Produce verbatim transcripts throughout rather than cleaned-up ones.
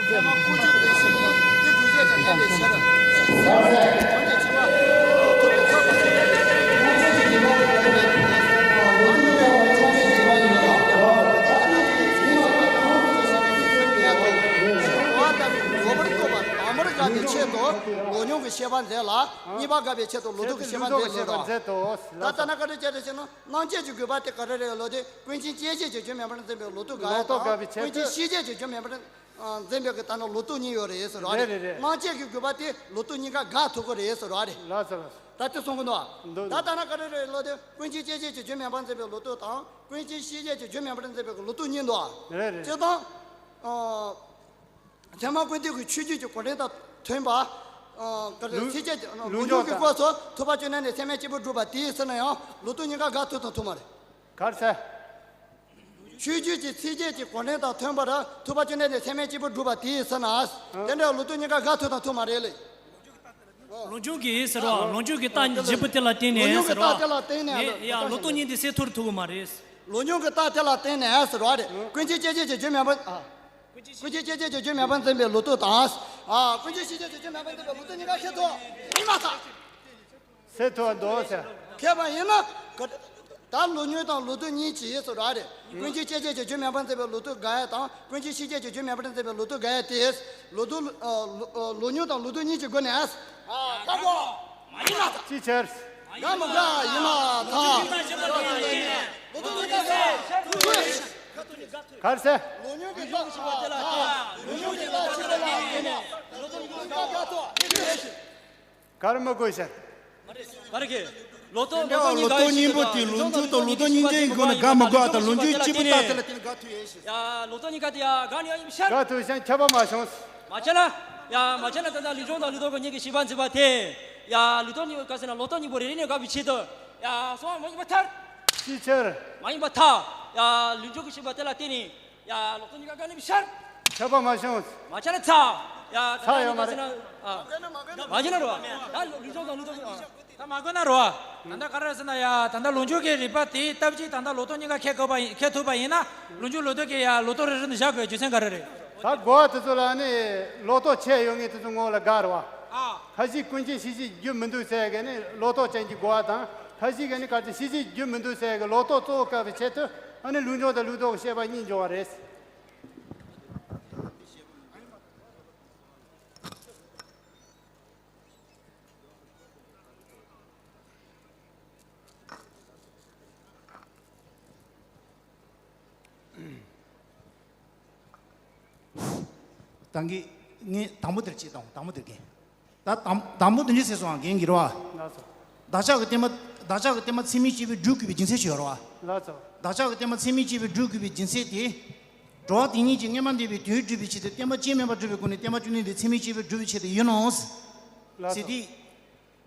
ཚད་མ་བཀོད་རྒྱུ་དེ་བཞིན་ཡིན། དེ་སྒྲུབ་བྱེད་ཀྱང་མེད་པའི་ཕྱིར། ཐམས་ཅད་ཐོབ་པའི་ཐབས་པ་ཆེན་པོ་ཡིན། ལོ་ཉུང་གི་ཤེས་པ་མཛད་ལ། གཉིས་པ་དགག་པའི་ཆེད་དུ་ལོག་རྟོག་གི་ཤེས་པ་མཛད་ལོ། ད་ལྟ་ན་བཀའ་དྲིན་ཅན་དེ་བཞིན་ནོ། སྣང་བཅས་ཀྱི་དགོས་པ་དེ་ག་རེ་རེད་ལོ། དེ་ཀུན་མཁྱེན་སྐྱེ་མཆེད་ཀྱི་རྒྱུ་མེད་པར་འཛིན་པའི་ལོག་རྟོག་དགག་ཡ་དང་། ཀུན་མཁྱེན་ཤེས་བྱེད་ཀྱི་རྒྱུ་མེད་པར་འཛིན་པའི་གི་ད་ནི་ལོག་རྟོག་གཉིས་ཡོད་རེད་ཟེར་བ་རེད། རེད་རེད་རེད། སྣང་བཅས་ཀྱི་དགོས་པ་དེ་ལོག་རྟོག་གཉིས་ཀ་དགག་ཐུབ་ཀྱི་རེད་ཟེར་བ་རེད། ལགས་སོ་ལགས་སོ། ད་དེ་གསུང་གི་འདུག་འདུག་ད་ལྟ་ན་ག་རེ་རེད་ལོ། དེ་ཀུན་མཁྱེན་སྐྱེ་མཆེད་ཀྱི་རྒྱུ་མེད་པར་འཛིན་པའི་ལོག་རྟོག་དང་། ཀུན་མཁྱེན་ཤེས་བྱེད་ཀྱི་རྒྱུ་མེད་པར་འཛིན་པའི་གི་ལོག་རྟོག་གཉིས་འདུག་རེད་རེད། སྤྱིར་བཏང་། ཨ། ཚད་མ་ཀུན་བཏུས་ཀྱི་ཆོས་བརྒྱད་ཀྱི་གོ་དོན་དང་མཐུན་པ། ཨ། ག་རེ། ལུགས། ཚིགས་བཅད་ཀྱི་ལུགས་ལུགས་འབྱུང་གི་འབྱུང་སྐབས་སུ་ཐུབ་པ་བཅོམ་ལྡན་འདས་ཚད་མའི་སྐྱེས་བུ་སྒྲུབ་པ་དེའི་ཟེར་ན་ཡང་ལོག་རྟོག་གཉིས་ཀ་དགག་ཐུབ་དང་ཐུབ་མ་རེད། ག་རེ་ཟེར། ཆོས་བརྒྱད་ཀྱི་ཚིགས་བཅད་ཀྱི་གོ་དོན་དང་མཐུན་པར་ཐུབ་པ་བཅོམ་ལྡན་འདས་ཚད་མའི་སྐྱེས་བུ་སྒྲུབ་པ་དེའི་ཟེར་ན། དེ་འདྲ་ལོག་རྟོག་གཉིས་ཀ་དགག་ཐུབ་དང་ཐུབ་མ་རེད་ལེ། ལུགས་འབྱུང་གི་ཟེར་བ། ལུགས་འབྱུང་གི་རྟགས་བརྗེ་པོ་དེ་ལ་བརྟེན་ནས་ཟེར་བ། ལུགས་འབྱུང་གི་རྟགས་དེ་ལ་བརྟེན་ནས་ལོག་རྟོག་ཡ་ལོག་རྟོག་གཉིས་དེ་སེལ་ཐུབ་ཐུབ་ཀྱི་མ་རེད། ལུགས་འབྱུང་གི་རྟགས་དེ་ལ་བརྟེན་ནས་ཟེར་བ་རེད། ཀུན་མཁྱེན་སྐྱེ་མཆེད་ཀྱི་རྒྱུ་མེད་པར། ཨ། ཀུན་མཁྱེན་སྐྱེ་མཆེད་ཀྱི་རྒྱུ་མེད་པར་འཛིན་པའི་ལོག་རྟོག་དང་། ཨ། ཀུན་མཁྱེན་ཤེས་བྱེད་ཀྱི་རྒྱུ་མེད་པར་འཛིན་པའི་ལོག་རྟོག་གཉིས་ཀ་ཤེས་ཐུབ། ཡིན་མ་ཐག་སེལ་ཐུབ་པ་འདུག་ཟེར། མཁས་པ་ཡིན་ན་ག་ད་ལུགས་འབྱུང་དང་ལོག་རྟོག་གཉིས་ཀྱིས་ཟེར་བ་རེད། ཀུན་མཁྱེན་སྐྱེ་མཆེད་ཀྱི་རྒྱུ་མེད་པར་འཛིན་པའི་ལོག་རྟོག་དགག་ཡ་དང་། ཀུན་མཁྱེན་ཤེས་བྱེད་ཀྱི་རྒྱུ་མེད་པར་འཛིན་པའི་ལོག་རྟོག་དགག་ཡ་དེ། ལོག་རྟོག་ཨ། ལོ་ཨ། ལུགས་འབྱུང་དང་ལོག་རྟོག་གཉིས་ཀྱི་སྒོ་ནས། ཨ། བཀག་གོ། མ་ཡིན་ན། ཅི་ཕྱིར། དགག་མི་དགག་ཡིན་མ་ཐག་ག་རེ་ཟེར། ལུགས་འབྱུང་གི་རྟགས་ཆོས་ལ་བརྟེན་ནས་ལོག་རྟོག་གཉིས་ཀ་དགག་ཐུབ། ག་རེ་མི་དགོས་ཤར། ག་རེ་གི། ལོག་རྟོག་ལོག་རྟོག་གཉིས་དགག་ཡིན་ཞིག་དང་། ལུགས་འབྱུང་དང་ལུགས་རྟོག་གཉིས་ཀའི་སྒོ་ནས་དགག་མི་དགོས་པ་དང་། ལུགས་འབྱུང་གཅིག་པུ་རྟགས་དེ་ལ་བརྟེན་ནས་དགག་ཐུབ་ཡས་ཤིག་ཡ། ལོག་རྟོག་གཉིས་ཀ་དེ་ཡ་དགག་ནི་ཡ་ཡིན་ཤར། དགག་ཐུབ་ཤར། ཁྱབ་པ་མ་བྱུང་། མ་ཆ་ན། ཡ། མ་ཆ་ན་ད་ལྟ་ལུགས་འབྱུང་དང་ལུགས་ལྡོག་གི་གཉིས་ཀྱི་བྱེད་པ་འཛིན་པ་དེ། ཡ། ལོག་རྟོག་གཉིས་པོ་ག་ཟེར་ན་ལོག་རྟོག་གཉིས་པོ་རེ་རེ་ནས་དགག་པའི་ཆེད་དུ། ཡ། སོང་བ་མ་ཡིན་པར་ཐལ། ཅིའི་ཕྱིར། མ་ཡིན་པར་ཐལ། ཡ། ལུགས་འབྱུང་གི་བྱེད་པ་དེ་ལ་བརྟེན་ནས། ཡ། ལོག་རྟོག་གཉིས་ཀ་དགག་ནི་མི་ཤར། ཁྱབ་པ་མ་བྱུང་། མ་ཆ་ན་ཚར། ཡ། ད་ཚར་ཡོད་མ་རེད། ཨ། མ་ཆ་ན་རོ། ད་ལུགས་འབྱུང་དང་ལུགས་ལྡོག་གི། ད་མ་དགོས་ན་རོ། ད་ལྟ་ག་རེ་ཟེར་ན་ཡ། ད་ལྟ་ལུགས་འབྱུང་གི་རིགས་པ་དེའི་སྟབས་ཀྱིས་ད་ལྟ་ལོག་རྟོག་གཉིས་ཀ་ཁེགས་དགོས་པ་ཡིན། ཁེགས་ཐུབ་པ་ཡིན་ན། ལུགས་འབྱུང་ལོག་ལྡོག་གི་ཡ་ལོག་རྟོག་རེ་རེ་ནས་བཞག་དགོས་རྒྱུ་མཚན་ག་རེ་རེད། ད་དགོས་པ་དེ་ཚོ་ལ་ནི་ལོག་རྟོག་ཆད་ཡོད་མཁན་དེ་ཚོ་ངོ་ལ་དགག་རེད་བ། ཨ། ཁ་ཅིག་ཀུན་མཁྱེན་ཤེས་བྱའི་རྒྱུ་མི་འདུག་ཟེར་གི་ནི་ལོག་རྟོག་ཅན་གྱི་དགོས་པ་དང་། ཁ་ཅིག་གི་ནི་ག་ཅིག་ཤེས་བྱའི་རྒྱུ་མི་འདུག་ཟེར་གི་ལོག་རྟོག་གཙོ་བོ་བཀག་པའི་ཆེད་དུ། ཨ་ནི་ལུགས་འབྱུང་དང་ལུགས་ལྡོག་གི་བཤད་པ་གཉིས་འབྱུང་བ་རེད། ད་གིན་ངས་དང་པོ་དེར་བྱེད་དང་། དང་པོ་དེར་གིན། ད་དང་དང་པོ་དེ་འདྲ་ཟེར་སོང་ང་། རྒན་གྱིས་རེད་བ། ལགས་སོ། བདག་ཅག་གི་བརྟེན་པ། བདག་ཅག་གི་བརྟེན་པ་ཚད་མས་སྐྱེས་པའི་སྒྲུབ་དགོས་པའི་རྒྱུ་མཚན་ཞིག་ཡོད་རེད་བ། ལགས་སོ། བདག་ཅག་གི་བརྟེན་པ་ཚད་མས་སྐྱེས་པའི་སྒྲུབ་དགོས་པའི་རྒྱུ་མཚན་དེ། གྲོལ་བ་དེ་ཉིད་ཀྱིས་སྔོན་མ་འདས་པའི་དོན་སྒྲུབ་པའི་ཆེད་དུ་བརྟེན་པ་སྐྱེ་མེད་པར་སྒྲུབ་པའི་སྒོ་ནས་བརྟེན་པ་བཅོམ་ལྡན་འདས་ཚད་མས་སྐྱེས་པའི་སྒྲུབ་པའི་ཆེད་དུ་ཡིན་ནོ། ལགས་སོ། ཟེར་ཏེ།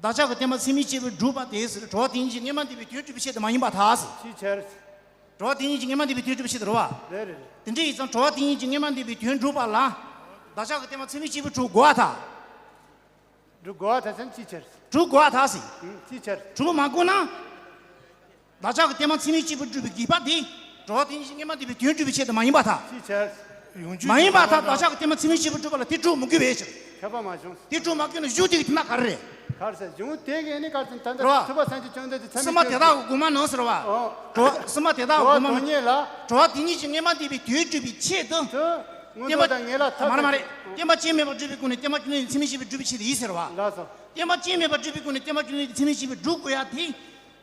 བདག་ཅག་གི་བརྟེན་པ་ཚད་མས་སྐྱེས་པའི་སྒྲུབ་པ་དེ་ཟེར། གྲོལ་བ་དེ་ཉིད་ཀྱིས་སྔོན་མ་འདས་པའི་དོན་སྒྲུབ་པའི་ཆེད་དུ་མ་ཡིན་པར་ཐལ་ཟེར། ཅིའི་ཕྱིར། གྲོལ་བ་དེ་ཉིད་ཀྱིས་སྔོན་མ་འདས་པའི་དོན་སྒྲུབ་པའི་ཆེད་དུ་རེད་བ། རེད་རེད་རེད། དེ་འདྲ་ཡིན་ཙང་གྲོལ་བ་དེ་ཉིད་ཀྱིས་སྔོན་མ་འདས་པའི་དོན་སྒྲུབ་པ་ལ། བདག་ཅག་གི་བརྟེན་པ་ཚད་མས་སྐྱེས་པའི་སྒྲུབ་དགོས་པར་ཐལ། སྒྲུབ་དགོས་པར་ཐལ་ཟེར་ན་ཅིའི་ཕྱིར། སྒྲུབ་དགོས་པར་ཐལ་ཟེར། ཨུམ། ཅིའི་ཕྱིར། སྒྲུབ་མ་དགོས་ན། བདག་ཅག་གི་བརྟེན་པ་ཚད་མས་སྐྱེས་པའི་སྒྲུབ་པའི་དགོས་པ་དེ། གྲོལ་བ་དེ་ཉིད་ཀྱིས་སྔོན་མ་འདས་པའི་དོན་སྒྲུབ་པའི་ཆེད་དུ་མ་ཡིན་པར་ཐལ། ཅིའི་ཕྱིར། ཡོང་རྒྱུ་མ་ཡིན་པར་ཐལ། བདག་ཅག་གི་བརྟེན་པ་ཚད་མས་སྐྱེས་པའི་སྒྲུབ་པ་ལ་དེ་སྒྲུབ་མི་དགོས་པའི་ཕྱིར། ཁྱབ་པ་མ་བྱུང་། དེ་སྒྲུབ་མ་དགོས་ན་གཞུང་དེ་གི་དེ་ན་ག་རེ་རེད། ག་རེ་ཟེར། གཞུང་དེ་གི་ནི་ག་རེ་ཟེར། ད་ལྟ་རེད་བ། ཐུབ་པ་སངས་རྒྱས་བཅོམ་ལྡན་འདས་ཚད་མས་སྐྱེས་པའི། གསུམ་པ་དེ་དག་གི་དགོངས་པ་ནང་ཟེར་བ། ཨོ། གྲོལ་བ། གསུམ་པ་དེ་དག་གི་དགོངས་པ་ནང་། གྲོལ་བ་དོན་གཉེར་ལ། གྲོལ་བ་དེ་ཉིད་ཀྱིས་སྔོན་མ་འདས་པའི་དོན་སྒྲུབ་པའི་ཆེད་དུ། དུ། མངོན་རྟོགས་དང་ངེས་ལ་ཐབས། མ་རེད་མ་རེད། བརྟེན་པ་སྐྱེ་མེད་པར་སྒྲུབ་པའི་སྒོ་ནས་བརྟེན་པ་བཅོམ་ལྡན་འདས་ཚད་མས་སྐྱེས་པའི་སྒྲུབ་པའི་ཆེད་དུ་ཡིན་ཟེར་བ། ལགས་སོ། བརྟེན་པ་སྐྱེ་མེད་པར་སྒྲུབ་པའི་སྒོ་ནས་བརྟེན་པ་བཅོམ་ལྡན་འདས་ཚད་མས་སྐྱེས་པའི་སྒྲུབ་དགོས་ཡ་དེ།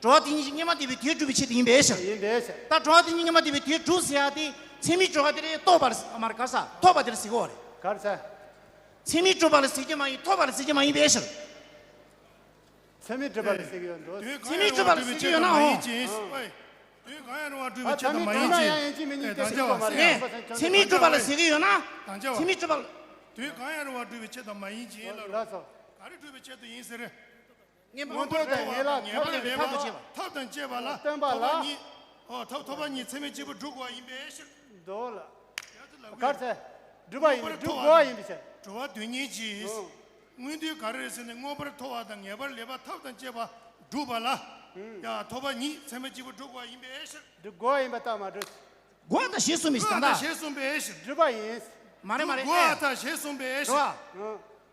གྲོལ་བ་དེ་ཉིད་ཀྱིས་སྔོན་མ་འདས་པའི་དོན་སྒྲུབ་པའི་ཆེད་དུ་ཡིན་པའི་ཕྱིར། ཡིན་པའི་ཕྱིར། ད་གྲོལ་བ་དེ་ཉིད་སྔོན་མ་འདས་པའི་དོན་སྒྲུབ་ཟེར་ཡ་དེ། ཚད་མས་གྲོལ་བ་དེ་རེད། རྟོགས་པ་ལ་ཟེར། མ་རེད། ག་རེ་ཟེར། ཐོབ་པ་དེ་ལ་ཟེར་གི་ཡོད་རེད། ག་རེ་ཟེར། ཚད་མས་གྲོལ་བ་ལ་ཟེར་རྒྱུ་མ་ཡིན། ཐོབ་པ་ལ་ཟེར་རྒྱུ་མ་ཡིན་པའི་ཕྱིར། ཚད་མས་གྲུབ་པ་ལ་ཟེར་གི་ཡོད་འགྲོ། ཚད་མས་གྲུབ་པ་ལ་ཟེར་གི་ཡོད་ན་འོང་། དོན་གང་ཡང་རུང་བ་སྒྲུབ་པའི་ཆེད་དུ་མ་ཡིན་གྱི། ཨེ། དང་བཅས་པ། ཚད་མས་གྲུབ་པ་ལ་ཟེར་གི་ཡོད་ན། དང་བཅས་པ། དོན་གང་ཡང་རུང་བ་སྒྲུབ་པའི་ཆེད་དུ་མ་ཡིན་གྱི་ལ། ལགས་སོ། ག་རེ་སྒྲུབ་པའི་ཆེད་དུ་ཡིན་ཟེར། ངེས་པ། མངོན་རྟོགས་དང་ངེས་ལ་ཐབས་ཀྱི་ཐབས་ཀྱི་བྱེད་པ། ཐབས་དང་བཅས་པ་ལ། སྟོན་པ་ལ། ཐོབ་པ་ཉིད། ཨོ། ཐོབ། ཐོབ་པ་ཉིད་ཚད་མས་སྐྱེས་བུ་སྒྲུབ་དགོས་པ་ཡིན་པའི་ཕྱིར། འདོད་ལ། ག་རེ་ཟེར། སྒྲུབ་པ་ཡིན། སྒྲུབ་དགོས་པ་ཡིན་པའི་ཕྱིར། གྲོལ་བ་དོན་གཉེར་གྱིས། ཨོ། མངོན་འདོད་ག་རེ་རེད་ཟེར་ན། མངོན་པར་མཐོ་བ་དང་ངེས་པར་ལེགས་པ་ཐབས་དང་བཅས་པ་སྒྲུབ་པ་ལ། ཡ། ཐོབ་པ་ཉིད་ཚད་མས་སྐྱེས་བུ་སྒྲུབ་དགོས་པ་ཡིན་པའི་ཕྱིར། སྒྲུབ་དགོས་པ་ཡིན་པ་ལྟར་མ་གྲུབ། དགོས་པ་དང་ཞེས་གསུངས་པའི་ཕྱིར། དགོས་པ་དང་ཞེས་གསུངས་པའི་ཕྱིར། སྒྲུབ་པ་ཡིན། མ་རེད་མ་རེད། དགོས་ཨ་ཐ་ཞེས་གསུངས་པའི་ཕྱིར། རོ། ཨ།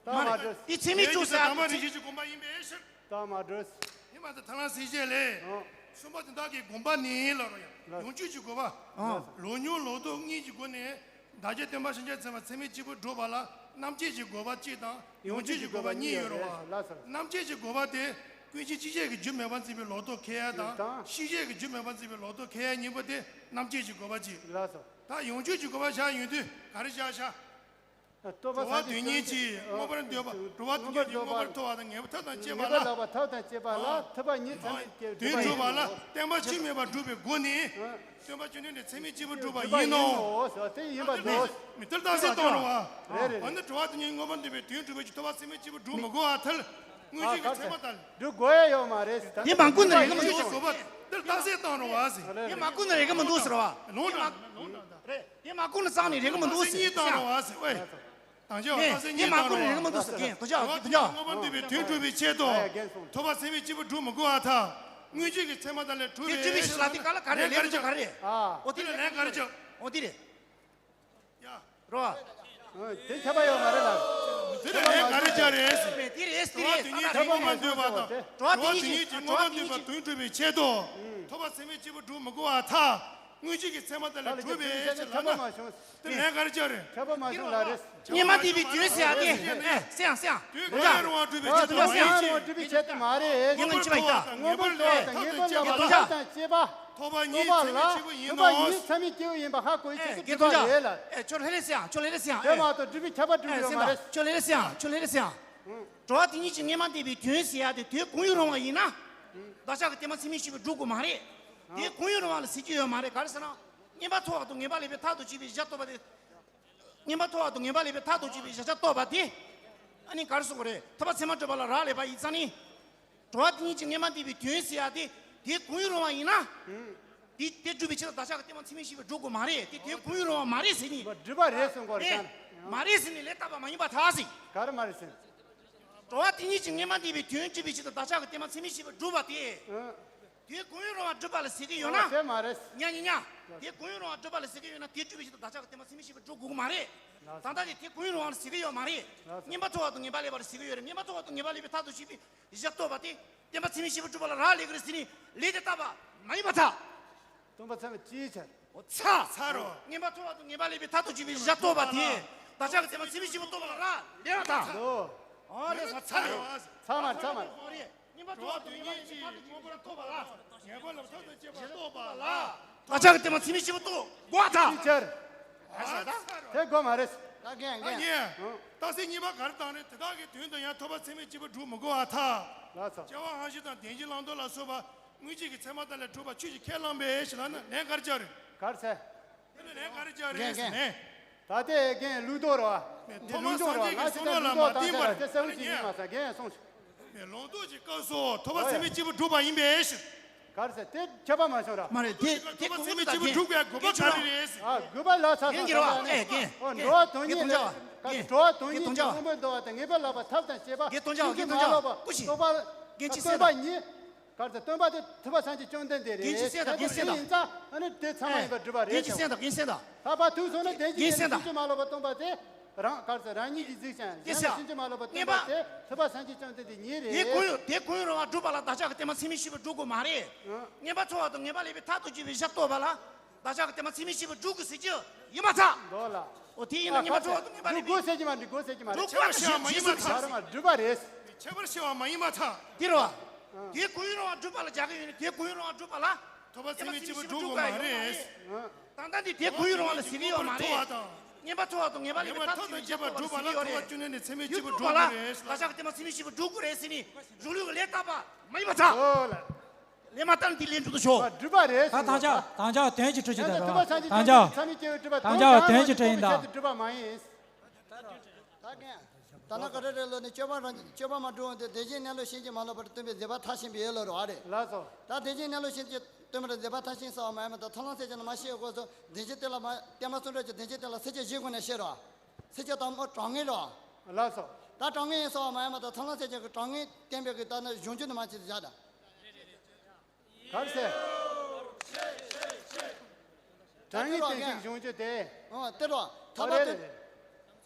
ད་མ་མ་རེད། འགྲོ། དེ་ཚད་མའི་ལས་ཀྱི་ཚུལ་ཟེར་དང་པ་རིགས་ཤེས་ཀྱི་དགོངས་པ་ཡིན་པའི་ཕྱིར། ད་མ་འགྲོ། ཡིན་པ་དང་ཐ་ལ་སྲིད་བྱེད་ལས། ཨ། གསུམ་པ་དོན་དག་གི་དགོངས་པ་ནི་ལ་རོ་ཡང་ལགས། ཡོངས་གཅོད་ཀྱི་དགོས་པ། ཨ། ལོག་རྙོག་ལོག་རྟོག་གཉིས་ཀྱི་སྒོ་ནས། བདག་རྐྱེན་སྟོན་པ་ཕྱིན་ཆད་ཚད་མ་ཚད་མའི་སྐྱེས་བུ་སྒྲུབ་པ་ལ་རྣམ་བཅད་ཀྱི་དགོས་པ་གཅིག་དང་ཡོངས་གཅོད་ཀྱི་དགོས་པ་གཉིས་ཡོད་རེད་བ། ལགས་སོ། རྣམ་བཅད་ཀྱི་དགོས་པ་དེ་ཀུན་གཞི་སྤྱི་བྱད་ཀྱི་རྒྱུ་མེད་པར་འཛིན་པའི་ལོག་རྟོག་ཁེལ་ཡ་དང་། དང་། ཤེས་བྱེད་ཀྱི་རྒྱུ་མེད་པར་འཛིན་པའི་ལོག་རྟོག་ཁེལ་ཡ་གཉིས་པོ་དེ་རྣམ་བཅད་ཀྱི་དགོས་པ་གཅིག། ལགས་སོ། ད་ཡོངས་གཅོད་ཀྱི་དགོས་པ་བཞག་ཡོང་དུས་ག་རེ་བཞག་བཞག་རྟོགས་པ། འགྲོ་བ་དོན་གཉིས་ཀྱིས་མངོན་པར་འདོད་པ། འགྲོ་བ་དོན་གཉིས་ཀྱིས་མངོན་པར་མཐོ་བ་དང་ངེས་པར་ཐོབ་དང་བཅས་པ་ལ། ངེས་པར་ཐོབ་དང་བཅས་པ་ལ་ཐུབ་པ་ཉིད་ཚད་མའི་སྐྱེ་བོས་དོན་སྒྲུབ་པ་ལ་བསྟན་པ་ཆོས་མེད་པར་སྒྲུབ་པའི་སྒོ་ནས། སྟོན་པ་བཅོམ་ལྡན་འདས་ཚད་མའི་སྐྱེས་བུ་སྒྲུབ་པ་ཡིན་ནོ། དེ་ཡིན་པ་ནོ། མི་དེར་རྟགས་གསལ་བཏང་རུང་བ། རེད་རེད། འོ་ན་འགྲོ་བ་དོན་གཉིས་མངོན་པར་འདོད་པའི་དོན་སྒྲུབ་པའི་ཐུབ་པ་ཚད་མའི་སྐྱེས་བུ་སྒྲུབ་མི་དགོས་པར་ཐལ། དངོས་གཞི་གི་ཚད་མ་ལྟར། སྒྲུབ་དགོས་ཡ་ཡོད་མ་རེད། དེ་མ་བསྐུར་ན་རེ་ག་མི་འདུག་ཟེར། དེར་རྟགས་གསལ་བཏང་རུང་བ་ཟེར། དེ་མ་བསྐུར་ན་རེ་ག་མི་འདུག་ཟེར་བ། ལོང་དྲ་ལོང་དྲ་དང་། རེད། དེ་མ་བསྐུར་ན་རྩ་ནས་རེ་ག་མི་འདུག་ཟེར། རྩ་གཉིས་བཏང་རུང་བ་ཟེར། ཨོའི། དང་ཆ་བ་རྟགས་གསལ་གཉིས་བཏང་རུང་བ། དེ་མ་བསྐུར་ན་རེ་ག་མི་འདུག་ཟེར། རྒན་དོ་ཅག་དོ་ཅག་མངོན་པར་འདོད་པའི་དོན་སྒྲུབ་པའི་ཆེད་དུ། ཐུབ་པ་ཚད་མའི་སྐྱེས་བུ་སྒྲུབ་མི་དགོས་པར་ཐལ། དངོས་གཞི་གི་ཚད་མ་དག་ལས་གྲུབ་པའི་ཕྱིར་ལ། དེ་ག་ལ་ག་རེ་ལས་ག་རེ་བྱ། ཨ། འོ་དེ་ལ་ལན་ག་རེ་བྱ། འོ་དེ་རེད། ཡ། རོ། ཨ། དེ་ཁྱབ་པ་ཡོད་མ་རེད་ལ། དེ་ལ་ལན་ག་རེ་བྱ་རེད་ཟེར། དེ་རེད་དེ་རེད། ད་ད་ཁྱབ་པ་མ་བྱུང་ཟེར་བ་དེ། འགྲོ་བ་དོན་གཉིས་ཀྱི་མངོན་པར་འདོད་པ་དོན་སྒྲུབ་པའི་ཆེད་དུ། ཐུབ་པ་ཚད་མའི་སྐྱེས་བུ་སྒྲུབ་མི་དགོས་པར་ཐལ། དངོས་གཞི་གི་ཚད་མ་དག་ལས་གྲུབ་པའི་ཕྱིར་ལ་ན། དེ་ལན་ག་རེ་བྱ་རེད། ཁྱབ་པ་མ་བྱུང་ལ་རེད། སྔོན་མ་འདས་པའི་དོན་ཟེར་ཡ་དེ། ཨེ་སེང་སེང་། དོན་གང་ཡང་རུང་བ་སྒྲུབ་པའི་ཆེད་དུ་མ་ཡིན་ཞིང་། སྒྲུབ་པའི་ཆེད་དུ་མ་རེད། ངེས་པར་ཐོབ་པ་དང་ངེས་པར་ལེགས་པར་ཐོབ་དང་བཅས་པ། ཐོབ་པ་ཉིད་ཚད་མའི་སྐྱེས་བུ་ཡིན་ནོ། ཐོབ་པ་ཉིད་ཚད་མའི་སྐྱེས་བུ་ཡིན་པ་ཧ་གོ་ཡི་ཆེད་དུ་སྒྲུབ་པ་རེད་ལ། ཨེ་ཁྱོད་ལྷ་ལས་སེང་། ཁྱོད་ལྷ་ལས་སེང་། དེ་མ་གཏོགས་སྒྲུབ་པའི་ཁྱབ་པ་སྒྲུབ་ཡོད་མ་རེད། ཁྱོད་ལྷ་ལས་སེང་། ཁྱོད་ལྷ་ལས་སེང་། འགྲོ་བ་དེ་ཉིད་ཀྱི་སྔོན་མ་འདས་པའི་དོན་ཟེར་ཡ་དེ་དོན་གང་ཡང་རུང་བ་ཡིན་ན། བདག་ཅག་གི་བསྟན་པ་ཚད་མའི་སྐྱེས་བུས་སྒྲུབ་དགོས་མ་རེད། དེ་གང་ཡང་རུང་བ་ལ་ཟེར་གྱི་ཡོད་མ་རེད། ག་རེ་ཟེར་ན། རྔན་པ་མཐོ་བ་དང་ངེས་པ་ལེགས་པའི་མཐར་ཐུག་ཅེས་པའི་གཞི་རྟོགས་པ་དེ། རྔན་པ་མཐོ་བ་དང་ངེས་པ་ལེགས་པའི་མཐར་ཐུག་ཅེས་པའི་གཞི་རྟོགས་པ་དེ། ཨ་ནི་ག་རེ་ཟེར་དགོས་རེད། ཐུབ་པ་ཚད་མར་གྲུབ་པ་ལ་རག་ལས་པ་ཡིན་ཙང་ནི། འགྲོ་བ་དེ་ཉིད་ཀྱི་སྔོན་མ་འདས་པའི་དོན་ཟེར་ཡ་དེ། དེ་གང་ཡང་རུང་བ་ཡིན་ན། དེ་དེ་སྒྲུབ་པའི་ཕྱིར་དུ་བདག་ཅག་གི་བསྟན་པ་ཚད་མའི་སྐྱེས་བུས་སྒྲུབ་དགོས་མ་རེད། དེ་དེ་གང་ཡང་རུང་བ་མ་རེད་ཟེར་ནི། སྒྲུབ་པ་རེད་གསུང་དགོས་རེད། ཨེ། མ་རེད་ཟེར་ནི་ལས་བཏགས་པ་མ་ཡིན་པར་ཐལ་ཟེར། ག་རེ་མ་རེད་ཟེར། འགྲོ་བ་དེ་ཉིད་ཀྱི་སྔོན་མ་འདས་པའི་དོན་སྒྲུབ་པའི་ཕྱིར་དུ་བདག་ཅག་གི་བསྟན་པ་ཚད་མའི་སྐྱེས་བུས་སྒྲུབ་པ་དེ། ཨ། དེ་གང་ཡང་རུང་བ་སྒྲུབ་པ་ལ་ཟེར་གྱི་ཡོད་ན། དེ་མ་རེད། ཉ་ཉ་ཉ། དེ་གང་ཡང་རུང་བ་སྒྲུབ་པ་ལ་ཟེར་གྱི་ཡོད་ན་དེ་སྒྲུབ་པའི་ཕྱིར་དུ་བདག་ཅག་གི་བསྟན་པ་ཚད་མའི་སྐྱེས་བུས་སྒྲུབ་དགོས་མ་རེད། ད་ལྟ་དེ་དེ་གང་ཡང་རུང་བ་ལ་ཟེར་གྱི་ཡོད་མ་རེད། རྔན་པ་མཐོ་བ་དང་ངེས་པ་ལེགས་པ་ལ་ཟེར་གྱི་ཡོད་རེད། རྔན་པ་མཐོ་བ་དང་ངེས་པ་ལེགས་པའི་མཐར་ཐུག་ཅེས་པའི་གཞི་རྟོགས་པ་དེ་བསྟན་པ་ཚད་མའི་སྐྱེས་བུས་སྒྲུབ་པ་ལ་རག་ལས་ཀྱི་རེད་ཟེར་ནི་ལས་དེ་བཏགས་པ་མ་ཡིན་པར་ཐལ། སྟོན་པ་ཚད་མ་ཅིའི་ཕྱིར། འོ་ཚ། ཚ་རོ། རྔན་པ་མཐོ་བ་དང་ངེས་པ་ལེགས་པའི་མཐར་ཐུག་ཅེས་པའི་གཞི་རྟོགས་པ་དེ། བདག་ཅག་གི་བསྟན་པ་ཚད་མའི་སྐྱེས་བུས་རྟོགས་པ་ལ་རག་ལས་པར་ཐལ། འདུག་ཨ་ལས་ཚ་ཚ་རེད། ཚ་མ་ཚ་མ། རྔན་པ་མཐོ་བ་དང་ངེས་པ་ལེགས་པའི་མཐར་ཐུག་ཅེས་པའི་གཞི་རྟོགས་པ་ལ། ངེས་པ་ལ་མཐར་ཐུག་ཅེས་པ་རྟོགས་པ་ལ། བདག་ཅག་གི་བསྟན་པ་ཚད་མའི་སྐྱེས་བུས་རྟོགས་དགོས་པར་ཐལ། ཅིའི་ཕྱིར། ཨ་ས་ད། དེ་དགོས་མ་རེད། ད་རྒན་རྒན། རྟགས་གསལ་གཉིས་པ་ག་རེ་བཏང་རེད། དེ་དག་གི་དོན་དུ་ཡང་ཐུབ་པ་ཚད་མའི་སྐྱེས་བུས་སྒྲུབ་མི་དགོས་པར་ཐལ། ལགས་སོ། སྐྱེ་བ་སྔ་ཕྱི་དང་བདེན་བཞིའི་བླང་དོར་ལ་སོགས་པ། དངོས་གཞི་གི་ཚད་མ་དག་ལས་གྲུབ་པ་ཆོས་ཀྱི་ཁས་བླངས་པའི་ཕྱིར་ལ་ན་ལན་ག་རེ་བྱ་རེད། ག་རེ་ཟེར། དེ་ལ་ལན་ག་རེ་བྱ་རེད་ཟེར་ནས། ད་ལྟའི་རྒན་ལུགས་ལྡོག་རེད་བ། ཐོག་མར་སངས་རྒྱས་ཀྱི་གསུང་རབ་ལ་མ་བརྟེན་པར། དེ་གསལ་བོ་ཞིག་ཡིན་མ་ཟེར་རྒན་ཡང་གསུངས་ཤིང་། ལུང་རྟོགས་ཀྱི་སྐབས་སུ་ཐུབ་པ་ཚད་མའི་སྐྱེས་བུས་སྒྲུབ་པ་ཡིན་པའི་ཕྱིར། ག་རེ་ཟེར། དེ་ཁྱབ་པ་མ་བྱུང་ར། མ་རེད། དེ་དེ་ཐུབ་པ་ཚད་མའི་སྐྱེས་བུས་སྒྲུབ་པའི་དགོས་པ་ག་རེ་རེད་ཟེར། ཨ་དགོས་པ་ལ་ས་ས་ས་ས་ནས། ཨོ་འགྲོ་བ་དོན་གཉིས་ལས། ག་རེ་འགྲོ་བ་དོན་གཉིས་ཀྱི་མངོན་པར་འདོད་པ་དང་ངེས་པར་ལགས་པ་ཐབས་དང་བཅས་པ། ཕྱིན་ཅི་མ་ལོག་པ་རྟོགས་པ། སྟོན་པ་ཉིད། ག་རེ་ཟེར། སྟོན་པ་དེ་ཐུབ་པ་སངས་རྒྱས་བཅོམ་ལྡན་འདས་རེད། རྒན་ཅིག་གསན་དང་། རྒན་གསན་དང་། ཡིན་ཙང་ཨ་ནི་དེ་ཚང་མ་ཡིན་པར་སྒྲུབ་པ་རེད། རྒན་ཅིག་གསན་དང་། རྒན་གསན་དང་། ལྷག་པར་དུ་སོང་ན་བདེན་བཞི་ལྡན་ཕྱིན་ཅི་མ་ལོག་པར་སྟོན་པ་དེ་རང་ག་རེ་ཟེར། རང་ཉིད་ཀྱིས་གཟིགས་ཤིང་། གཞན་ལ་ཕྱིན་ཅི་མ་ལོག་པར་སྟོན་པ་དེ་ཐུབ་པ་སངས་རྒྱས་བཅོམ་ལྡན་འདས་ཉིད་རེད། དེ་གང་ཡང་དེ་གང་ཡང་རུང་བ་སྒྲུབ་པ་ལ་བདག་ཅག་གི་བསྟན་པ་ཚད་མའི་སྐྱེས་བུས་སྒྲུབ་དགོས་མ་རེད། རྔན་པ་མཐོ་བ་དང་ངེས་པ་ལེགས་པའི་མཐར་ཐུག་ཅེས་པའི་གཞི་རྟོགས་པ་ལ། བདག་ཅག་གི་བསྟན་པ་ཚད་མའི་སྐྱེས་བུས་སྒྲུབ་དགོས་ཟེར་གྱི་ཡིན་མ་ཚད། འདོད་ལ། འོ་དེ་ཡིན་ན་རྔན་པ་མཐོ་བ་དང་ངེས་པ་ལེགས་པའི། སྒྲུབ་དགོས་ཟེར་གྱི་མ་རེད། སྒྲུབ་དགོས་ཟེར་གྱི་མ་རེད། ཁྱད་པར་བཤད་པ་མ་ཡིན་མ་ཐག། ཁྱད་པར་བཤད་པ་མ་ཡིན་མ་ཐག། དེ་རེད་བ། དེ་གང་ཡང་རུང་བ་སྒྲུབ་པ་ལ་རྒྱག་གི་ཡོད་ནི། དེ་གང་ཡང་རུང་བ་སྒྲུབ་པ་ལ། ཐུབ་པ་ཚད་མའི་སྐྱེས་བུས་སྒྲུབ་དགོས་མ་རེད། ད་ལྟ་འདི་དེ་གང་ཡང་རུང་བ་ལ་ཟེར་གྱི་ཡོད་མ་རེད། རྔན་པ་མཐོ་བ་དང་ངེས་པ་ལེགས་པའི་མཐར་ཐུག་ཅེས་པ་སྒྲུབ་པ་ལ་ཐུབ་པ་བཅོམ་ལྡན་འདས་ཚད་མའི་སྐྱེས་བུས་སྒྲུབ་དགོས་རེད་ལ། བདག་ཅག་གི་བསྟན་པ་ཚད་མའི་སྐྱེས་བུས་སྒྲུབ་དགོས་རེད་ཟེར་ནི་གཞུང་ལུགས་ཀྱི་ལས་བཏགས་པ་མ་ཡིན་པར་ཐལ། ལས་མ་བཏང་འདི་ལས་འགྲུབ་ཏུ་ཤོག། སྒྲུབ་པ་རེད་ཟེར། ད་དང་ཅག་དང་ཅག་དོན་གྱི་འཕྲོ་ཞིག་ད་ར། དང་ཅག་དོན་གྱི་འཕྲོ་ཡིན་ད། ད་རྒན། ད་ན་ག་རེ་རེད་ལོ་ནི་སྤྱོད་པ་རང་སྤྱོད་པ་མ་འགྲུབ་འོང་དུས་བདེན་བཞིའི་གནས་ལུགས་ཤེས་ཀྱི་མ་ལོག་པར་སྟོན་པའི་མཛད་པ་མཐར་ཕྱིན་པའི་ཡོད་ལོ་རོ་ཨ་རེད། ལགས་སོ། ད་བདེན་བཞིའི་གནས་ལུགས་ཤེས་ཀྱི་སྟོན་པར་མཛད་པ་མཐར་ཕྱིན་སོགས་མ་ཡིན་མ་གཏོགས་ཐར་ལམ་སེམས་བསྐྱེད་ནི་མ་ཤེས་སྐོར་སོགས་བདེན་བཞི་དེ་ལ་མ་བསྟན་པ་གསུང་རབ་ཀྱི་བདེན་བཞི་དེ་ལ་ཚིགས་བཅད་བཞིའི་སྒོ་ནས་བཤད་རོ། ཚིགས་བཅད་དང་པོ་གྲངས་ངེས་རོ། ལགས་སོ། ད་གྲངས་ངེས་ཡིན་སོགས་མ་ཡིན་མ་གཏོགས་ཐར་ལམ་སེམས་བསྐྱེད་ཀྱི་གྲངས་ངེས་བསྟན་པའི་གི་ད་ནི་གཞུང་རྒྱུན་དུ་མ་ཅི་བཞག་ད། ག་རེ་ཟེར། གྲངས་ངེས་བསྟན་བྱེད་ཀྱི་གཞུང་རྒྱུན་དེ། ཨོ་དེ་རོ། ཐར་པ་དོན།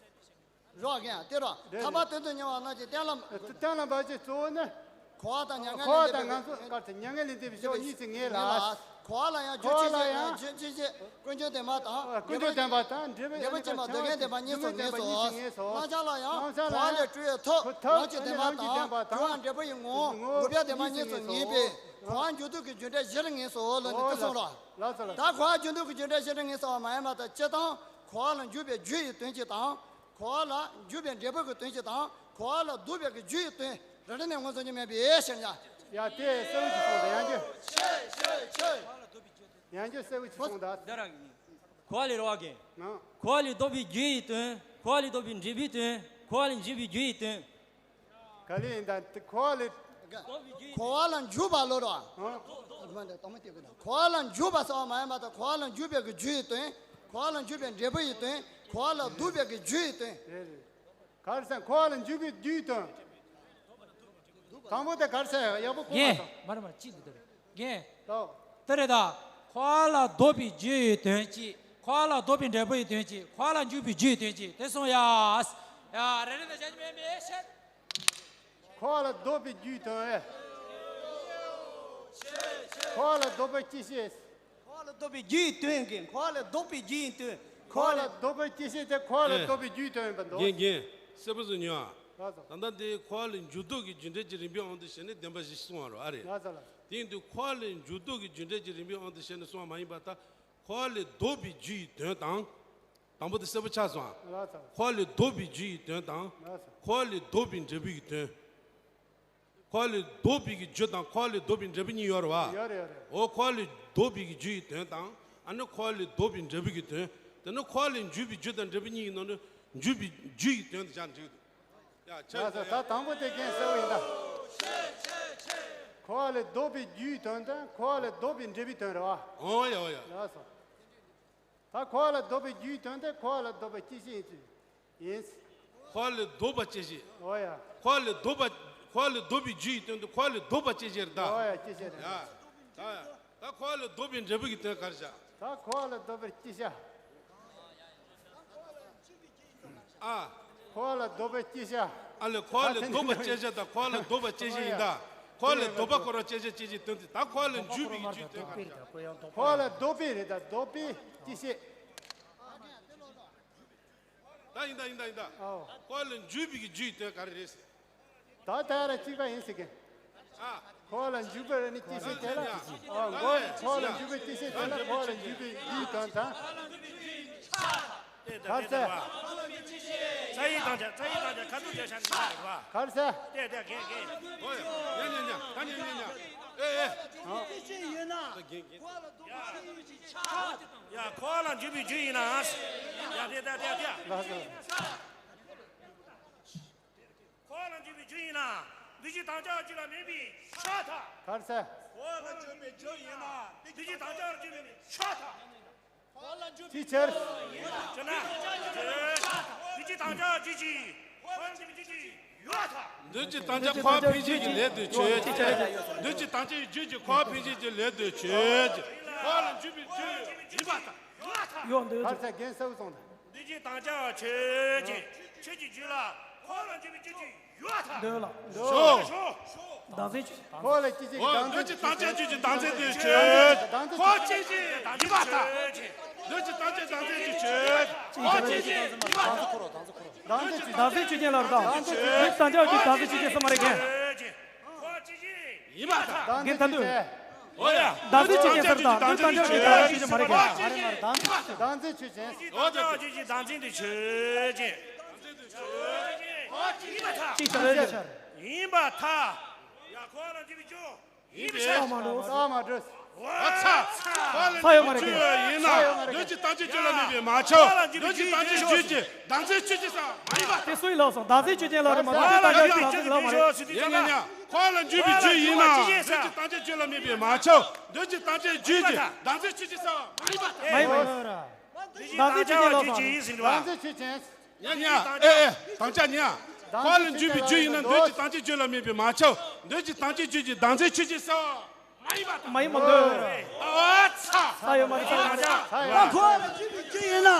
རོགས་རྒན་དེ་རོགས། རེད། ཐ་མ་དོན་དུ་གཉེར་བ་རྣམས་ཀྱིས་གཏན་ལ། གཏན་ལ་འབེབས་ཀྱི་གཙོ་བོ་ནི། གོ་བ་དང་མྱ་ངན་ལས་འདས་པའི། གོ་བ་དང་ངན་སོང་སྐབས་སུ་མྱ་ངན་ལས་འདས་པའི་ཕྱོགས་གཉིས་སུ་ངེས་ལ། གོ་བ་ལ་ཡང་རྒྱུ་ཅི་ཞིག་རྒྱུ་ཅི་ཞིག་ཀུན་འབྱུང་བདེན་པ་དང་། ཀུན་འབྱུང་བདེན་པ་དང་འབྲས་བུ། འབྲས་བུ་ཅན་པ་སྡུག་བསྔལ་བདེན་པ་གཉིས་སུ་ངེས་སོ། རྣམ་གཞག་ལ་ཡང་གོ་བ་ལས་གྲུབ་པའི་ཐོབ་ལམ་གྱི་བདེན་པ་དང་གྲུབ་པ་འབྲས་བུ་ཡི་ངོ་བོ་བསྒྲུབ་པའི་བདེན་པ་གཉིས་སུ་ངེས་པས་གོ་བ་འཇུག་ལྡོག་གི་རྒྱུ་འབྲས་བཞིར་ངེས་སོ་ལབ་ནས་དེ་གསུངས་རོགས། ད་གོ་བ་འཇུག་ལྡོག་གི་རྒྱུ་འབྲས་བཞིར་ངེས་སོ་བ་མ་ཡིན་པ་དང་། སྤྱིར་བཏང་གོ་བ་ལ་འཇུག་པའི་རྒྱུ་ཡི་དོན་གཅིག་དང་། གོ་བ་ལ་འཇུག་པའི་འབྲས་བུ་གི་དོན་གཅིག་དང་། གོ་བ་ལ་ལྡོག་པའི་གི་རྒྱུ་ཡི་དོན་རེ་རེ་ནས་ངོས་འཛིན་རྒྱུ་མེད་པའི་ཕྱིར་ན། ཡ་དེ་གསལ་བོ་ཅིག་གསུངས་འདུག་ཡང་རྒྱུ། ཡང་རྒྱུ་གསལ་བོ་ཅིག་གསུངས་འདུག་འདི་ར་གི་ནི། གོ་བ་ལས་རོ་བ་གན། ཨང་། གོ་བ་ལས་ལྡོག་པའི་རྒྱུ་ཡི་དོན། གོ་བ་ལས་ལྡོག་པའི་འབྲས་བུའི་དོན། གོ་བ་ལས་འཇུག་པའི་རྒྱུ་ཡི་དོན། ག་ལེ་ཡིན་ད་དེ་གོ་བ་ལས། གོ་བ་ལ་འཇུག་པ་ལོ་རོ། ཨང་། གོ་བ་ལ་འཇུག་པ་ཟེར་བ་མ་ཡིན་པ་དང་། གོ་བ་ལ་འཇུག་པའི་རྒྱུ་ཡི་དོན། གོ་བ་ལ་འཇུག་པའི་འབྲས་བུ་ཡི་དོན། གོ་བ་ལ་ལྡོག་པའི་རྒྱུ་ཡི་དོན། རེད་རེད། ག་རེ་ཟེར། གོ་བ་ལ་འཇུག་པའི་རྒྱུ་ཡི་དོན། དང་པོ་དེ་ག་རེ་ཟེར། ཡག་པོ་གོ་མ་རྒན། སོང་། མ་རེད་མ་རེད། གཅིག་འདུག་དེ་རེད། རྒན། ལོ། དེ་རེད་ད། གོ་བ་ལ་ལྡོག་པའི་རྒྱུ་ཡི་དོན་གཅིག་གོ་བ་ལ་ལྡོག་པའི་འབྲས་བུ་ཡི་དོན་གཅིག་གོ་བ་ལ་འཇུག་པའི་རྒྱུ་ཡི་དོན་གཅིག་དེ་གསུངས་ཡ། ཡ་རེ་རེ་ད་བྱ་རྒྱུ་མེད་མེད་བཤད། གོ་བ་ལ་ལྡོག་པའི་རྒྱུ་ཡི་དོན་ཨེ། གོ་བ་ལ་ལྡོག་པའི་སྐྱེད་བྱེད། གོ་བ་ལ་ལྡོག་པའི་རྒྱུ་ཡི་དོན་གྱི། གོ་བ་ལ་ལྡོག་པའི་རྒྱུ་ཡི་དོན། གོ་བ་ལ་ལྡོག་པའི་སྐྱེད་བྱེད་དེ་གོ་བ་ལ་ལྡོག་པའི་རྒྱུ་ཡི་དོན་ཡིན་པ་འདུག་རྒན་རྒན། གསལ་པོ་བཟོ་ཉོ་ཨ། ལགས་སོ། ད་ལྟ་འདི་གོ་བ་ལས་འཇུག་ལྡོག་གི་རྒྱུ་འབྲས་ཀྱི་རིམ་པའི་དབང་དུ་བྱས་ནས་བདེན་པ་བཞི་གསུངས་པ་རེད་ཨ་རེད། ལགས་སོ་ལགས། དེ་ཡིན་དུས་གོ་བ་ལས་འཇུག་ལྡོག་གི་རྒྱུ་འབྲས་ཀྱི་རིམ་པའི་དབང་དུ་བྱས་ནས་གསུངས་པ་མ་ཡིན་པ་ད། གོ་བ་ལས་ལྡོག་པའི་རྒྱུ་ཡི་དོན་དང་། དང་པོ་དེ་གསལ་པོ་ཆགས་སོང་ཨ། ལགས་སོ། གོ་བ་ལས་ལྡོག་པའི་རྒྱུ་ཡི་དོན་དང་། ལགས་སོ། གོ་བ་ལས་ལྡོག་པའི་འབྲས་བུ་ཡི་དོན། གོ་བ་ལས་ལྡོག་པའི་གི་རྒྱུ་དང་གོ་བ་ལས་ལྡོག་པའི་འབྲས་བུ་གཉིས་ཡོད་རེད་བ། ཡོད་རེད་ཡོད་རེད། འོ་གོ་བ་ལས་ལྡོག་པའི་གི་རྒྱུ་ཡི་དོན་དང་། ཨ་ནི་གོ་བ་ལས་ལྡོག་པའི་འབྲས་བུ་གི་དོན། དེ་ནི་གོ་བ་ལས་འཇུག་པའི་རྒྱུ་དང་འབྲས་བུ་གཉིས་ཡིན་ནོ་ནི། འཇུག་པའི་རྒྱུ་ཡི་དོན་དུ་བྱ་འགྲིག་འདུག་ཡ་ཆ་ལགས་སོ། ཡ། ད་དང་པོ་དེ་རྒན་གསལ་བོ་ཡིན་ད། གོ་བ་ལས་ལྡོག་པའི་རྒྱུ་ཡི་དོན་དང་གོ་བ་ལས་ལྡོག་པའི་འབྲས་བུའི་དོན་རེད་བ། འོ་ཡ་འོ་ཡ། ལགས་སོ། ད་གོ་བ་ལ་ལྡོག་པའི་རྒྱུའི་དོན་དེ་གོ་བ་ལ་ལྡོག་པའི་སྐྱེད་བྱེད་ཡིན། གོ་བ་ལས་ལྡོག་པ་སྐྱེད་བྱེད། འོ་ཡ། གོ་བ་ལས་ལྡོག་པ། གོ་བ་ལས་ལྡོག་པའི་རྒྱུ་ཡི་དོན་དུ་གོ་བ་ལས་ལྡོག་པ་སྐྱེད་བྱེད་རེད་ད། འོ་ཡ་སྐྱེད་བྱེད་རེད། ཡ། ད་ཡ། ད་གོ་བ་ལས་ལྡོག་པའི་འབྲས་བུ་གི་དོན་ག་རེ་བྱ། ད་གོ་བ་ལ་ལྡོག་པའི་སྐྱེད་བྱེད། ཨ། གོ་བ་ལ་ལྡོག་པའི་སྐྱེད་བྱེད། ཨ་ལས་གོ་བ་ལས་ལྡོག་པ་སྐྱེད་བྱེད་དང་གོ་བ་ལས་ལྡོག་པ་སྐྱེད་བྱེད་ཡིན་ད། གོ་བ་ལས་ལྡོག་པ་སྐོར་བ་སྐྱེད་བྱེད་སྐྱེད་བྱེད་དོན་དུ་ད་གོ་བ་ལས་འཇུག་པའི་གི་རྒྱུའི་དོན་ག་རེ་བྱ། གོ་བ་ལ་ལྡོག་པའི་རེད་ད་ལྡོག་པའི་སྐྱེད་བྱེད། ད་ཡིན་ད་ཡིན་ད་ཡིན་ད། ཨོ། གོ་བ་ལ་འཇུག་པའི་གི་རྒྱུ་ཡི་དོན་ག་རེ་རེད་ཟེར། ད་ད་ར་གཅིག་པ་ཡིན་ཟེར་གི། ཨ། གོ་བ་ལ་འཇུག་པའི་རེ་ནི་སྐྱེད་བྱེད་དེ་ལ། ཨོ་མགོ་གོ་བ་ལ་འཇུག་པའི་སྐྱེད་བྱེད་དེ་ལ་གོ་བ་ལ་འཇུག་པའི་རྒྱུ་ཡི་དོན་དང་། ག་རེ་ཟེར། རྩ་ཡི་དང་ཆ་རྩ་ཡི་དང་ཆ་ཁ་ཐུག་བརྗོད་བྱ་འདི་མ་རེད་བ། ག་རེ་ཟེར། དེ་དེ་རྒན་རྒན། ཨོ་ཡ། ཉ་ཉ་ཉ། ད་ཉ་ཉ་ཉ། ཨེ་ཨེ། སྐྱེད་བྱེད་ཡོད་ན། ད་རྒན་རྒན། གོ་བ་ལ་ལྡོག་པའི་རྒྱུ་ཡི་ཆ། ཡ་གོ་བ་ལ་འཇུག་པའི་རྒྱུ་ཡིན་ན། ཡ་དེ་དེ་དེ་དེ། ལགས་སོ། གོ་བ་ལ་འཇུག་པའི་རྒྱུ་ཡིན་ན། འདུ་བྱེད་དམ་བཅའ་རྒྱུད་ལ་མེད་པས་ཁྱབ་མཐའ། ག་རེ་ཟེར། གོ་བ་ལ་འཇུག་པའི་རྒྱུ་ཡིན་ན། འདུ་བྱེད་དམ་བཅའ་རྒྱུད་ལ་མེད་པས་ཁྱབ་མཐའ། ཅི་ཕྱིར། ཅི་ན། འདུ་བྱེད་དམ་བཅའ་རྒྱུད་ཀྱི། གོ་བ་ལ་འཇུག་པའི་རྒྱུད་ཀྱི་ཡོད་མཐའ། འདུ་བྱེད་དམ་བཅའ་འཁོར་བ་འཕེན་བྱེད་ཀྱི་ལས་དེ་ཆོས་ཅན། འདུ་བྱེད་དམ་བཅའ་ཡི་རྒྱུད་ཀྱི་འཁོར་བ་འཕེན་བྱེད་ཀྱི་ལས་དེ་ཆོས་ཅན། གོ་བ་ལ་འཇུག་པའི་རྒྱུ་ཡིན་པར་ཐལ། ཡོད་མཐའ། ཡོད་འདོད། ག་རེ་ཟེར་རྒན་གསལ་བོ་གསུངས་ད། འདུ་བྱེད་དམ་བཅའ་ཆོས་ཅན། ཆོས་ཀྱི་རྒྱུད་ལ་འཁོར་བ་ལ་འཇུག་པའི་རྒྱུ་ཅིག་ཡོད་མཐའ། འདོད་ལ། ཞོག་ཞོག་བདག་འཛིན་ཆོས། འཁོར་བ་ལ་སྐྱེད་བྱེད་ཀྱི་བདག་འཛིན། འདུ་བྱེད་དམ་བཅའ་རྒྱུད་ཀྱི་བདག་འཛིན་དེ་ཆོས་ཅན། འཁོར་བ་སྐྱེད་བྱེད་ཡིན་པར་ཐལ། འདུ་བྱེད་དམ་བཅའ་བདག་འཛིན་དེ་ཆོས་ཅན། འཁོར་བ་སྐྱེད་བྱེད་ཡིན་པར་ཐལ། བདག་འཛིན་ཆོས་ཅན། བདག་འཛིན་ཆོས་ཅན་ལ་རེད་ད། འདུ་བྱེད་དམ་བཅའ་རྒྱུད་བདག་འཛིན་ཆོས་ཅན་ཟེར་མ་རེད་གན། ཡིན་པར་ཐལ། རྒན་ད་འདུག་འོ་ཡ། བདག་འཛིན་ཆོས་ཅན་ཟེར་དང་འདུ་བྱེད་དམ་བཅའ་རྒྱུད་བདག་འཛིན་ཆོས་ཅན་མ་རེད་གན། བདག་འཛིན་ཆོས་ཅན། འདུ་བྱེད་དམ་བཅའ་རྒྱུད་ཀྱི་བདག་འཛིན་དེ་ཆོས་ཅན། ཡིན་པར་ཐལ། ཡིན་པར་ཐལ། ཡིན་པར་ཐལ། ཡ་གོ་བ་ལ་འཇུག་པའི་རྒྱུ། ཡིན་པས། ས་མ་འགྲོ། ས་མ་འགྲོ། འོ་ཚ། ས་ཡོད་མ་རེད་གན། ཡིན་ན། འདུ་བྱེད་དམ་བཅའ་རྒྱུད་ལ་མེད་པས་མ་ཁྱབ། འདུ་བྱེད་དམ་བཅའ་རྒྱུད་ཀྱི་བདག་འཛིན་ཆོས་ཅན་ཟེར་མ་ཡིན་པ། དེ་སུ་ཡིས་ལབ་སོང་། བདག་འཛིན་ཆོས་ཅན་ལབ་རེད་མ་གཏོགས་འདུ་བྱེད་དམ་བཅའ་རྒྱུད་བདག་འཛིན་ལབ་མ་རེད། ཡ་ཡ་ཡ། འཁོར་བ་ལ་འཇུག་པའི་རྒྱུ་ཡིན་ན། འདུ་བྱེད་དམ་བཅའ་རྒྱུད་ལ་མེད་པས་མ་ཁྱབ། འདུ་བྱེད་དམ་བཅའ་རྒྱུད་ཀྱི་བདག་འཛིན་ཆོས་ཅན་ཟེར་བ་མ་ཡིན་པ། མ་ཡིན་པ། བདག་འཛིན་ཆོས་ཅན་ལབ་དང་། བདག་འཛིན་ཆོས་ཅན། ཉ་ཉ། ཨེ་ཨེ། དམ་བཅའ་ཉ། འཁོར་བ་ལ་འཇུག་པའི་རྒྱུ་ཡིན་ན་འདུ་བྱེད་དམ་བཅའ་རྒྱུད་ལ་མེད་པས་མ་ཁྱབ། འདུ་བྱེད་དམ་བཅའ་རྒྱུད་ཀྱི་བདག་འཛིན་ཆོས་ཅན་ཟེར་བ་མ་ཡིན་པ་དང་། མ་ཡིན་པ་འདོད། ཨ་ཚ། ས་ཡོད་མ་རེད་ས་ཡོད་མ་རེད། ས་ཡོད་མ་རེད། འཁོར་བ་ལ་འཇུག་པའི་རྒྱུ་ཡིན་ན།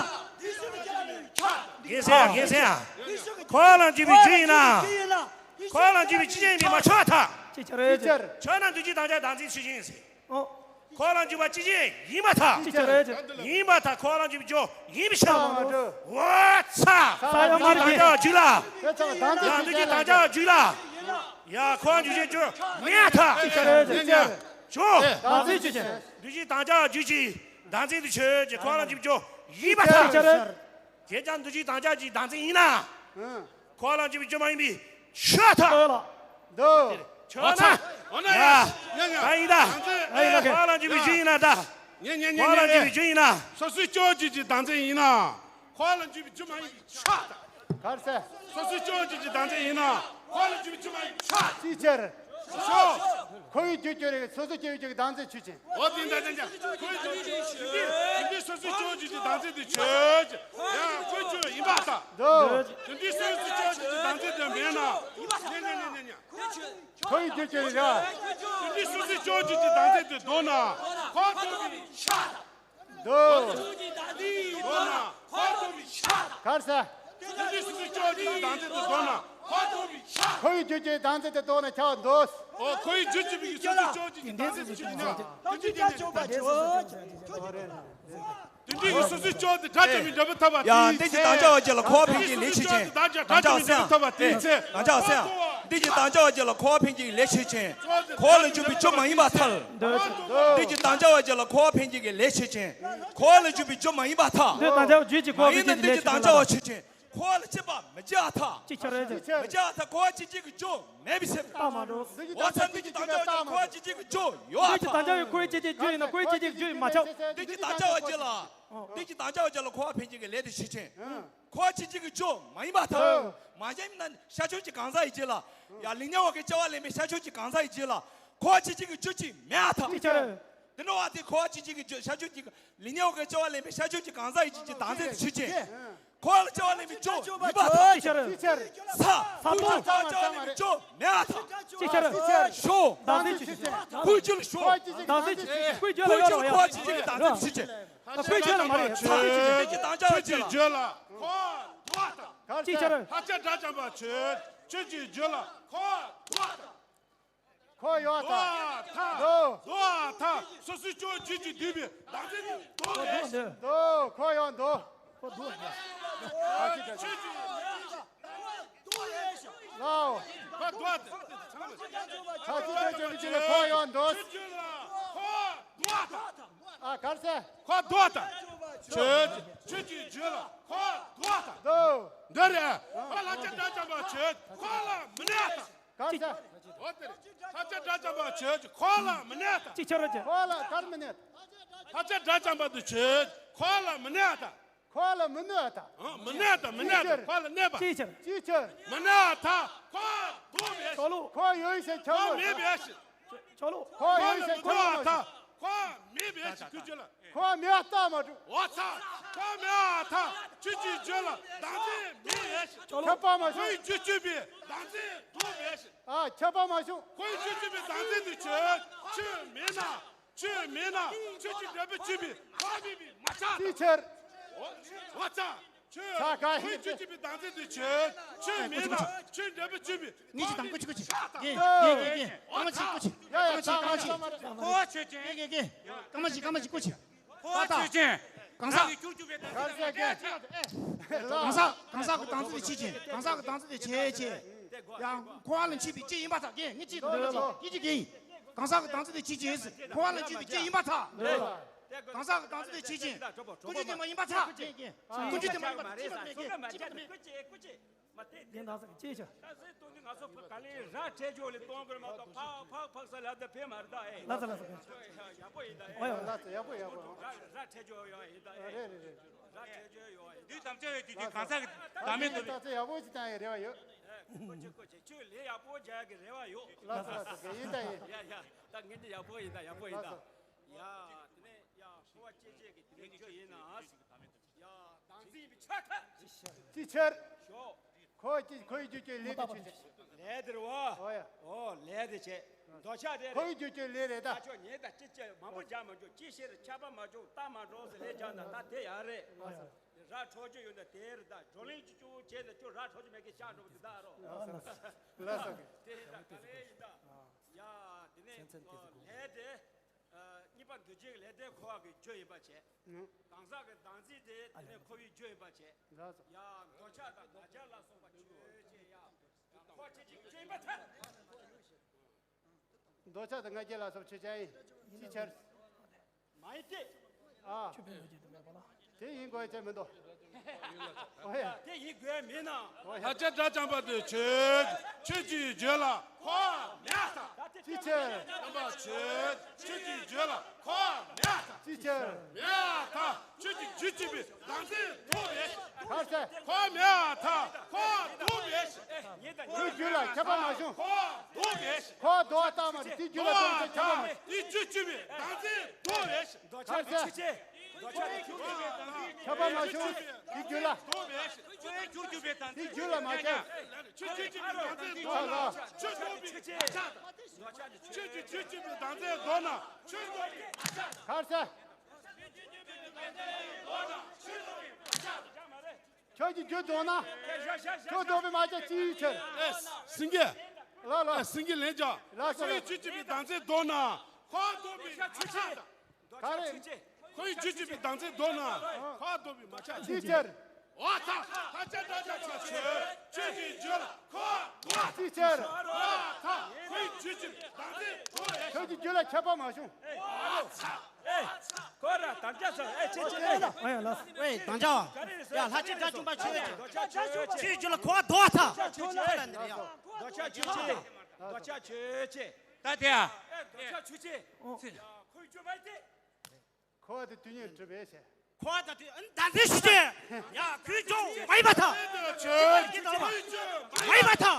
རྒན་ཟེར་ཡ་རྒན་ཟེར་ཡ། འཁོར་བ་ལ་འཇུག་པའི་རྒྱུ་ཡིན་ན། འཁོར་བ་ལ་འཇུག་པའི་རྒྱུ་ཅན་ཡིན་པས་མ་ཆགས་ཐལ། ཅིག་ཆར་ཅིག་ཆར། ཆགས་ན་འདུ་བྱེད་དམ་བཅའ་བདག་འཛིན་ཆོས་ཅན་ཟེར། ཨོ། འཁོར་བ་ལ་འཇུག་པ་རྒྱུ་ཅན་ཡིན་པར་ཐལ། ཅིག་ཆར་ཅིག་ཡིན་པར་ཐལ། འཁོར་བ་ལ་འཇུག་པའི་རྒྱུ་ཡིན་པའི་ཕྱིར། ཨོ་ཚ། ས་ཡ་མ་རེད། དམ་བཅའ་བ་འཇུག་ལ། ཡ་འདུ་བྱེད་དམ་བཅའ་བ་འཇུག་ལ། ཡ་འཁོར་བ་འཇུག་བྱེད་རྒྱུ་མེད་ཐལ། ཅིག་ཆར་ཅིག་ཆར། ཆོས། བདག་འཛིན་ཆོས་ཅན། འདུ་བྱེད་དམ་བཅའ་བ་འཇུག་བྱེད་བདག་འཛིན་དུ་ཆོས་ཅན། འཁོར་བ་ལ་འཇུག་པའི་རྒྱུ་ཡིན་པར་ཐལ། ཅིག་ཆར། དེ་ཀྱང་འདུ་བྱེད་དམ་བཅའ་བཞིའི་བདག་འཛིན་ཡིན་ན། འཁོར་བ་ལ་འཇུག་པའི་རྒྱུ་མ་ཡིན་པས་ཆགས་ཐལ། འདུག་ཆགས་ན། ཨོ་ན་ཡ། ཡ་ཡ། ད་ཡིན་ད། ཨེ་ཡིན་ད། འཁོར་བ་ལ་འཇུག་པའི་རྒྱུ་ཡིན་ན་ད། ཉེ་ཉེ་ཉེ་འཁོར་བ་ལ་འཇུག་པའི་རྒྱུ་ཡིན་ན། སོ་སོའི་སྐྱོན་བརྗོད་ཀྱི་བདག་འཛིན་ཡིན་ན། འཁོར་བ་ལ་འཇུག་པའི་རྒྱུ་མ་ཡིན་པས་ཆགས་ཐལ། གར་ས། སོ་སོའི་སྐྱོན་བརྗོད་ཀྱི་བདག་འཛིན་ཡིན་ན། འཁོར་བ་ལ་འཇུག་པའི་རྒྱུ་མ་ཡིན་པས་ཆགས། ཅིག་ཆར། ཤོ། འཁོར་བའི་རྒྱུ་ཅན་རེད། སོ་སོའི་སྐྱོན་བརྗོད་ཀྱི་བདག་འཛིན་ཆོས་ཅན། འོ་དེ་འདྲ་ཅན་ཅན། འཁོར་བའི་རྒྱུ་ཅན་ཆོས་ཅན། དེ་འདྲའི་སོ་སོའི་སྐྱོན་བརྗོད་ཀྱི་བདག་འཛིན་དེ་ཆོས་ཅན། ཡང་འཁོར་རྒྱུ་ཡིན་པར་ཐལ། འདུག་དེ་འདྲའི་སོ་སོའི་སྐྱོན་བརྗོད་ཀྱི་བདག་འཛིན་དེ་མེད་ན། ཉན་ཉན་ཉན་ཉན་ཉན། འཁོར་བའི་རྒྱུ་ཅན་རེད། དེ་འདྲའི་སོ་སོའི་སྐྱོན་བརྗོད་ཀྱི་བདག་འཛིན་དེ་འདུག་ན། འཁོར་བ་ཐོབ་པའི་ཆགས། འདུག་འཁོར་བ་ཐོབ་པའི་ཆགས། གར་ས། འཁོར་བའི་རྒྱུ་ཅན་བདག་འཛིན་དུ་འདོད་ན། འཁོར་བའི་རྒྱུ་ཅན་བདག་འཛིན་དུ་འདོད་ན་ཆགས་འདུག་འཁོར་བའི་རྒྱུ་ཅན་བདག་འཛིན་དུ་ཆགས་ན། དེ་འདྲའི་གི་སོ་སོའི་སྐྱོན་དེ་དགྲ་བཅོམ་པའི་འབྲས་བུ་ཐོབ་པ་དེའི་ཚེ། ཡང་འདི་ཀྱི་དམ་བཅའ་བ་བརྒྱད་ལ་འཁོར་བ་འཕེན་བྱེད་ལས་ཆོས་ཅན། དམ་བཅའ་སེམས། དམ་བཅའ་སེམས། འདི་ཀྱི་དམ་བཅའ་བ་བརྒྱད་ལ་འཁོར་བ་འཕེན་བྱེད་ཀྱི་ལས་ཆོས་ཅན། འཁོར་བ་ལ་འཇུག་པའི་རྒྱུ་མ་ཡིན་པར་ཐལ། འདི་ཀྱི་དམ་བཅའ་བ་བརྒྱད་ལ་འཁོར་བ་འཕེན་བྱེད་ཀྱི་ལས་ཆོས་ཅན། འཁོར་བ་ལ་འཇུག་པའི་རྒྱུ་མ་ཡིན་པར་ཐལ། འདི་དམ་བཅའ་བརྒྱད་ཀྱི་འཁོར་བ་འཕེན་བྱེད་ཀྱི་ལས་ཆོས་ཅན། འཁོར་བ་ལ་སྐྱེ་བ་མི་འཇུག་པར་ཐལ། ཅིག་ཆར་ཅིག་མི་འཇུག་པར་ཐལ། འཁོར་བ་སྐྱེ་བྱེད་ཀྱི་རྒྱུ་མེད་པའི་ཕྱིར། རྟགས་མ་གྲུབ། འོ་ཙམ་འདི་ཀྱི་དམ་བཅའ་བ་བརྒྱད་ལ་འཁོར་བ་སྐྱེ་བྱེད་ཀྱི་རྒྱུ་ཡོད་པར་ཐལ། འདི་ཀྱི་དམ་བཅའ་བའི་འཁོར་བ་སྐྱེ་བྱེད་རྒྱུ་ཡིན་ན་འཁོར་བ་སྐྱེ་བྱེད་ཀྱི་རྒྱུ་ཡིན་མ་ཁྱབ། འདི་ཀྱི་དམ་བཅའ་བ་བརྒྱད་ལ། འདི་ཀྱི་དམ་བཅའ་བ་བརྒྱད་ལ་འཁོར་བ་འཕེན་བྱེད་ཀྱི་ལས་དེ་ཆོས་ཅན། འཁོར་བ་སྐྱེ་བྱེད་ཀྱི་རྒྱུ་མ་ཡིན་པར་ཐལ། མ་གཞི་ཡིན་ན་ཤར་ཕྱོགས་ཀྱི་གང་ཟག་ཡི་རྗེས་ལ། ཡ་གླེགས་བམ་འོག་གི་སྐྱེ་བ་ལེན་པའི་ཤར་ཕྱོགས་ཀྱི་གང་ཟག་ཡི་རྗེས་ལ། འཁོར་བ་སྐྱེ་བྱེད་ཀྱི་རྒྱུ་ཅིག་མེད་པར་ཐལ། ཅིག་ཆར། དེ་འདྲ་བ་དེ་འཁོར་བ་སྐྱེ་བྱེད་ཀྱི་རྒྱུ་ཤར་ཕྱོགས་ཀྱི་གླེགས་བམ་འོག་གི་སྐྱེ་བ་ལེན་པའི་ཤར་ཕྱོགས་ཀྱི་གང་ཟག་ཡི་རྗེས་ཀྱི་བདག་འཛིན་དེ་ཆོས་ཅན། འཁོར་བ་ལ་སྐྱེ་བ་ལེན་པའི་རྒྱུ་ཡིན་པར་ཐལ། ཅིག་ཆར། ཅིག་ཆར། ས། ས་ཕུང་ཁྱོད་འཁོར་བ་སྐྱེ་བ་ལེན་པའི་རྒྱུ་མེད་པར་ཐལ། ཅིག་ཆར། ཤོ། བདག་འཛིན་ཆོས་ཅན། ཁོའི་རྒྱུད་ལ་ཤོ། བདག་འཛིན་ཆོས་ཅན། ཁོའི་རྒྱུད་ལ་ཡོད་རེད་པ། ཡ། ཁོའི་རྒྱུད་ལ་མ་རེད། ས་ཕུང་ཆོས་ཅན། ཁོའི་རྒྱུད་ལ་མ་རེད། ས་ཕུང་ཆོས་ཅན། དེ་ཀྱི་དམ་བཅའ་བ་བརྒྱད་ལ། ཅིག་ཆར། ལྷ་ཆེན་དགྲ་བཅོམ་པ་ཁྱོད་ཁྱོད་ཀྱི་རྒྱུད་ལ་འཁོར་བ་འདུག་པར་ཐལ། འཁོར་བ་ཡོད་པར་ཐལ། འདུག་འདུག་པར་ཐལ། སོ་སོའི་སྐྱོན་བརྗོད་ཀྱིས་བསྡུས་པའི་བདག་འཛིན་དེ་འདུག་མེད། འདུག་འཁོར་ཡོད་འདུག་འཁོར་འདུག་མེད། ཁྱོད་ཀྱི་ལའོ། འཁོར་འདུག་པར་ཐལ། ཁྱོད་ཀྱི་དགྲ་བཅོམ་པའི་རྒྱུད་ལ་འཁོར་ཡོད་འདུག་ཁྱོད་ཀྱི་རྒྱུད་ལ་འཁོར་འདུག་པར་ཐལ། ཨ་གར་ས། འཁོར་འདུག་པར་ཐལ། ཁྱོད་ཁྱོད་ཀྱི་རྒྱུད་ལ་འཁོར་འདུག་པར་ཐལ། འདུག་འདི་རེད། འཁོར་ལྷ་ཆེན་དགྲ་བཅོམ་པ་ཁྱོད་འཁོར་ལ་མི་གནས་ཐལ། གང་ས། འོ་དེ་རེད། ལྷ་ཆེན་དགྲ་བཅོམ་པ་ཁྱོད་ཀྱི་འཁོར་ལ་མི་གནས་ཐལ། ཅིག་ཆར་རོ་ཅིག་འཁོར་ལ་གར་མི་གནས་ཐལ། ལྷ་ཆེན་དགྲ་བཅོམ་པ་དེ་ཁྱོད་འཁོར་ལ་མི་གནས་ཐལ། འཁོར་ལ་མི་གནས་ཐལ། ཨ་མི་གནས་ཐལ། མི་གནས་ཐལ། ཅིག་ཆར། འཁོར་ལ་གནས་པ། ཅིག་ཆར། མི་གནས་ཐལ། འཁོར་འདུག་མེད་ཕྱིར། ཆོ་ལོ། འཁོར་ཡོད་ཕྱིར། ཆོ་ལོ། འཁོར་མེད་པའི་ཕྱིར། ཆོ་ལོ། འཁོར་ཡོད་ཕྱིར། ཆོ་ལོ། འཁོར་མེད་པའི་ཕྱིར། ཁྱོད་ཀྱི་རྒྱུད་ལ། འཁོར་མེད་པར་ཐལ། མ་གྲུབ། འོ་ཚ། འཁོར་མེད་པར་ཐལ། ཁྱོད་ཀྱི་རྒྱུད་ལ་བདག་འཛིན་མེད་པའི་ཕྱིར། ཆོ་ལོ། ཁྱབ་པ་མ་བྱུང་། ཁོ་ཡི་རྒྱུད་གཅོད་པའི་བདག་འཛིན་འདུག་མེད་ཕྱིར། ཨ་ཁྱབ་པ་མ་བྱུང་། ཁོ་ཡི་རྒྱུད་གཅོད་པའི་བདག་འཛིན་དེ་ཁྱོད་ཁྱོད་མེད་ན། ཁྱོད་མེད་ན་ཁྱོད་ཀྱི་དགྲ་བཅོམ་པའི་འཁོར་མེད་པས་མ་ཆགས། ཅིག་ཆར། འོ་ཚ། ཁྱོད་ཁོ་ཡི་རྒྱུད་གཅོད་པའི་བདག་འཛིན་དེ་ཁྱོད་ཁྱོད་མེད་ན་ཁྱོད་དགྲ་བཅོམ་པའི། ངེད་ཀྱི་དང་ཀུ་ཅི་ཀུ་ཅི། རྒན་རྒན་རྒན་རྒན། སྐར་མ་གཅིག་ཀུ་ཅི། སྐར་མ་གཅིག་སྐར་མ་གཅིག། འཁོར་བ་ཆོས་ཅན། རྒན་རྒན་རྒན། སྐར་མ་གཅིག་སྐར་མ་གཅིག་ཀུ་ཅི། འཁོར་བ་ཆོས་ཅན། གང་ཟག་གི་རྒྱུར་གྱུར་པའི་བདག་འཛིན་དང་། གང་ཟག་གང་ཟག་གི་བདག་འཛིན་དེ་ཆོས་ཅན། གང་ཟག་གི་བདག་འཛིན་དེ་ཆོས་ཅན། ཡང་འཁོར་བ་ལ་འཇུག་པའི་རྒྱུ་ཡིན་པར་ཐལ། རྒན་ངེད་ཀྱི་དང་ཀུ་ཅི་ཀུ་ཅི། རྒན་གྱི་རྒན། གང་ཟག་གི་བདག་འཛིན་དེ་ཆོས་ཅན། འཁོར་བ་ལ་འཇུག་པའི་རྒྱུ་ཡིན་པར་ཐལ། གང་ཟག་གི་བདག་འཛིན་དེ་ཆོས་ཅན། ཀུན་འབྱུང་བདེན་པ་ཡིན་པར་ཐལ། རྒན་རྒན། ཀུན་འབྱུང་བདེན་པ་ཡིན་པར་ཐལ། ཅི་མ་མེད་རྒན། ཅི་མ་མེད། རྒན་དག་ས་ཅི་ཤོད། ད་ཟེར་དོན་དུ་ང་ཚོ་བོད་ག་ལེ་ར་འཕྲད་ཆོག་ལེ་གཏོང་དགོས་མ་གཏོགས་ཕག་ཕག་ཕག་ས་ལབ་ད་ཕེ་མ་རེད་ད་ཨེ། ལ་ས་ལ་ས་ཕེ། ཡག་པོ་ཡིན་ད་ཨེ། ཨོ་ཡ། ལ་ས་ཡག་པོ་ཡག་པོ། ར་ར་འཕྲད་ཆོག་ཡོད་ཡིན་ད་ཨེ། རེད་རེད་རེད། ར་འཕྲད་ཆོག་ཡོད་ཡིན། འདི་དམ་བཅའ་ཡོད་དུས་དུས་གང་ཟག་གི་བདག་མེད་རྟོགས་པའི། ད་ཚེ་ཡག་པོ་ཅིག་བཏང་ཡོད་རེ་བ་ཡོད། ཀོ་ཅི་ཀོ་ཅི་ཁྱོད་ལས་ཡག་པོ་རྒྱག་གི་རེ་བ་ཡོད། ལ་ས་ལ་ས་ཡིན་ད་ཡིན། ཡ་ཡ་ད་ངས་འདི་ཡག་པོ་ཡིན་ད་ཡག་པོ་ཡིན་ད། ལ་ས། ཡ་དེ་ནས་ཡ་འཁོར་བ་སྐྱེ་བྱེད་ཀྱི་དེ་ནས་ཁྱོད་ཡིན་ན། ཡ་བདག་འཛིན་པའི་ཆ་ཐག་ཅིག་ཆར། ཞོག་ཁོ་ཅི་ཁོ་ཡི་རྒྱུ་ཅི་ལས་དེ་ཆི་ཆི། ལས་དེ་རེད་བ། ཨོ་ཡ། ཨོ་ལས་དེ་ཆེ། འདོད་ཆགས་དེ་རེད། ཁོ་ཡི་རྒྱུ་ཅི་ལས་རེད་ད། ཨ་ཅོ་ཉེ་ད་ཅི་ཅི་མང་པོ་རྒྱག་མ་འཇོག་ཅི་ཤེས་རེད་ཆགས་པ་མ་འཇོག་ལྟ་མ་འགྲོ་ཟེར་ལས་རྒྱག་ད་ད་དེ་ཡ་རེད། ཨོ་ཡ། ར་འཕྲོག་རྒྱུ་ཡོད་ན་དེ་རེད་ད་བགྲོ་གླེང་ཅི་ཅུ་བྱས་ན་ཅོ་ར་འཕྲོག་རྒྱུ་མེད་ཀི་ཤག་འགྲོ་གི་ད་རོ། ལ་ས་གི། དེ་ཡིན་ད་ག་ལེ་ཡིན་ད། ཡ་དེ་ནས་ལས་དེ། གཉིས་པ་འདུ་བྱེད་ཀྱི་ལས་དེ་འཁོར་བ་གི་རྒྱུ་ཡིན་པ་བྱས། གང་ཟག་གི་བདག་འཛིན་དེ་དེ་ནས་འཁོར་བའི་རྒྱུ་ཡིན་པ་བྱས། ཡ་འདོད་ཆགས་དང་ང་རྒྱལ་ལ་སོགས་པ་ཆོས་ཅན། ཡ་འཁོར་བ་ཆོས་ཅན་ཆོས་ཡིན་པར་ཐལ། འདོད་ཆགས་དང་ང་རྒྱལ་ལ་སོགས་ཆོས་ཅན་ཡིན། ཅིའི་ཕྱིར། མ་ཡིན་ཏེ། ཨ། དེ་ཡིན་དགོས་ཅེས་མི་འདུག་ཨོ་ཡ། དེ་ཡིན་དགོས་མིན་ན། ཨོ་ཡ། ད་ཅི་སྒྲ་བྱས་པ་དེ་ཆོས་ཆོས་ཀྱི་རྒྱུད་ལ་འཁོར་བ་མེད་ད། ཅིའི་ཕྱིར། བྱས་པ་ཆོས་ཆོས་ཀྱི་རྒྱུད་ལ་འཁོར་བ་མེད་ད། ཅིའི་ཕྱིར། མེད་ད། ཆོས་ཀྱི་རྒྱུད་གཅིག་པའི་བདག་འཛིན་ལྡོག་པའི་ཕྱིར། ག་རེ་ཟེར། འཁོར་བ་མེད་ད། འཁོར་བ་ལྡོག་པའི་ཕྱིར། ཁོའི་རྒྱུད་ལ་ཁྱབ་པ་མ་བྱུང་། འཁོར་བ་ལྡོག་པའི་ཕྱིར། འཁོར་བ་ལྡོག་པ་ལྟ་མ་རེད་དེའི་རྒྱུད་ལ་ལྡོག་པའི་ཁྱབ་པ་མ་བྱུང་། དེའི་རྒྱུད་གཅིག་པའི་བདག་འཛིན་ལྡོག་པའི་ཕྱིར། ག་རེ་ཟེར། ཁྱབ་པ་མ་བྱུང་། དེའི་རྒྱུད་ལ། དེའི་རྒྱུད་ལ་མ་ཁྱབ། ཆོས་ཅན་གྱི་བདག་འཛིན་ལྡོག་ན་ཆོས་ལྡོག་པའི་མ་ཁྱབ། ཆོས་ཀྱི་ཆོས་ཅན་གྱི་བདག་འཛིན་ལྡོག་ན་ཆོས་ལྡོག་པའི་མ་ཁྱབ། ག་རེ་ཟེར། ཆོས་ཀྱི་རྒྱུད་ལྡོག་ན། ཆོས་ལྡོག་པའི་མ་ཁྱབ་ཅིའི་ཕྱིར། ཨེ། སེང་གེ། ལ་ལ། ཨེ། སེང་གེ་ལན་རྒྱག་ལ་ལ། ཆོས་ཀྱི་རྒྱུད་གཅིག་པའི་བདག་འཛིན་ལྡོག་ན། འཁོར་བ་ལྡོག་པའི་མ་ཁྱབ། ག་རེ། ཁོ་ཡི་རྒྱུད་གཅིག་པའི་བདག་འཛིན་ལྡོག་ན། འཁོར་བ་ལྡོག་པའི་མ་ཁྱབ། ཅིའི་ཕྱིར། འོ་ཐ། ད་ཅི་སྒྲ་བྱས་པ་ཆོས་ཆོས་ཀྱི་རྒྱུད་ལ་འཁོར་བ་ལྡོག་པའི་ཕྱིར། འོ་ཐ། ཁོ་ཡི་རྒྱུད་གཅིག་པའི་བདག་འཛིན་ལྡོག་པའི་ཕྱིར། ཁྱོད་ཀྱི་རྒྱུད་ལ་ཁྱབ་པ་མ་བྱུང་། འོ་ཐ། ཨེ། ཁོ་ར་དམ་བཅའ་ཚོ་ཨེ་ཅེ་ཅེ་ཨེ། ཨེ་ཡ་ལ། ཨེ་དམ་བཅའ་བ། ཡ་ལྷ་ཆོས་སྒྲ་བྱུང་པ་ཆོས་ཅན། ཆོས་རྒྱུད་ལ་འཁོར་བ་ལྡོག་ཐལ། ཁྱོད་ལ་འདིར་ཡ། འདོད་ཆགས་ཆོས་ཅན། འདོད་ཆགས་ཆོས་ཅན། ད་དེ་ཡ། འདོད་ཆགས་ཆོས་ཅན། ཁོའི་རྒྱུ་མ་ཡིན་ཏེ། འཁོར་བ་དེ་དུས་མཉམ་གྲུབ་པའི་ཕྱིར། འཁོར་བ་དང་དུས་བདག་འཛིན་ཆོས་ཅན། ཡ་ཁོའི་རྒྱུ་མ་ཡིན་པར་ཐལ། ཆོས་ཅན། མ་ཡིན་པར་ཐལ།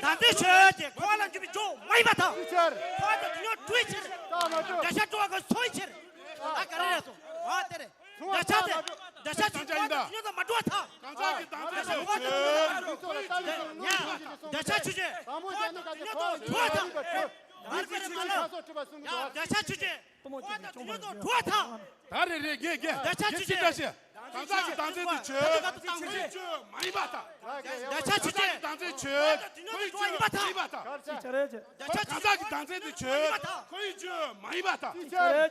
བདག་འཛིན་ཆོས་ཅན། འཁོར་བ་ལ་འཇུག་པའི་རྒྱུ་མ་ཡིན་པར་ཐལ། ཅིའི་ཕྱིར། འཁོར་བ་དང་དུས་མཉམ་གྲུབ་པའི་ཕྱིར། རྟགས་མ་གྲུབ། འདོད་ཆགས་གྲུབ་པ་གི་སོ་ཡི་ཕྱིར། ད་ག་རེ་རེད་སོང་། ཨ་དེ་རེད། འདོད་ཆགས་དེ། འདོད་ཆགས་ཆོས་ཅན། འཁོར་བ་དང་དུས་མཉམ་དུ་མ་གྲུབ་པར་ཐལ། གང་ཟག་གི་བདག་འཛིན་ཆོས་ཅན། འདོད་ཆགས་ཆོས་ཅན། འཁོར་བ་དང་དུས་མཉམ་དུ་གྲུབ་པར་ཐལ། ཡ་འདོད་ཆགས་ཆོས་ཅན། འཁོར་བ་དང་དུས་མཉམ་དུ་གྲུབ་པར་ཐལ། ད་རེ་རེ་རྒན་རྒན། འདོད་ཆགས་ཆོས་ཅན། གང་ཟག་གི་བདག་འཛིན་དེ་ཆོས། ཁོའི་རྒྱུ་མ་ཡིན་པར་ཐལ། འདོད་ཆགས་ཆོས་ཅན། གང་ཟག་གི་བདག་འཛིན་དེ་ཆོས། ཁོའི་རྒྱུ་མ་ཡིན་པར་ཐལ། འདོད་ཆགས་ཆོས་ཅན། གང་ཟག་གི་བདག་འཛིན་དེ་ཆོས། ཁོའི་རྒྱུ་མ་ཡིན་པར་ཐལ།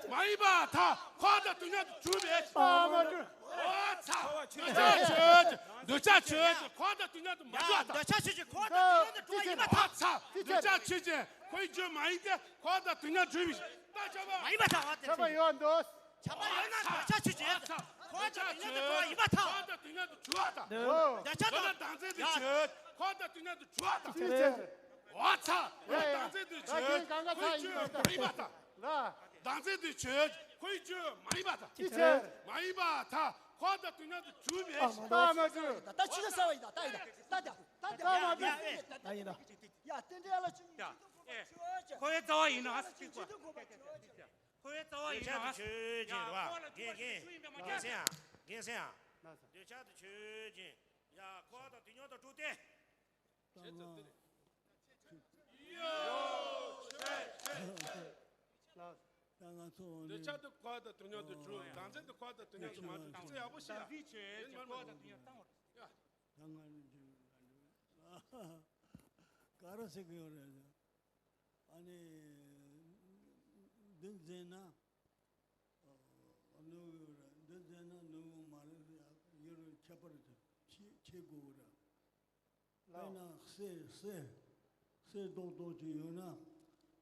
མ་ཡིན་པར་ཐལ། འཁོར་བ་དང་དུས་མཉམ་དུ་གྲུབ་པའི་ཕྱིར། འོ་ཚ། འདོད་ཆགས་ཆོས་ཅན། འདོད་ཆགས་ཆོས་ཅན། འཁོར་བ་དང་དུས་མཉམ་དུ་མ་གྲུབ་པར་ཐལ། འདོད་ཆགས་ཆོས་ཅན། འཁོར་བ་དང་དུས་མཉམ་དུ་གྲུབ་པ་ཡིན་པར་ཐལ། འོ་ཚ། འདོད་ཆགས་ཆོས་ཅན། ཁོའི་རྒྱུ་མ་ཡིན་ཏེ། འཁོར་བ་དང་དུས་མཉམ་གྲུབ་པའི་ཕྱིར། ད་ཁྱབ་པ། མ་ཡིན་པར་ཐལ། ཁྱབ་པ་ཡོད་འདུག་ཁྱབ་པ་ཡོད་ན་འདོད་ཆགས་ཆོས་ཅན། འཁོར་བ་དང་དུས་མཉམ་དུ་གྲུབ་པ་ཡིན་པར་ཐལ། འཁོར་བ་དང་དུས་མཉམ་དུ་གྲུབ་པ་དང་། འདོད་ཆགས་དང་། བདག་འཛིན་དེ་ཆོས། འཁོར་བ་དང་དུས་མཉམ་དུ་གྲུབ་པ་དང་། ཅིའི་ཕྱིར། འོ་ཚ། ཡ་ཡ། བདག་འཛིན་དེ་ཆོས། ཁོའི་རྒྱུ་མ་ཡིན་པར་ཐལ། ལ། བདག་འཛིན་དེ་ཆོས། ཁོའི་རྒྱུ་མ་ཡིན་པར་ཐལ། ཅིའི་ཕྱིར། མ་ཡིན་པར་ཐལ། འཁོར་བ་དང་དུས་མཉམ་དུ་གྲུབ་པའི་ཕྱིར། རྟགས་མ་གྲུབ། ད་ད་ཅི་ལ་ས་བ་ཡིན་ད་ད་ཡིན་ད་ད་ད་ད་ད་ད་ཡིན་ད། ཡ་རྟེན་འབྲེལ་ལ་ཅི་ཡ། ཨེ། འཁོར་བའི་རྩ་བ་ཡིན་ན་ཨ་སི་ཅིག་པ། འཁོར་བའི་རྩ་བ་ཡིན་ན་ཨ་སི། འདོད་ཆགས་དེ་ཆོས་ཅན་རེད་བ། རྒན་རྒན། རྒན་སེང་ཡ། རྒན་སེང་ཡ། འདོད་ཆགས་དེ་ཆོས་ཅན། ཡ་འཁོར་བ་དང་དུས་མཉམ་དུ་གྲུབ་སྟེ། ད་ང་། ད་ང་ཚོ་འདོད་ཆགས་དེ་འཁོར་བ་དང་དུས་མཉམ་དུ་གྲུབ། བདག་འཛིན་དེ་འཁོར་བ་དང་དུས་མཉམ་དུ་མ་གྲུབ། དེ་ཚོ་ཡག་པོ་ཤེས་ཡ། བདག་འཛིན་ཆོས་ཅན། འཁོར་བ་དང་དུས་མཉམ་དུ་གྲུབ། ད་ང་ནི་འདི་ག་རེ་ཟེར་གི་ཡོད་རེད། ཨ་ནི་འདི་འཛིན་ན་ནོར་གི་རེད། འདི་འཛིན་ན་ནོར་གི་མ་རེད། ཡུན་རིང་ཁྱད་པར་ཆེ་ཆེ་དགོས་གི་རེད། དཔེར་ན་གསེར་གསེར་གསེར་རྡོག་རྡོག་ཅིག་ཡོད་ན་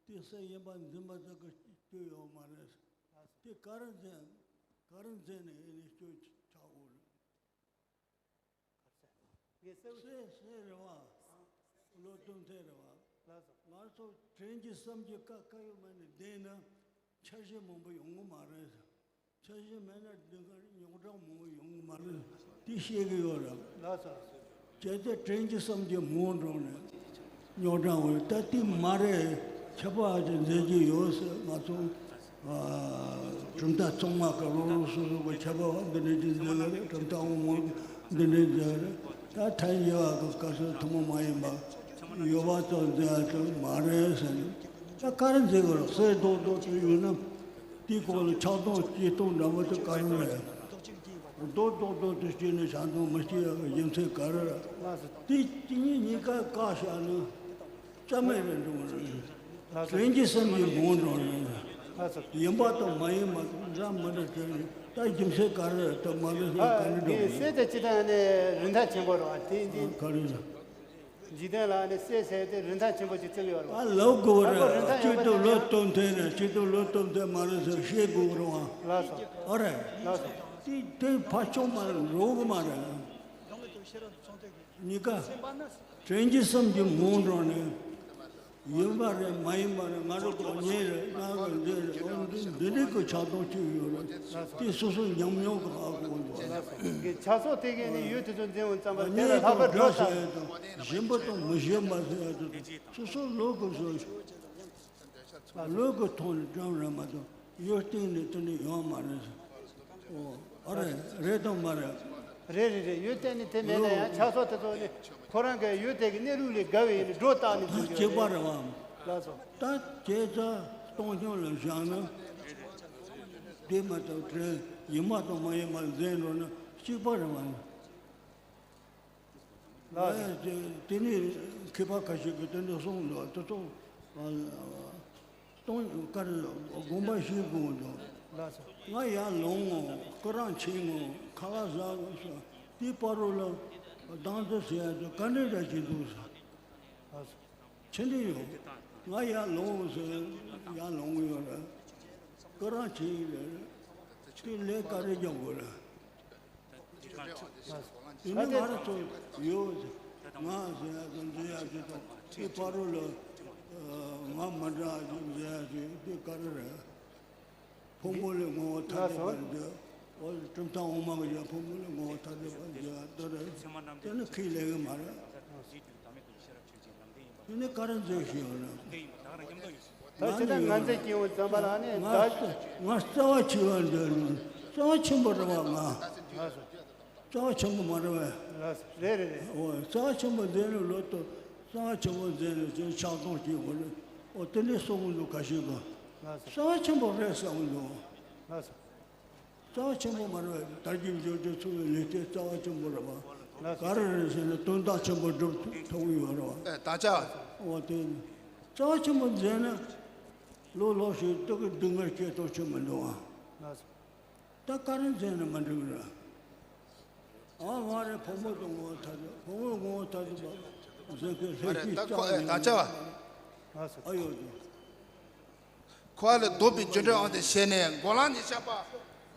དེ་གསེར་ཡིན་པ་འཛིན་པ་ཙམ་གྱིས་སྐྱོན་ཡོད་མ་རེད། དེ་ག་རེ་འཛིན་ག་རེ་འཛིན་ནས་ཨེ་ནས་སྐྱོན་ཆགས་དགོས་རེད། ངས་གསལ་པོ་ཞིག་གསེར་གསེར་རེད་བ། བློ་སྟོབས་ཐད་རེད་བ། ལགས་སོ། ང་ཚོ་དྲིན་གྱི་བསམ་གྱིས་བཀའ་བཀའ་ཡོད་མ་ནས་བསྡད་ན་འཆར་གཞི་མང་པོ་ཡོང་གི་མ་རེད། འཆར་གཞི་མེད་ན་འདི་གར་རྙོག་དྲ་མང་པོ་ཡོང་གི་མ་རེད། དེ་ཤེས་ཀྱི་ཡོད་རེད། ལགས་སོ། གལ་ཏེ་དྲིན་གྱི་བསམ་གྱིས་མང་འགྲོ་ནས་རྙོག་དྲ་འོང་ད་དེ་མ་རེད། ཁྱད་པར་ཅིག་མཛད་ཀྱི་ཡོད་ཟེར་ང་ཚོ། ཨ། གྲུབ་མཐའ་ཚང་མ་གི་རང་རང་སོ་སོ་གི་ཁྱད་པར་བ་འདི་འདྲ་ཅིག་མཛད་ལ་རེད། གྲུབ་མཐའ་དབང་མོ་འདི་འདྲ་མཛད་རེད། ད་ཐལ་འགྱུར་བ་གི་སྐབས་སུ་ཐུན་མོང་མ་ཡིན་པ་ཡོད་པ་ཙམ་འཛིན་ཡ་དེ་མ་རེད་ཟེར་ནས། ད་ག་རེ་འཛིན་དགོས་རེད། གསེར་རྡོག་རྡོག་ཅིག་ཡོད་ན་དེའི་སྐོར་ལ་ཆགས་སྡང་སྐྱེ་སྟངས་འདྲ་པོ་དེ་ག་རེ་རེད། རྡོག་རྡོག་རྡོག་ཏུ་སྐྱེས་ནས་ཆགས་སྡང་མི་སྐྱེ་ཡ་གི་རྒྱུ་མཚན་ག་རེ་རེད། དེ་གཅིག་གཉིས་གཉིས་ཀ་བཀག་བཞག་ན་རྩ་མེད་རེད་འགྲོ་གི་རེད། དྲན་གྱི་སེམས་ཀྱི་མང་དྲགས་རེད། ཡིན་པ་དང་མ་ཡིན་པ་དང་འདྲ་མི་འདྲ་དྲན་ནས། ད་རྒྱུ་མཚན་ག་རེ་རེད། ད་མ་རེད་ཟེར་ག་ནས་འགྲོ་གི་རེད། གསེར་དེ་སྤྱིར་བཏང་ནས་རིན་ཐང་ཆེན་པོ་རེད་བ། དེ་འདི་ག་རེ་རེད། འཇིག་རྟེན་ལ་ནི་གསེར་ཟེར་དེ་རིན་ཐང་ཆེན་པོ་ཅིག་བརྩི་གི་ཡོད་རེད་བ། ཨ་ལབ་དགོས་རེད། གཅིག་ཏུ་ལོ་སྟོང་ཐལ་ནས་གཅིག་ཏུ་ལོ་སྟོང་ཐལ་མ་རེད་ཟེར་བཤད་དགོས་རེད་བ། ལགས་སོ། ཨ་རེད། ལགས་སོ། དེ་དེ་ཕར་ཕྱོགས་མ་རེད། འགྲོ་གི་མ་རེད། གཉིས་ཀ་དྲན་གྱི་སེམས་ཀྱི་མང་དྲགས་ནས། ཡིན་པ་རེད། མ་ཡིན་པ་རེད། ང་རང་གོ་ཉེ་རེད། ང་གི་འདི་རེད། འོ་འདི་འདི་འདྲའི་གི་ཆགས་སྡང་ཅིག་ཡོད་རེད། དེ་སོ་སོའི་ཉམས་མྱོང་གི་ཧ་གོ་འདུག་ལགས་སོ། གི་ཆགས་སོགས་དེ་གས་ནི་ཡུལ་དེ་ཚོ་འཛིན་འོང་ཙམ་པ་དེ་ལ་ལྷག་པར་འགྲོ་ས་ཟེར་ཡ་དང་། ཞིམ་པོ་དང་མི་ཞིམ་པ་ཟེར་ཡ་དང་། སོ་སོ་ལུས་ཀྱི་བཟོ། ལུས་ཀྱི་ཐོག་ནས་བཀྲམ་རེད་མ་གཏོགས་ཡུལ་སྟེང་ནས་དེ་འདྲ་ཡོང་མ་རེད། ཨོ། ཨ་རེད། རེད་དང་མ་རེད། རེད་རེད་རེད། ཡུལ་གཏན་ནས་དེ་མེད་ན་ཡང་ཆགས་སོགས་དེ་ཚོ་ནི་ཁོ་རང་གི་ཡུལ་དེ་གི་གནས་ལུགས་ལས་འགལ་བའི་ཡིན་ནི་སྒྲོ་བཏགས་ནས་འཛིན་རྒྱུ་གཅིག་པ་རེད་བ། ལགས་སོ། ད་བྱས་ཙང་སྟོང་རྐྱང་ལ་བཞག་ན། དེ་མ་གཏོགས་དྲན་ཡིན་པ་དང་མ་ཡིན་པ་འཛིན་འགྲོ་ན་གཅིག་པ་རེད་བ། ལགས་སོ། དེ་ནས་མཁས་པ་ཁ་ཤས་ཀྱིས་དེ་འདྲ་གསུངས་འདུག་དེ་ཚོ་གཏོང་གར་དགོངས་པ་བཞེས་དགོས་འདུག་ལགས་སོ། ང་ཡར་ལོངས་ངོ་། སྐུ་རང་ཕྱིན་ངོ་། ཁ་ལག་ཟ་དགོས་སོ། དེའི་བར་རོ་ལ་སྡང་དེ་ཟེར་ཡ་དེ་ག་འདྲ་འདྲ་ཞིག་འདུག་ཟེར། ལགས་སོ། ཆི་འདྲ་ཡོད། ང་ཡར་ལོངས་ཟེར། ཡར་ལོངས་ཡོད་རེད། སྐུ་རང་ཕྱིན་རེད། དེ་ལས་ཀ་རེ་རྒྱག་དགོས་རེད། དེ་ནི་ང་རང་ཚོ་ཡོད། ང་ཟེར་ཡ་དང་འཛིན་ཡ་ཅིག་དང་། དེ་བར་རོ་ལ་ང་མ་འདྲ་ཅིག་འཛིན་ཡ་ཅིག་དེ་ག་རེ་རེད། ཕུང་པོ་ལས་ངོ་བོ་ཐ་དད་པར་འདོད། འོ་གྲུབ་མཐའ་དབུ་མ་གི་ཡང་ཕུང་པོ་ལས་ངོ་བོ་ཐ་དད་པར་འདོད་དེ་རེད། དེ་ནི་ཁས་ལེན་གི་མ་རེད། དེ་ནི་ག་རེ་འཛིན་ཞིག་ཡོད་ན། ད་ཇི་ལྟར་ང་ཚོས་སྐྱེ་བོ་ཙམ་པ་ལ་ནི་ང་ད་ང་རྩ་བ་ཆེ་བ་འདོད་ནི། རྩ་བ་ཆེན་པོ་རེད་བ། ང་ལགས་སོ། རྩ་བ་ཆེན་པོ་མ་རེད་བས། ལགས་སོ། རེད་རེད་རེད། འོ་རྩ་བ་ཆེན་པོ་འཛིན་ནས་ལོ་ཏོ། རྩ་བ་ཆེན་པོ་འཛིན་ནས་ཅིག་ཆགས་སྡང་སྐྱེ་དགོས་ནི། འོ་དེ་འདྲའི་གསུང་གི་འདུག་ཁ་ཤས་ཀྱིས། ལགས་སོ། རྩ་བ་ཆེན་པོ་རེད་བསམ་གི་འདུག་ལགས་སོ། རྩ་བ་ཆེན་པོ་མ་རེད་བས། དལ་གྱིས་འབྱོར་བཅུ་ཚུལ་བའི་ལུས་རྟེན་རྩ་བ་ཆེན་པོ་རེད་བ། ལགས་སོ། ག་རེ་རེད་ཟེར་ན་དོན་དག་ཆེན་པོ་སྒྲུབ་ཐུབ་ཀྱི་ཡོད་རེད་བ། ཨེ་ད་ཆ། འོ་དེ་རྩ་བ་ཆེན་པོ་འཛིན་ན། ལོ་ལོ་ཞིག་སྟོད་ཀྱི་སྡུག་བསྔལ་སྐྱེ་སྟངས་ཆེ་མི་འདུག་ཨ། ལགས་སོ། ད་ག་རེ་འཛིན་ན་མི་འགྲིག་ར། ཨ་མ་རེ་ཕོ་མོ་དང་ངོ་བོ་ཐ་དད། ཕོ་མོ་ངོ་བོ་ཐ་དད་པ་འཛིན་མཁན་ལྷན་སྐྱེས་ད་ཁོ་ཨེ་ད་ཆ་བ། ལགས་སོ། ཨ་ཡོད་དོ། འཁོར་བ་ལས་ལྡོག་པའི་རྒྱུ་འབྲས་དབང་དུ་བྱས་ནས་འགོག་ལམ་གཉིས་ཆགས་པ་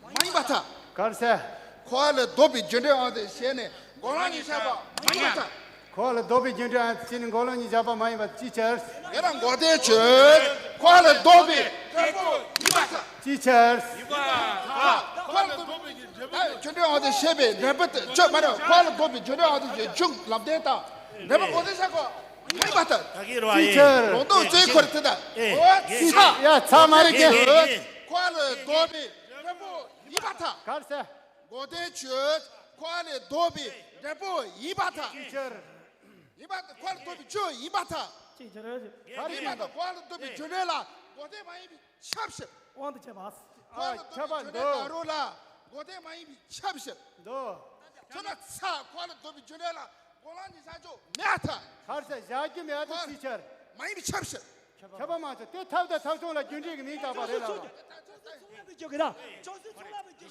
མ་ཡིན་པར་ཐལ། ག་རེ་ཟེར། འཁོར་བ་ལས་ལྡོག་པའི་རྒྱུ་འབྲས་དབང་དུ་བྱས་ནས་འགོག་ལམ་གཉིས་ཆགས་པ་མ་ཡིན་པར་ཐལ། འཁོར་བ་ལས་ལྡོག་པའི་རྒྱུ་འབྲས་དབང་དུ་བྱས་ནས་འགོག་ལམ་གཉིས་ཆགས་པ་མ་ཡིན་པར་ཅིའི་ཕྱིར། དེ་ལ་འགོག་བདེན་ཆོས། འཁོར་བ་ལས་ལྡོག་པའི་འབྲས་བུ་ཡིན་པར་ཐལ། ཅིའི་ཕྱིར། ཡིན་པར་ཐལ། འཁོར་བ་ལས་ལྡོག་པའི་རྒྱུ་འབྲས་དབང་དུ་བྱས་པའི་འབྲས་བུ་དེ་ཆོས་མ་རེད། འཁོར་བ་ལས་ལྡོག་པའི་རྒྱུ་འབྲས་དབང་དུ་བྱས་ཆོས་ལམ་བདེན་དང་འབྲས་བུ་འགོག་བདེན་ཆགས་པ་མ་ཡིན་པར་ཐལ། ད་གི་རེད་བ། ཅིའི་ཕྱིར། ལུང་རྟོགས་རྩོད་ཡིག་ཁོ་རེ་དེ་དང་། ཨེ། འོ་ཚ། ཡ་ཚ་མ་རེད་ཀྱི། འཁོར་བ་ལས་ལྡོག་པའི་འབྲས་བུ་ཡིན་པར་ཐལ། ག་རེ་ཟེར། འགོག་བདེན་ཆོས། འཁོར་བ་ལས་ལྡོག་པའི་འབྲས་བུ་ཡིན་པར་ཐལ། ཅིའི་ཕྱིར། ཡིན་པར་ཐལ། འཁོར་བ་ལས་ལྡོག་པའི་ཆོས་ཡིན་པར་ཐལ། ཅིའི་ཕྱིར། ག་རེ་ཡིན་པར་ཐལ། འཁོར་བ་ལས་ལྡོག་པའི་རྒྱུ་འབྲས་ལ་འགོག་བདེན་མ་ཡིན་པས་ཁྱབ་ཕྱིར། དབང་དུ་བྱས་པ། འཁོར་བ་ལས་ལྡོག་པའི་རྒྱུ་འབྲས་ད་རུང་ལ་འགོག་བདེན་མ་ཡིན་པས་ཁྱབ་ཕྱིར། འདུག་ཐོས་ན་ཚ། འཁོར་བ་ལས་ལྡོག་པའི་རྒྱུ་འབྲས་ལ་འགོག་ལམ་གཉིས་ཆགས་ཆོས་མེད་པར་ཐལ། ག་རེ་ཟེར། བཞག་རྒྱུ་མེད་པ་དེ་ཅིའི་ཕྱིར། མ་ཡིན་པས་ཁྱབ་ཕྱིར། ཁྱབ་པ་མ་ཚད་དེ་ཐབས་དང་ཐབས་བྱུང་ལ་རྒྱུ་འབྲས་ཀྱི་མིང་བཏགས་པ་རེད་ལ།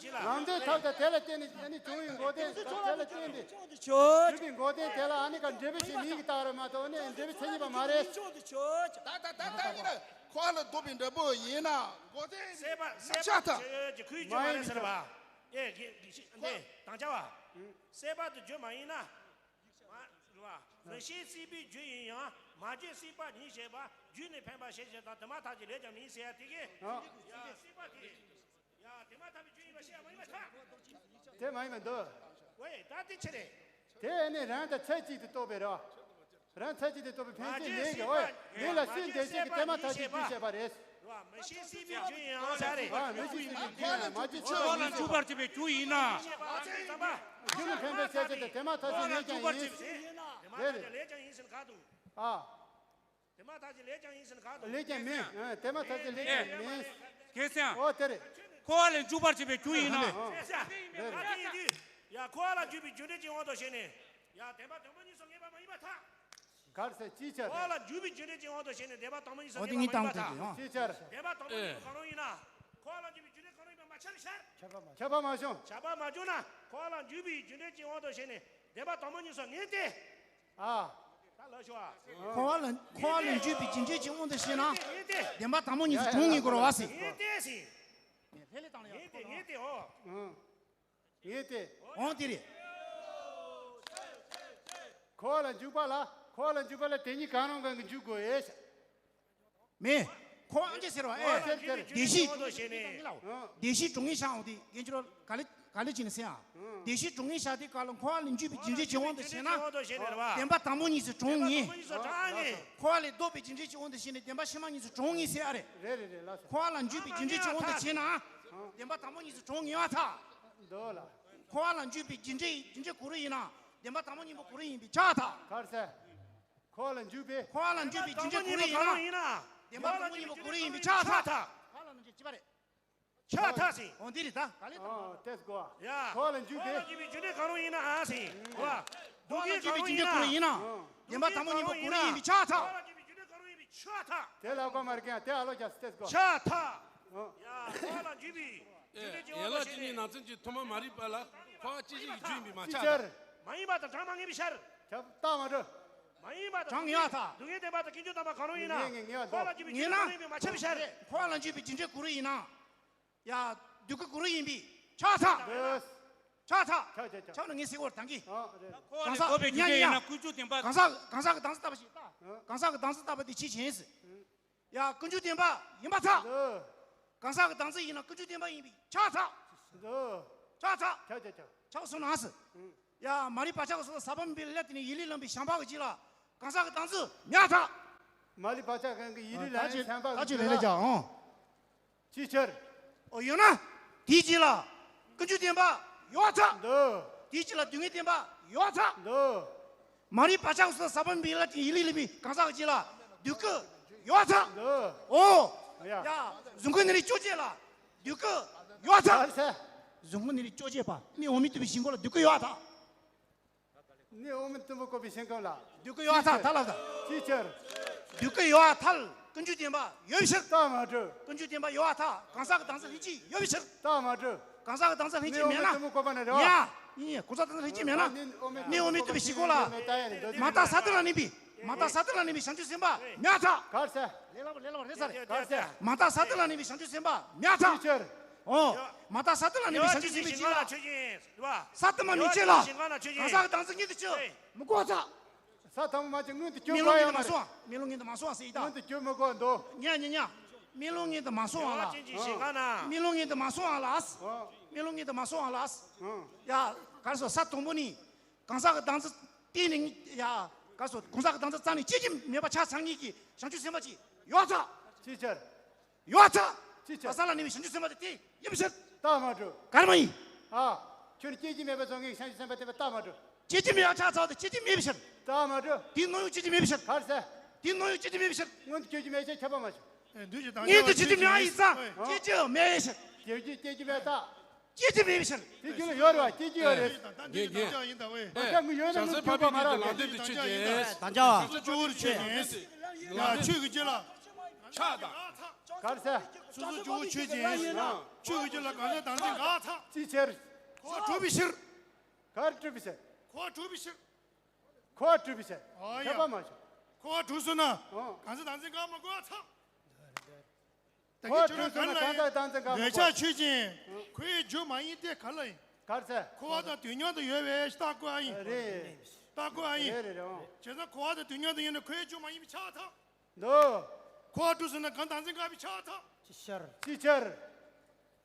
ལམ་འབྲས་ཐབས་དང་དེ་ལ་བརྟེན་ནས་ཨ་ནི་བྱུང་བའི་འགོག་བདེན་དང་དེ་ལ་བརྟེན་ཏེ་གྲུབ་པའི་འགོག་བདེན་དེ་ལ་ཨ་ནི་ཀ་འབྲས་བུ་ཞེས་མིང་གིས་བཏགས་རེད་མ་གཏོགས་ནི་འབྲས་བུ་མཚན་ཉིད་པ་མ་རེད། ད་ད་ད་ད་ཡིན་ན་འཁོར་བ་ལས་ལྡོག་པའི་འབྲས་བུ་ཡིན་ན་འགོག་བདེན་སྲེད་པ་སྲེད་པ་ཆགས་དང་། ཆོས་ཀྱི་ཁུལ་རྒྱུ་མ་རེད་ཟེར་བ། ཨེ་འདི་དང་བྱ་བ། སྲེད་པ་དེ་རྒྱུ་མ་ཡིན་ན། མ་རུ་བ། རེ་ཞིག་སྲིད་པའི་རྒྱུ་ཡིན་ཡང་མ་བརྗོད་སྲིད་པ་ཉིད་ཞེས་པ་རྒྱུ་ནི་འཕེན་པ་ཞེས་བྱ་དང་དེ་མ་ཐག་གི་ལས་ཀྱང་མིན་ཟེར་ཡ་དེ་གས། ཡ་སྲིད་པ་དེ། ཡ་དེ་མ་ཐག་པའི་རྒྱུ་ཡིན་པ་ཤེས་ཡ་མ་ཡིན་པ་ཐག་དེ་མ་ཡིན་པ་འདུག་ཝེ་ད་དེ་ཆི་རེད། དེ་ནི་རང་དང་ཚད་གཅིག་ཏུ་རྟོགས་པའི་རེད་བ། རང་ཚད་གཅིག་ཏུ་རྟོགས་པའི་ཕན་ཚུན་ལས་ཀྱི་ཝེ་ལས་ལ་སུན་འདེབས་བྱེད་ཀྱི་དེ་མ་ཐག་གི་རྒྱུ་བྱས་པ་རེད། མི་ཤེས་སྲིད་པའི་རྒྱུ་ཡིན་ཨང་ས་རེད། ཨ་མི་ཤེས་སྲིད་པའི་རྒྱུ་ཡིན་མ་ཅི་ཆོས་འཁོར་ལ་འཇུག་པར་བྱེད་པའི་རྒྱུ་ཡིན་ན། རྒྱུ་ལ་ཕན་པའི་ཤེས་བྱེད་དེ་དེ་མ་ཐག་ཆོད་ངེས་ཀྱང་ཡིན། རེད་རེད། ལས་ཀྱང་ཡིན་ཟེར་ག་འདུག་ཨ། དེ་མ་ཐག་ཆོད་ལས་ཀྱང་ཡིན་ཟེར་ག་འདུག་ལས་ཀྱང་མིན། ཨ། དེ་མ་ཐག་ཆོད་ལས་ཀྱང་མིན། གལ་སྲིད་ཨ། ཨོ་དེ་རེད། འཁོར་བ་ལས་འཇུག་པར་བྱེད་པའི་རྒྱུ་ཡིན་ན། ཨ། རེད་རེད། ཡ་འཁོར་བ་ལ་འཇུག་པའི་རྒྱུ་འབྲས་ཀྱི་དབང་དུ་བྱས་ནས། ཡ་བདེན་པ་དང་པོ་གཉིས་སུ་ངེས་པ་མ་ཡིན་པར་ཐལ། གར་ཟེར་ཅིའི་ཕྱིར། འཁོར་བ་ལ་འཇུག་པའི་རྒྱུ་འབྲས་ཀྱི་དབང་དུ་བྱས་ནས་བདེན་པ་དང་པོ་གཉིས་སུ་འོ་དེ་ངེས་པ་ངེས་མ་ཡིན་པར་ཐལ། ཅིའི་ཕྱིར། བདེན་པ་དང་པོ་གཉིས་སུ་གང་རུང་ཡིན་ན། འཁོར་བ་ལ་འཇུག་པའི་རྒྱུ་འབྲས་གང་རུང་ཡིན་པ་མ་ཁྱབ་པའི་ཕྱིར། ཁྱབ་པ་མ་བྱུང་། ཁྱབ་པ་མ་བྱུང་ན་འཁོར་བ་ལ་འཇུག་པའི་རྒྱུ་འབྲས་ཀྱི་དབང་དུ་བྱས་ནས་བདེན་པ་དང་པོ་གཉིས་སུ་ངེས་ཏེ། ཨ། ད་ལ་ཤོ་ཨ། འཁོར་བ་ལ་འཁོར་བ་ལ་འཇུག་པའི་རྒྱུ་འབྲས་ཀྱི་དབང་དུ་བྱས་ན། ངེས་ཏེ། བདེན་པ་དང་པོ་གཉིས་སུ་གྲངས་ངེས་དགོས་རེད་བ་ཟེར། ངེས་ཏེ་ཟེར། ངེས་ཏེ་ངེས་ཏེ་ཨོ། ཨང་། ངེས་ཏེ། འོང་དེ་རེད། འཁོར་བ་ལ་འཇུག་པ་ལ། འཁོར་བ་ལ་འཇུག་པ་ལ་དེ་གཉིས་གང་རུང་གང་གིས་འཇུག་དགོས་ཨེ། མེད། འཁོར་བ་ཨང་ཅི་ཟེར་བ་ཨེ། འཁོར་བ་ལ་འཇུག་པའི་རྒྱུ་འབྲས་ཀྱི་དབང་དུ་བྱས་ནས། ཨང་། བདེན་བཞིའི་གྲངས་ངེས་བཞག་འོང་དེ་གན་ཅི་རོ་ག་ལེ་ག་ལེ་བྱས་ནས་ཟེར་ཨ། ཨང་། བདེན་བཞིའི་གྲངས་ངེས་བཞག་དེ་ག་ལ་འཁོར་བ་ལ་འཇུག་པའི་རྒྱུ་འབྲས་ཀྱི་དབང་དུ་བྱས་ན་རེད་བ། བདེན་པ་དང་པོ་གཉིས་སུ་གྲངས་ངེས། འཁོར་བ་ལས་ལྡོག་པའི་རྒྱུ་འབྲས་ཀྱི་དབང་དུ་བྱས་ནས་བདེན་པ་ཕྱི་མ་གཉིས་སུ་གྲངས་ངེས་ཟེར་ཨ་རེད། རེད་རེད་རེད་ལགས་སོ། འཁོར་བ་ལ་འཇུག་པའི་རྒྱུ་འབྲས་ཀྱི་དབང་དུ་བྱས་ན། བདེན་པ་དང་པོ་གཉིས་སུ་གྲངས་ངེས་པར་ཐལ། འདོད་ལ། འཁོར་བ་ལ་འཇུག་པའི་རྒྱུ་འབྲས་རྒྱུ་འབྲས་ག་རེ་ཡིན་ན། བདེན་པ་དང་པོ་གཉིས་པོ་ག་རེ་ཡིན་པས་ཁྱབ་ཐལ། གར་ཟེར། འཁོར་བ་ལ་འཇུག་པའི། འཁོར་བ་ལ་འཇུག་པའི་རྒྱུ་འབྲས་ག་རེ་ཡིན་ན། བདེན་པ་དང་པོ་གཉིས་པོ་ག་རེ་ཡིན་པས་ཁྱབ་ཐལ། འཁོར་བ་ལ་འཇུག་ཅི་པ་རེད། ཁྱབ་ཐལ་ཟེར། འོ་འདི་རེད་ད། ག་ལེ་ད། ཨོ་ཏེས་གོ། ཡ། འཁོར་བ་ལ་འཇུག་པའི། འཁོར་བ་ལ་འཇུག་པའི་རྒྱུ་འབྲས་གང་རུང་ཡིན་ན་ཨ་ཟེར། འོ། འཁོར་བ་ལ་འཇུག་པའི་རྒྱུ་འབྲས་གང་རུང་ཡིན་ན། བདེན་པ་དང་པོ་གཉིས་པོ་ག་རེ་ཡིན་པས་ཁྱབ་ཐལ། འཁོར་བ་ལ་འཇུག་པའི་རྒྱུ་འབྲས་གང་རུང་ཡིན་པས་ཁྱབ་ཐལ། དེ་ལ་གོ་མ་རེད་ཀྱང་དེ་ཨ་ལོ་རྒྱག་སྟེ་གོ། ཁྱབ་ཐལ། ཨོ། ཡ། འཁོར་བ་ལ་འཇུག་པའི་རྒྱུ་འབྲས་ཀྱི་དབང་དུ་བྱས་ནས། ཡན་ལག་བཅུ་གཉིས་ནང་ཚན་གྱི་ཐོག་མ་མ་རིག་པ་ལ་འཁོར་བ་སྐྱེད་བྱེད་ཀྱི་རྒྱུ་ཡིན་པས་མ་ཁྱབ་ཐལ། མ་ཡིན་པ་དང་གྲངས་མ་ངེས་པའི་ཕྱིར། ཁྱབ་རྟགས་མ་གྲུབ། མ་ཡིན་པ་དང་གྲངས་ངེས་པར་ཐལ། སྡུག་བསྔལ་བདེན་པ་དང་ཀུན་འབྱུང་བདེན་པ་གང་རུང་ཡིན་ན། ངེས་ངེས་ངེས་པར་འཁོར་བ་ལ་འཇུག་པའི་རྒྱུ་འབྲས་གང་རུང་ཡིན་པས་མ་ཁྱབ་པའི་ཕྱིར། འཁོར་བ་ལ་འཇུག་པའི་རྒྱུ་འབྲས་ག་རེ་ཡིན་ན། ཡ། སྡུག་བསྔལ་ག་རེ་ཡིན་པས་ཁྱབ་ཐལ། འདོད། ཁྱབ་ཐལ། ཁྱབ་ཁྱབ་ཁྱབ། ཁྱབ་ན་ངས་ཟེར་བར་དང་གི། ཨ་རེད། གང་ཟག་ལྡོག་པའི་རྒྱུ་འབྲས་ཡིན་ན་ཀུན་འབྱུང་བདེན་པ། གང་ཟག་གང་ཟག་གི་བདག་འཛིན་ལྟ་བུ་ཞིག་ལྟ། ཨ། གང་ཟག་གི་བདག་འཛིན་ལྟ་བུ་དེ་ཅི་བྱེད་ཟེར། ཡ། ཀུན་འབྱུང་བདེན་པ་ཡིན་པར་ཐལ། འདོད། གང་ཟག་གི་བདག་འཛིན་ཡིན་ན་ཀུན་འབྱུང་བདེན་པ་ཡིན་པས་ཁྱབ་ཐལ། འདོད། ཁྱབ་ཐལ། ཁྱབ་ཁྱབ་ཁྱབ། ཁྱབ་སོང་ན་ཟེར། ཨང་། ཡ། མ་རིག་བག་ཆགས་ཀྱི་ཚོགས་དང་ཟག་པ་མེད་པའི་ལས་དེ་ནི་ཡིད་ལས་ལངས་པའི་བྱམས་པ་གི་རྗེས་ལ་གང་ཟག་གི་བདག་འཛིན་མེད་པར་ཐལ། མ་རིག་བག་ཆགས་གང་གི་ཡིད་ལས་ལངས་ནས་བྱམས་པ་གི་རྗེས་ལ། ཅིའི་ཕྱིར། འོ་ཡོད་ན། དེའི་རྗེས་ལ་ཀུན་འབྱུང་བདེན་པ་ཡོད་པར་ཐལ། འདོད། དེའི་རྗེས་ལ་སྡུག་བསྔལ་བདེན་པ་ཡོད་པར་ཐལ། འདོད། མ་རིག་བག་ཆགས་ཀྱི་ཚོགས་དང་ཟག་པ་མེད་པའི་ལས་དེ་ནི་ཡིད་ལས་ལངས་པའི་གང་ཟག་གི་རྗེས་ལ་སྡུག་བསྔལ་ཡོད་པར་ཐལ། འདོད། འོ། ཡ། ཡ། གཟུགས་སྐུ་ནད་རིགས་བཅོ་བརྒྱད་ལ་སྡུག་བསྔལ་ཡོད་པར་ཐལ། ག་རེ་ཟེར། གཟུགས་སྐུ་ནད་རིགས་བཅོ་བརྒྱད་པ་ནད་འོག་མིན་འཐོམས་པའི་ཞིང་ཁམས་ལ་སྡུག་བསྔལ་ཡོད་པར་ཐལ། ནད་འོག་མིན་འཐོམས་པའི་ཞིང་ཁམས་ལ། སྡུག་བསྔལ་ཡོད་པར་ཐལ། ཐལ་ལབ་དང་། ཅིའི་ཕྱིར། སྡུག་བསྔལ་ཡོད་པར་ཐལ། ཀུན་འབྱུང་བདེན་པ་ཡོད་པའི་ཕྱིར། རྟགས་མ་གྲུབ། ཀུན་འབྱུང་བདེན་པ་ཡོད་པར་ཐལ། གང་ཟག་གི་བདག་འཛིན་ལྷན་ཅིག་ཡོད་པའི་ཕྱིར། རྟགས་མ་གྲུབ། གང་ཟག་གི་བདག་འཛིན་ལྷན་ཅིག་མེད་ན། ནད་འོག་མིན་འཐོམས་པའི་ཁོ་པ་ན་རེད་བ། ཡ། ཡིན་ཡིན། གང་ཟག་བདག་འཛིན་ལྷན་ཅིག་མེད་ན། ནད་འོག་མིན་འཐོམས་པའི་ཞིང་ཁམས་ལ། མ་དག་ས་དེ་ལ་གནས་པའི། མ་དག་ས་དེ་ལ་གནས་པའི་བྱང་ཆུབ་སེམས་དཔའ་མེད་པར་ཐལ། ག་རེ་ཟེར། ལས་སླ་པོ་ལས་སླ་པོ་རེད་ས་རེད། ག་རེ་ཟེར། མ་དག་ས་དེ་ལ་གནས་པའི་བྱང་ཆུབ་སེམས་དཔའ་མེད་པར་ཐལ། ཅིའི་ཕྱིར། འོ། མ་དག་ས་དེ་ལ་གནས་པའི་བྱང་ཆུབ་སེམས་དཔའི་རྗེས་ལ། ས་དེ་མ་མེད་ཕྱིར་ལ། གང་ཟག་གི་བདག་འཛིན་མངོན་དུ་གྱུར་མི་དགོས་པར་ཐལ། ས་དེ་མ་མེད་ཕྱིར་མངོན་དུ་གྱུར་དགོས་ཡོད་མ་རེད། སྨོན་ལམ་མངོན་དུ་མ་སོང་། སྨོན་ལམ་མངོན་དུ་མ་སོང་བ་ཟེར་ཡི་ད། མངོན་དུ་གྱུར་མི་དགོས་འདུག་ཉ་ཉ་ཉ། སྨོན་ལམ་མངོན་དུ་མ་སོང་བ་ལ། ཅན་གྱི་ཞིང་ཁམས་ན། སྨོན་ལམ་མངོན་དུ་མ་སོང་བ་ལ། ཨ། སྨོན་ལམ་མངོན་དུ་མ་སོང་བ་ལ། ཨ། ཡ། ག་རེ་ཟེར། ས་དང་པོ་ནི། གང་ཟག་གི་བདག་འཛིན་གཏན་ནས་ཡ། ག་རེ་ཟེར། གང་ཟག་གི་བདག་འཛིན་རྩ་ནས་སྐྱེ་རྒྱུ་མེད་པ་ཆ་ཚང་ངེས་ཀྱི་བྱང་ཆུབ་སེམས་དཔའ་ཅིག་ཡོད་པར་ཐལ། ཅིའི་ཕྱིར། ཡོད་པར་ཐལ། ཅིའི་ཕྱིར། ས་ལ་གནས་པའི་བྱང་ཆུབ་སེམས་དཔའ་དེ་དེ་ཡིན་པའི་ཕྱིར། རྟགས་མ་གྲུབ། ག་རེ་མ་ཡིན། ཨ། ཁྱོད་ནི་སྐྱེ་རྒྱུ་མེད་པ་ཚོ་ངེས་ཀྱི་བྱང་ཆུབ་སེམས་དཔའ་དེ་བས་རྟགས་མ་གྲུབ། སྐྱེ་རྒྱུ་མེད་པ་ཆ་ཚང་དེ་སྐྱེ་རྒྱུ་མེད་པའི་ཕྱིར། རྟགས་མ་གྲུབ། དེའི་སྣང་ཡུལ་སྐྱེ་རྒྱུ་མེད་པའི་ཕྱིར། ག་རེ་ཟེར། དེའི་སྣང་ཡུལ་སྐྱེ་རྒྱུ་མེད་པའི་ཕྱིར། མངོན་དུ་གྱུར་རྒྱུ་མེད་ཕྱིར་ཁྱབ་པ་མ་བྱུང་། ཨེ། འདུས་བྱས་དང་མངོན་དུ་གྱུར་རྒྱུ་མེད་པ་ཡིན་ཙང་། ཨ། སྐྱེ་རྒྱུ་མེད་པའི་ཕྱིར། སྐྱེ་རྒྱུ་སྐྱེ་རྒྱུ་མེད་རྟགས། སྐྱེ་རྒྱུ་མེད་པའི་ཕྱིར། དེ་རྒྱུ་ལ་ཡོད་རེད་བ། སྐྱེ་རྒྱུ་ཡོད་རེད། དགེ་རྒན། ཨ། ད་ངས་ཡོད་ན་ངས་ཁྱོད་པ་མ་རག་ལ། བྱང་སེམས་ཕ་བི་ཀྱི་ལམ་སྟོན་དུ་ཆོས་ཅན། ད་ཅག་བྱང་སེམས་སྐྱོ་བོར་ཆོས་ཅན། ཡ། ཆོས་ཀྱི་རྒྱུད་ལ། ཆགས་དང་། ག་རེ་ཟེར། བྱང་སེམས་སྐྱོ་བོ་ཆོས་ཅན། ཆོས་ཀྱི་རྒྱུད་ལ་གང་ཟག་བདག་འཛིན་འགག་ཐལ། ཅིའི་ཕྱིར། འཁོར་བ་གྲུབ་པའི་ཕྱིར། ག་རེ་གྲུབ་པའི་ཕྱིར། འཁོར་བ་གྲུབ་པའི་ཕྱིར། འཁོར་བ་གྲུབ་པའི་ཕྱིར། ཨ་ཡ། ཁྱབ་པ་མ་བྱུང་། འཁོར་བ་གྲུབ་སོང་ན། ཨོ། གང་ཟག་བདག་འཛིན་འགག་མ་དགོས་པར་ཐལ། ད་འཁོར་བ་གྲུབ་སོང་ན་གང་ཟག་བདག་འཛིན་འགག་མ་དགོས། འདོད་ཆགས་ཆོས་ཅན། ཁོའི་རྒྱུ་མ་ཡིན་ཏེ་ག་ལ་ཡིན། ག་རེ་ཟེར། འཁོར་བ་དང་དུས་མཉམ་དུ་ཡོད་པའི་རྟགས་བཀོད་ཨ་ཡིན། རེད། རྟགས་བཀོད་ཨ་ཡིན། རེད་རེད་རེད། ཨོ། བྱས་ཙང་འཁོར་བ་དང་དུས་མཉམ་དུ་ཡོད་ན་ཁོའི་རྒྱུ་མ་ཡིན་པས་ཆགས་ཐལ། འདོད། འཁོར་བ་གྲུབ་སོང་ན་གང་བདག་འཛིན་འགག་པས་ཆགས་ཐལ། ཅིའི་ཕྱིར། ཅིའི་ཕྱིར།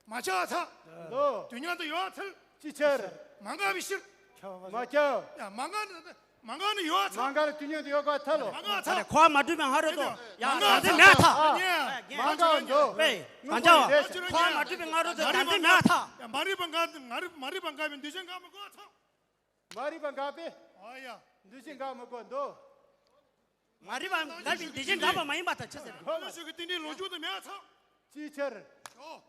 མ་ཆགས་ཐལ། འདོད། དུས་མཉམ་དུ་ཡོད་ཐལ། ཅིའི་ཕྱིར། མ་འགགས་པའི་ཕྱིར། མ་ཁྱབ། ཡ། མ་འགགས་ན། མ་འགག་ནི་ཡོད་ཚ། མ་འགག་ལ་དུས་མཉམ་དུ་ཡོད་པ་ཐལ་ལོ། མ་འགག་ཚ། ད་ལྟ་ཁོ་མ་གྲུབ་པའི་སྔ་རོལ་དུ་ཡང་མ་འགག་ད་ཚ་ཚེ་མེད་ཐ། ཨ། མ་འགག་འདུག་དཔེ་གང་ཅག་ཁོ་མ་གྲུབ་པའི་སྔ་རོལ་དུ་ད་ཚེ་མེད་ཐ། མ་རིག་པ་འགག་མ་རིག་མ་རིག་པ་འགག་པའི་འདུ་བྱེད་འགག་མི་དགོས་ཚ། མ་རིག་པ་འགག་པས། ཨ་ཡ། འདུ་བྱེད་འགག་མི་དགོས་འདུག་མ་རིག་པ་འགག་པའི་འདུ་བྱེད་འགག་པ་མ་ཡིན་པ་དང་ཆི་ཟེར། ཁོ་ལ་ཤོད་ཀྱི་དེ་འདྲའི་ལོ་རྒྱུས་དུ་མེད་ཚ། ཅིའི་ཕྱིར། ཨོ།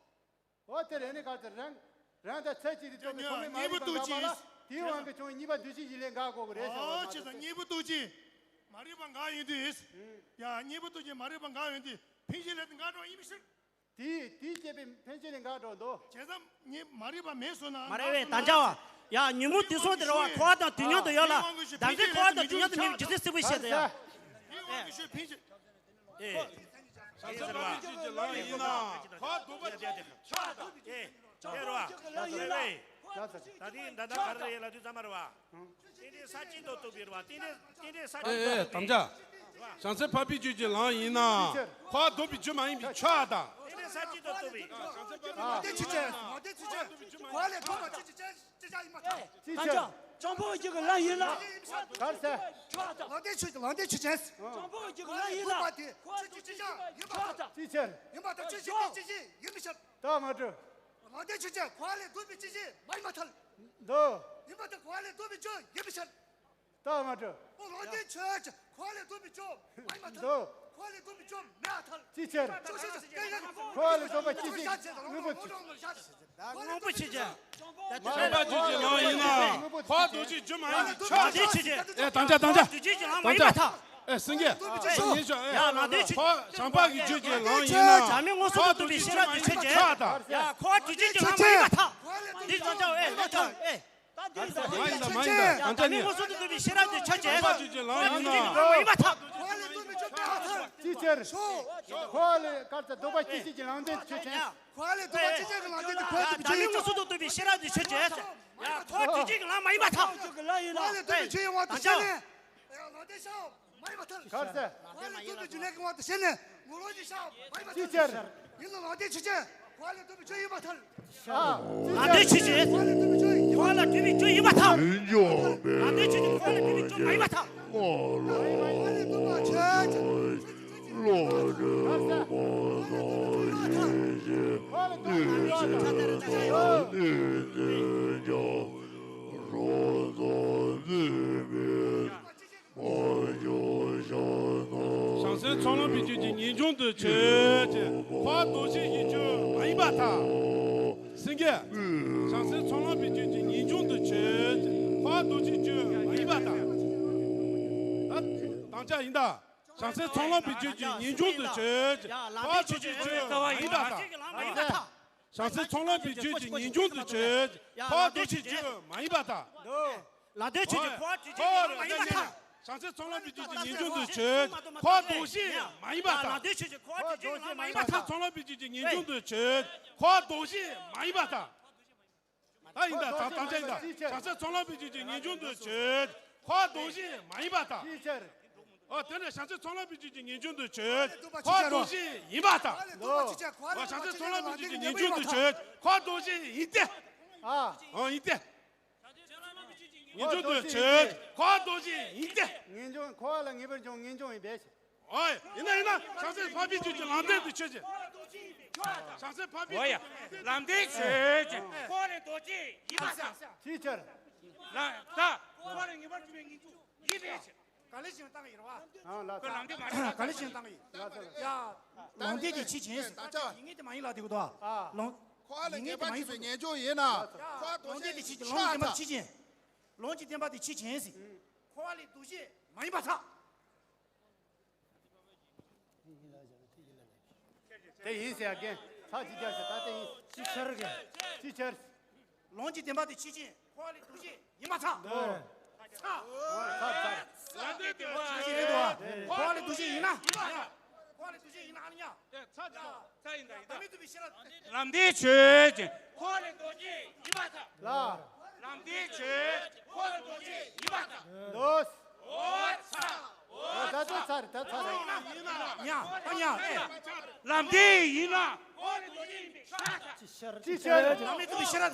འོ་དེ་རེད་ནི་ག་ཚོད་རང་། རང་དང་ཚད་གཅིག་ཏུ་གྲུབ་པའི་ཐོག་མའི་མ་རིག་པ་འགག་པ་ལ་དེའི་དབང་གིས་བྱུང་བའི་གཉིས་པ་འདུ་བྱེད་ཀྱི་ལས་འགག་དགོས་ཀྱི་རེད་ཟེར་བ། ཨོ་ཅི་ཟེར་གཉིས་པོ་འདུ་བྱེད་མ་རིག་པ་འགག་ཡོང་དུས། ཡ་གཉིས་པོ་འདུ་བྱེད་མ་རིག་པ་འགག་ཡོང་དུས་འཕེན་བྱེད་ལས་དེ་འགག་འགྲོ་ཡིན་མི་ཤེས། དེས་དེས་བསྐྱེད་པའི་འཕེན་བྱེད་ལས་འགག་འགྲོ་འདུག་བྱས་ཙང་ངས་མ་རིག་པ་མེད་སོང་ན་མ་རེད་བས་ད་འཇའ་བ། ཡ་ཉོན་མོངས་དུག་གསུམ་དེ་རེད་བ་ཁོ་བ་དང་དུས་མཉམ་དུ་ཡོད་ལ་ད་ཚེ་ཁོ་བ་དང་དུས་མཉམ་དུ་མེད་པའི་རྒྱུ་མཚན་གསལ་པོ་བཤད་དེ་ཡ། ཨེ། བྱང་སེམས་འཕགས་པའི་རྒྱུད་ཀྱི་ལམ་ཡིན་ན་འཕགས་པ་རྡོག་པ་གཅིག་ཆགས་དང་། ཨེ། ཨེ་རོ། ཨེ་ཝེ། ད་ཐེངས་ད་ལྟ་ག་རེ་རེད་ལབ་དུས་ཙམ་པ་རེད་བ། རྟེན་འབྲེལ་ས་གཅིག་ཏུ་གཏུགས་པའི་རེད་བ། རྟེན་འབྲེལ་རྟེན་འབྲེལ་ས་གཅིག་ཏུ་གཏུགས་པའི། ཨེ་ཨེ་དམ་བཅའ། བྱང་སེམས་འཕགས་པའི་རྒྱུད་ཀྱི་ལམ་ཡིན་ན་འཕགས་པ་རྡོག་པའི་རྒྱུ་མ་ཡིན་པས་ཆགས་དང་། རྟེན་འབྲེལ་ས་གཅིག་ཏུ་གཏུགས་པའི། ལོག་སྟེ་ཆོས་ཅན། ལོག་སྟེ་ཆོས་ཅན། གོ་བ་ལས་ལྡོག་པ་ཅི་ཅི་ཅི་ཅི་ཅི་ཡིན་པ་དང་། ཅི་ཆོས། བྱང་ཆུབ་ཀྱི་ལམ་ཡིན་ལ། གར་ཟེར། ལོག་སྟེ་ཆོས་ལོག་སྟེ་ཆོས་ཅན། བྱང་ཆུབ་ཀྱི་ལམ་ཡིན་ལ། ལྡོག་པ་དེ་ཅི་ཅི་ཅི་ཅི་ཡིན་པ་དང་། ཅི་ཆོས། ཡིན་པ་དང་ཅི་ཅི་ཅི་ཅི་ཡིན་མི་ཤར། རྟགས་མ་གྲུབ། ལོག་སྟེ་ཆོས་ཅན། གོ་བ་ལས་ལྡོག་པའི་ཅི་ཅི་མ་ཡིན་པ་ཐལ། འདུག་ཡིན་པ་དང་གོ་བ་ལས་ལྡོག་པའི་ཆོས་ཡིན་མི་ཤར། རྟགས་མ་གྲུབ། ལོག་སྟེ་ཆོས་ཅན། གོ་བ་ལས་ལྡོག་པའི་ཆོས་མ་ཡིན་པ་ཐལ། འདུག་གོ་བ་ལས་ལྡོག་པའི་ཆོས་མེད་པ་ཐལ། ཅི་ཕྱིར། ཆོས་ཅན། གོ་བ་ལས་ལྡོག་པ་ཅི་ཕྱིར། དངོས་པོ་ཅི། དངོས་པོ་ཆོས་ཅན། བྱང་པ་རྒྱུད་ཀྱི་ལམ་ཡིན་ན་འཕགས་པ་རྡོ་རྗེ་རྒྱུ་མ་ཡིན་པས་ཆགས་དང་། ལམ་དེ་ཆོས་ཅན། ཨེ་དམ་བཅའ་དམ་བཅའ། རྡོ་རྗེ་གི་ལམ་མ་ཡིན་པ་ཐལ། ཨེ་སེང་གེ་ཨེ་ཉེ་ཞོ་ཨེ། ཡ་ལམ་དེ་ཆོས་ཅན། འཕགས་བྱང་པ་གི་རྒྱུད་ཀྱི་ལམ་ཡིན་ན་འཕགས་པ་རྡོ་རྗེ་རྒྱུ་མ་ཡིན་པས་ཆགས་དང་། ཡ་འཕགས་པ་རྡོ་རྗེ་གི་ལམ་མ་ཡིན་པ་ཐལ། འདི་ལམ་ཆགས་ཨེ་ལམ་ཆགས་ཨེ། མ་ཡིན་ད་མ་ཡིན་ད་དམ་བཅའ་ཉེ། མངོན་སུམ་དུ་གཏུགས་པའི་ཤེས་རབ་དེ་ཆོས་ཅན། འཕགས་པ་རྡོ་རྗེ་གི་ལམ་ཡིན་ན། འཕགས་པ་རྡོ་རྗེ་གི་ལམ་མ་ཡིན་པ་ཐལ། ཅི་ཕྱིར། གོ་བ་ལས་གར་ཚ་ལྡོག་པ་ཅི་ཕྱིར་གྱི་ལམ་དེ་ཆོས་ཅན། གོ་བ་ལས་ལྡོག་པ་ཅི་ཕྱིར་གྱི་ལམ་དེ་གོ་བ་ལས་ལྡོག་པའི་ཆོས་ཡིན་པ་ཐལ། མངོན་སུམ་དུ་གཏུགས་པའི་ཤེས་རབ་དེ་ཆོས་ཅན། ཡ་འཕགས་པ་རྡོ་རྗེ་གི་ལམ་མ་ཡིན་པ་ཐལ། གོ་བ་ལས་ལྡོག་པའི་ཆོས་ཡིན་པ་དེ་ཤེས་ནས། ལམ་དེ་ཤར། མ་ཡིན་པ་ཐལ། གར་ཟེར། གོ་བ་ལས་ལྡོག་པའི་རྒྱུ་ལས་ཀྱི་དབང་དུ་བྱས་ནས་ངོ་ལོག་གི་ཤར་མ་ཡིན་པ་ཅི་ཐལ། ཕྱིར། ཡིན་ལ་ལམ་དེ་ཆོས་ཅན། གོ་བ་ལས་ལྡོག་པའི་ཆོས་ཡིན་པ་ཐལ། ཨ། ལམ་དེ་ཆོས་ཅན། གོ་བ་ལས་ལྡོག་པའི་ཆོས་ཡིན་པ་ཐལ། ལམ་དེ་ཆོས་ཅན། གོ་བ་ལས་ལྡོག་པའི་ཆོས་མ་ཡིན་པ་ཐལ། གོ་བ་ལས་ལྡོག་པ་ཆོས་ཅན། གོ་བ་ལས་ལྡོག་པ་ཆོས་ཅན། བྱང་སེམས་ཚོགས་ལམ་པའི་རྒྱུད་ཀྱི་ངེས་འབྱུང་དུ་ཆོས་ཅན། འཕགས་པ་རྡོ་རྗེ་ཡི་རྒྱུ་མ་ཡིན་པར་ཐལ། སེང་གེ་བྱང་སེམས་ཚོགས་ལམ་པའི་རྒྱུད་ཀྱི་ངེས་འབྱུང་དུ་ཆོས་ཅན། འཕགས་པ་རྡོ་རྗེའི་རྒྱུ་མ་ཡིན་པར་ཐལ། ད་དམ་བཅའ་ཡིན་ད། བྱང་སེམས་ཚོགས་ལམ་པའི་རྒྱུད་ཀྱི་ངེས་འབྱུང་དུ་ཆོས་ཅན། འཕགས་པ་རྡོ་རྗེའི་རྒྱུ་མ་ཡིན་པར་ཐལ། བྱང་སེམས་ཚོགས་ལམ་པའི་རྒྱུད་ཀྱི་ངེས་འབྱུང་དུ་ཆོས་ཅན། འཕགས་པ་རྡོ་རྗེའི་རྒྱུ་མ་ཡིན་པར་ཐལ། ལམ་དོན་ཆོས་ཅན། འཕགས་པ་རྡོ་རྗེ་མ་ཡིན་པར་ཐལ། བྱང་སེམས་ཚོགས་ལམ་པའི་རྒྱུད་ཀྱི་ངེས་འབྱུང་དུ་ཆོས་ཅན། འཕགས་པ་རྡོ་རྗེ་མ་ཡིན་པར་ཐལ། ལམ་དོན་ཆོས་ཅན། འཕགས་པ་རྡོ་རྗེ་མ་ཡིན་པར་ཐལ། བྱང་སེམས་ཚོགས་ལམ་པའི་རྒྱུད་ཀྱི་ངེས་འབྱུང་དུ་ཆོས་ཅན། འཕགས་པ་རྡོ་རྗེ་མ་ཡིན་པར་ཐལ། ད་ཡིན་ད་ད་དམ་བཅའ་ཡིན་ད། བྱང་སེམས་ཚོགས་ལམ་པའི་རྒྱུད་ཀྱི་ངེས་འབྱུང་དུ་ཆོས་ཅན། འཕགས་པ་རྡོ་རྗེ་མ་ཡིན་པར་ཐལ། ཨོ་དེ་ནས་བྱང་སེམས་ཚོགས་ལམ་པའི་རྒྱུད་ཀྱི་ངེས་འབྱུང་དུ་ཆོས་ཅན། འཕགས་པ་རྡོ་རྗེ་ཡིན་པར་ཐལ། ཨོ་བྱང་སེམས་ཚོགས་ལམ་པའི་རྒྱུད་ཀྱི་ངེས་འབྱུང་དུ་ཆོས་ཅན། འཕགས་པ་རྡོ་རྗེ་ཡིན་ཏེ། ཨ། ཨོ་ཡིན་ཏེ། ངེས་འབྱུང་དུ་ཆོས་ཅན། འཕགས་པ་རྡོ་རྗེ་ཡིན་ཏེ། ངེས་འབྱུང་འཁོར་བ་ལ་ངེས་པར་འབྱུང་ངེས་འབྱུང་ཡིན་པས། ཨོ་ཡིན་ན་ཡིན་ན་བྱང་སེམས་འཕགས་པའི་རྒྱུད་ཀྱི་ལམ་བདེན་དུ་ཆོས་ཅན། བྱང་སེམས་འཕགས་པའི་ཨོ་ཡ། ལམ་བདེན་ཆོས་ཅན། འཁོར་བ་ལས་རྡོ་རྗེ་ཡིན་པར་ཐལ། ཅིའི་ཕྱིར། ལ་ད་འཁོར་བ་ལ་ངེས་པར་འབྱུང་བའི་ངེས་འབྱུང་ཡིན་པའི་ཕྱིར། ག་ལེ་ཞིང་བཏང་གི་ཡིན་ར་བ། ཨང་ལ་ཁོས་ལམ་བདེན་མ་རེད་ལ། ག་ལེ་ཞིང་བཏང་གི་ཡིན། ལ་ས་ལ། ཡ། ལམ་བདེན་དེ་ཆོས་ཅན། ཡིན་ངེས་དེ་མ་ཡིན་ལ་དེ་གོ་དོ། ཨ། ལོང་། ཁོ་ལ་ཡིན་ངེས་ངེས་དེ་མ་ཡིན་སོ། ངེས་འབྱུང་ཡིན་ན། ཁོ་ལོང་བདེན་དེ་ཆོས་ཅན། ལོང་གི་བདེན་པ་ཆོས་ཅན། ལོང་གི་བདེན་པ་དེ་ཆོས་ཅན་ཟེར། འཁོར་བ་ལས་རྡོ་རྗེ་མ་ཡིན་པར་ཐལ། དེ་ཡིན་ཟེར་ཡ་རྒན། ཚ་ཅི་རྒྱག་ཟེར་ད་དེ་ཡིན། ཅི་ཕྱིར་རྒན། ཅི་ཕྱིར། ལོང་གི་བདེན་པ་དེ་ཆོས་ཅན། འཁོར་བ་ལས་རྡོ་རྗེ་ཡིན་པར་ཐལ། འདོད། ཚ། ཚ་ཚ། ལམ་བདེན་དེ་ཆོས་ཅན་རེད་དོ། འཁོར་བ་ལས་རྡོ་རྗེ་ཡིན་ན། འཁོར་བ་ལས་རྡོ་རྗེ་ཡིན་ན་ཨ་ནི་ཡ། ཚ་ཚ་ཡིན་ད་ཡིན་ད། ལམ་བདེན་ཆོས་ཅན། འཁོར་བ་ལས་རྡོ་རྗེ་ཡིན་པར་ཐལ། ལ། ལམ་བདེན་ཆོས་ཅན། འཁོར་བ་ལས་རྡོ་རྗེ་ཡིན་པར་ཐལ། འདོད། འོ་ཚ། འོ་ད་ཚ་ཚ་རེད་ད་ཚ་རེད། ཡ་ད་ཡ་ཨེ། ལམ་བདེན་ཡིན་ན། འཁོར་བ་ལས་རྡོ་རྗེ་ཡིན་པས་ཆགས་ཐལ། ཅི་ཕྱིར། ཅི་ཕྱིར། ལམ་མི་ཐུབ་པའི་ཕྱིར།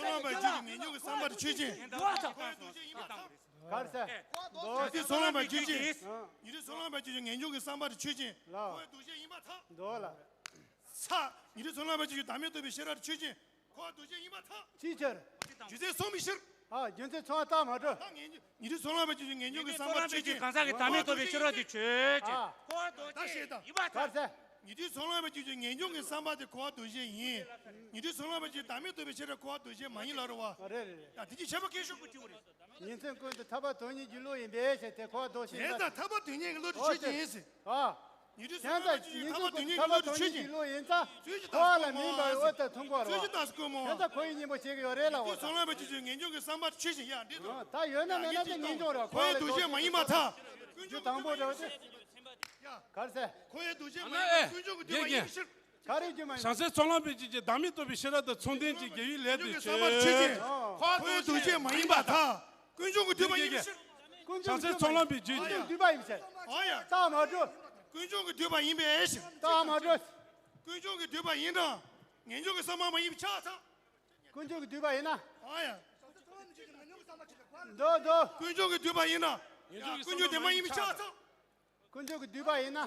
ཚོར་སྣང་བ་བརྗོད་ཀྱི་ངེས་འབྱུང་གི་བསམ་པ་དེ་ཆོས་ཅན། འགྲོ་བ་དང་། འཁོར་བའི་འདུ་ཤེས་ཡིན་པར་ཐལ། ག་རེ་ཟེར། ཉན་ཐོས་ཚོར་སྣང་བ་བརྗོད་ཀྱི། ཉན་ཐོས་ཚོར་སྣང་བ་བརྗོད་ཀྱི་ངེས་འབྱུང་གི་བསམ་པ་དེ་ཆོས་ཅན། ལགས། འཁོར་བའི་འདུ་ཤེས་ཡིན་པར་ཐལ། འགྲོ་བ་ལ། ས། ཉན་ཐོས་ཚོར་སྣང་བ་བརྗོད་ཀྱི་བདག་མེད་རྟོགས་པའི་ཤེས་རབ་དེ་ཆོས་ཅན། འཁོར་བའི་འདུ་ཤེས་ཡིན་པར་ཐལ། ཅིའི་ཕྱིར། རྒྱུ་མཚན་གསུངས་པའི་ཕྱིར། ཨ། རྒྱུ་མཚན་ཚོར་བ་ལྟར་མ་གྲུབ། ད་ངེས་འབྱུང་། ཉན་ཐོས་ཚོར་སྣང་བ་བརྗོད་ཀྱི་ངེས་འབྱུང་གི་བསམ་པ་ཆོས་ཅན། གང་ཟག་གི་བདག་མེད་རྟོགས་པའི་ཤེས་རབ་དེ་ཆོས་ཅན། ཨ། འཁོར་བའི་འདུ་ཤེས་ཡིན་པར་ཐལ། ག་རེ་ཟེར། ཉན་ཐོས་ཚོར་སྣང་བ་བརྗོད་ཀྱི་ངེས་འབྱུང་གི་བསམ་པ་དེ་འཁོར་བའི་འདུ་ཤེས་ཡིན། ཉན་ཐོས་ཚོར་སྣང་བ་བརྗོད་ཀྱི་བདག་མེད་རྟོགས་པའི་ཤེས་རབ་འཁོར་བའི་འདུ་ཤེས་མ་ཡིན་ལབ་རེད་བ། ཨ། རེད་རེད་རེད། ཡ། དེ་གི་ཁྱད་པར་སྐད་ཤོད་པོ་དྲི་བ་རེད། ཉིན་མཚན་ཀུན་ཏུ་ཐར་པ་དོན་གཉེར་གྱི་བློ་ཡིན་པས་ཞེས་དེ་འཁོར་བའི་འདུ་ཤེས་ཡིན་ད། དེ་ལྟར་ཐར་པ་དོན་གཉེར་གྱི་བློ་དེ་ཆོས་ཅན་ཡིན་ཟེར། ཨ། ཉན་ཐོས་ཚོར་སྣང་བ་བརྗོད་ཀྱི་ཐར་པ་དོན་གཉེར་གྱི་བློ་དེ་ཆོས་ཅན། ཚོར་སྣང་བ་བརྗོད་ཀྱི་ངེས་འབྱུང་གི་བསམ་པ་དེ་ཆོས་ཅན། ད་ཚོར་སྣང་བ་བརྗོད་ཀྱི་ངེས་འབྱུང་གི་བསམ་པ་དེ་ཆོས་ཅན། ཡ། འདི་ལྟར། ད་ཡོད་ན་མེད་ན་དེ་ངེས་འབྱུང་རེད། འཁོར་བའི་འདུ་ཤེས་མ་ཡིན་པར་ཐལ། རྒྱུ་དང་པོ་རེད་དེ། ཡ། ག་རེ་ཟེར། འཁོར་བའི་འདུ་ཤེས་མ་ཡིན་པར་ཐལ། ཀུན་འབྱུང་གི་འདུས་པ་ཡིན་པའི་ཕྱིར། ག་རེ་རྒྱུ་མ་ཡིན། བྱང་སེམས་ཚོར་སྣང་བ་བརྗོད་ཀྱི་བདག་མེད་རྟོགས་པའི་ཤེས་རབ་དེ་ཚུལ་ལྡན་གྱི་དགེ་བའི་ལས་དེ་ཆོས་ཅན། འཁོར་བའི་འདུ་ཤེས་མ་ཡིན་པར་ཐལ། ཀུན་འབྱུང་གི་འདུས་པ་ཡིན་པའི་ཕྱིར། ཀུན་འབྱུང་གི་འདུས་པ་ཡིན་པའི་ཕྱིར། ཨོ་ཡ། རྟགས་མ་གྲུབ། ཀུན་འབྱུང་གི་འདུས་པ་ཡིན་པའི་ཕྱིར། རྟགས་མ་གྲུབ། ཀུན་འབྱུང་གི་འདུས་པ་ཡིན་ན། ངེས་འབྱུང་གི་བསམ་པ་མ་ཡིན་པ་ཆགས་ཐལ། ཀུན་འབྱུང་གི་འདུས་པ་ཡིན་ན། ཨོ་ཡ། འདུག་འདུག་ཀུན་འབྱུང་གི་འདུས་པ་ཡིན་ན། ཀུན་འབྱུང་དེ་མ་ཡིན་པ་ཆགས་ཐལ། ཀུན་འབྱུང་གི་འདུས་པ་ཡིན་ན།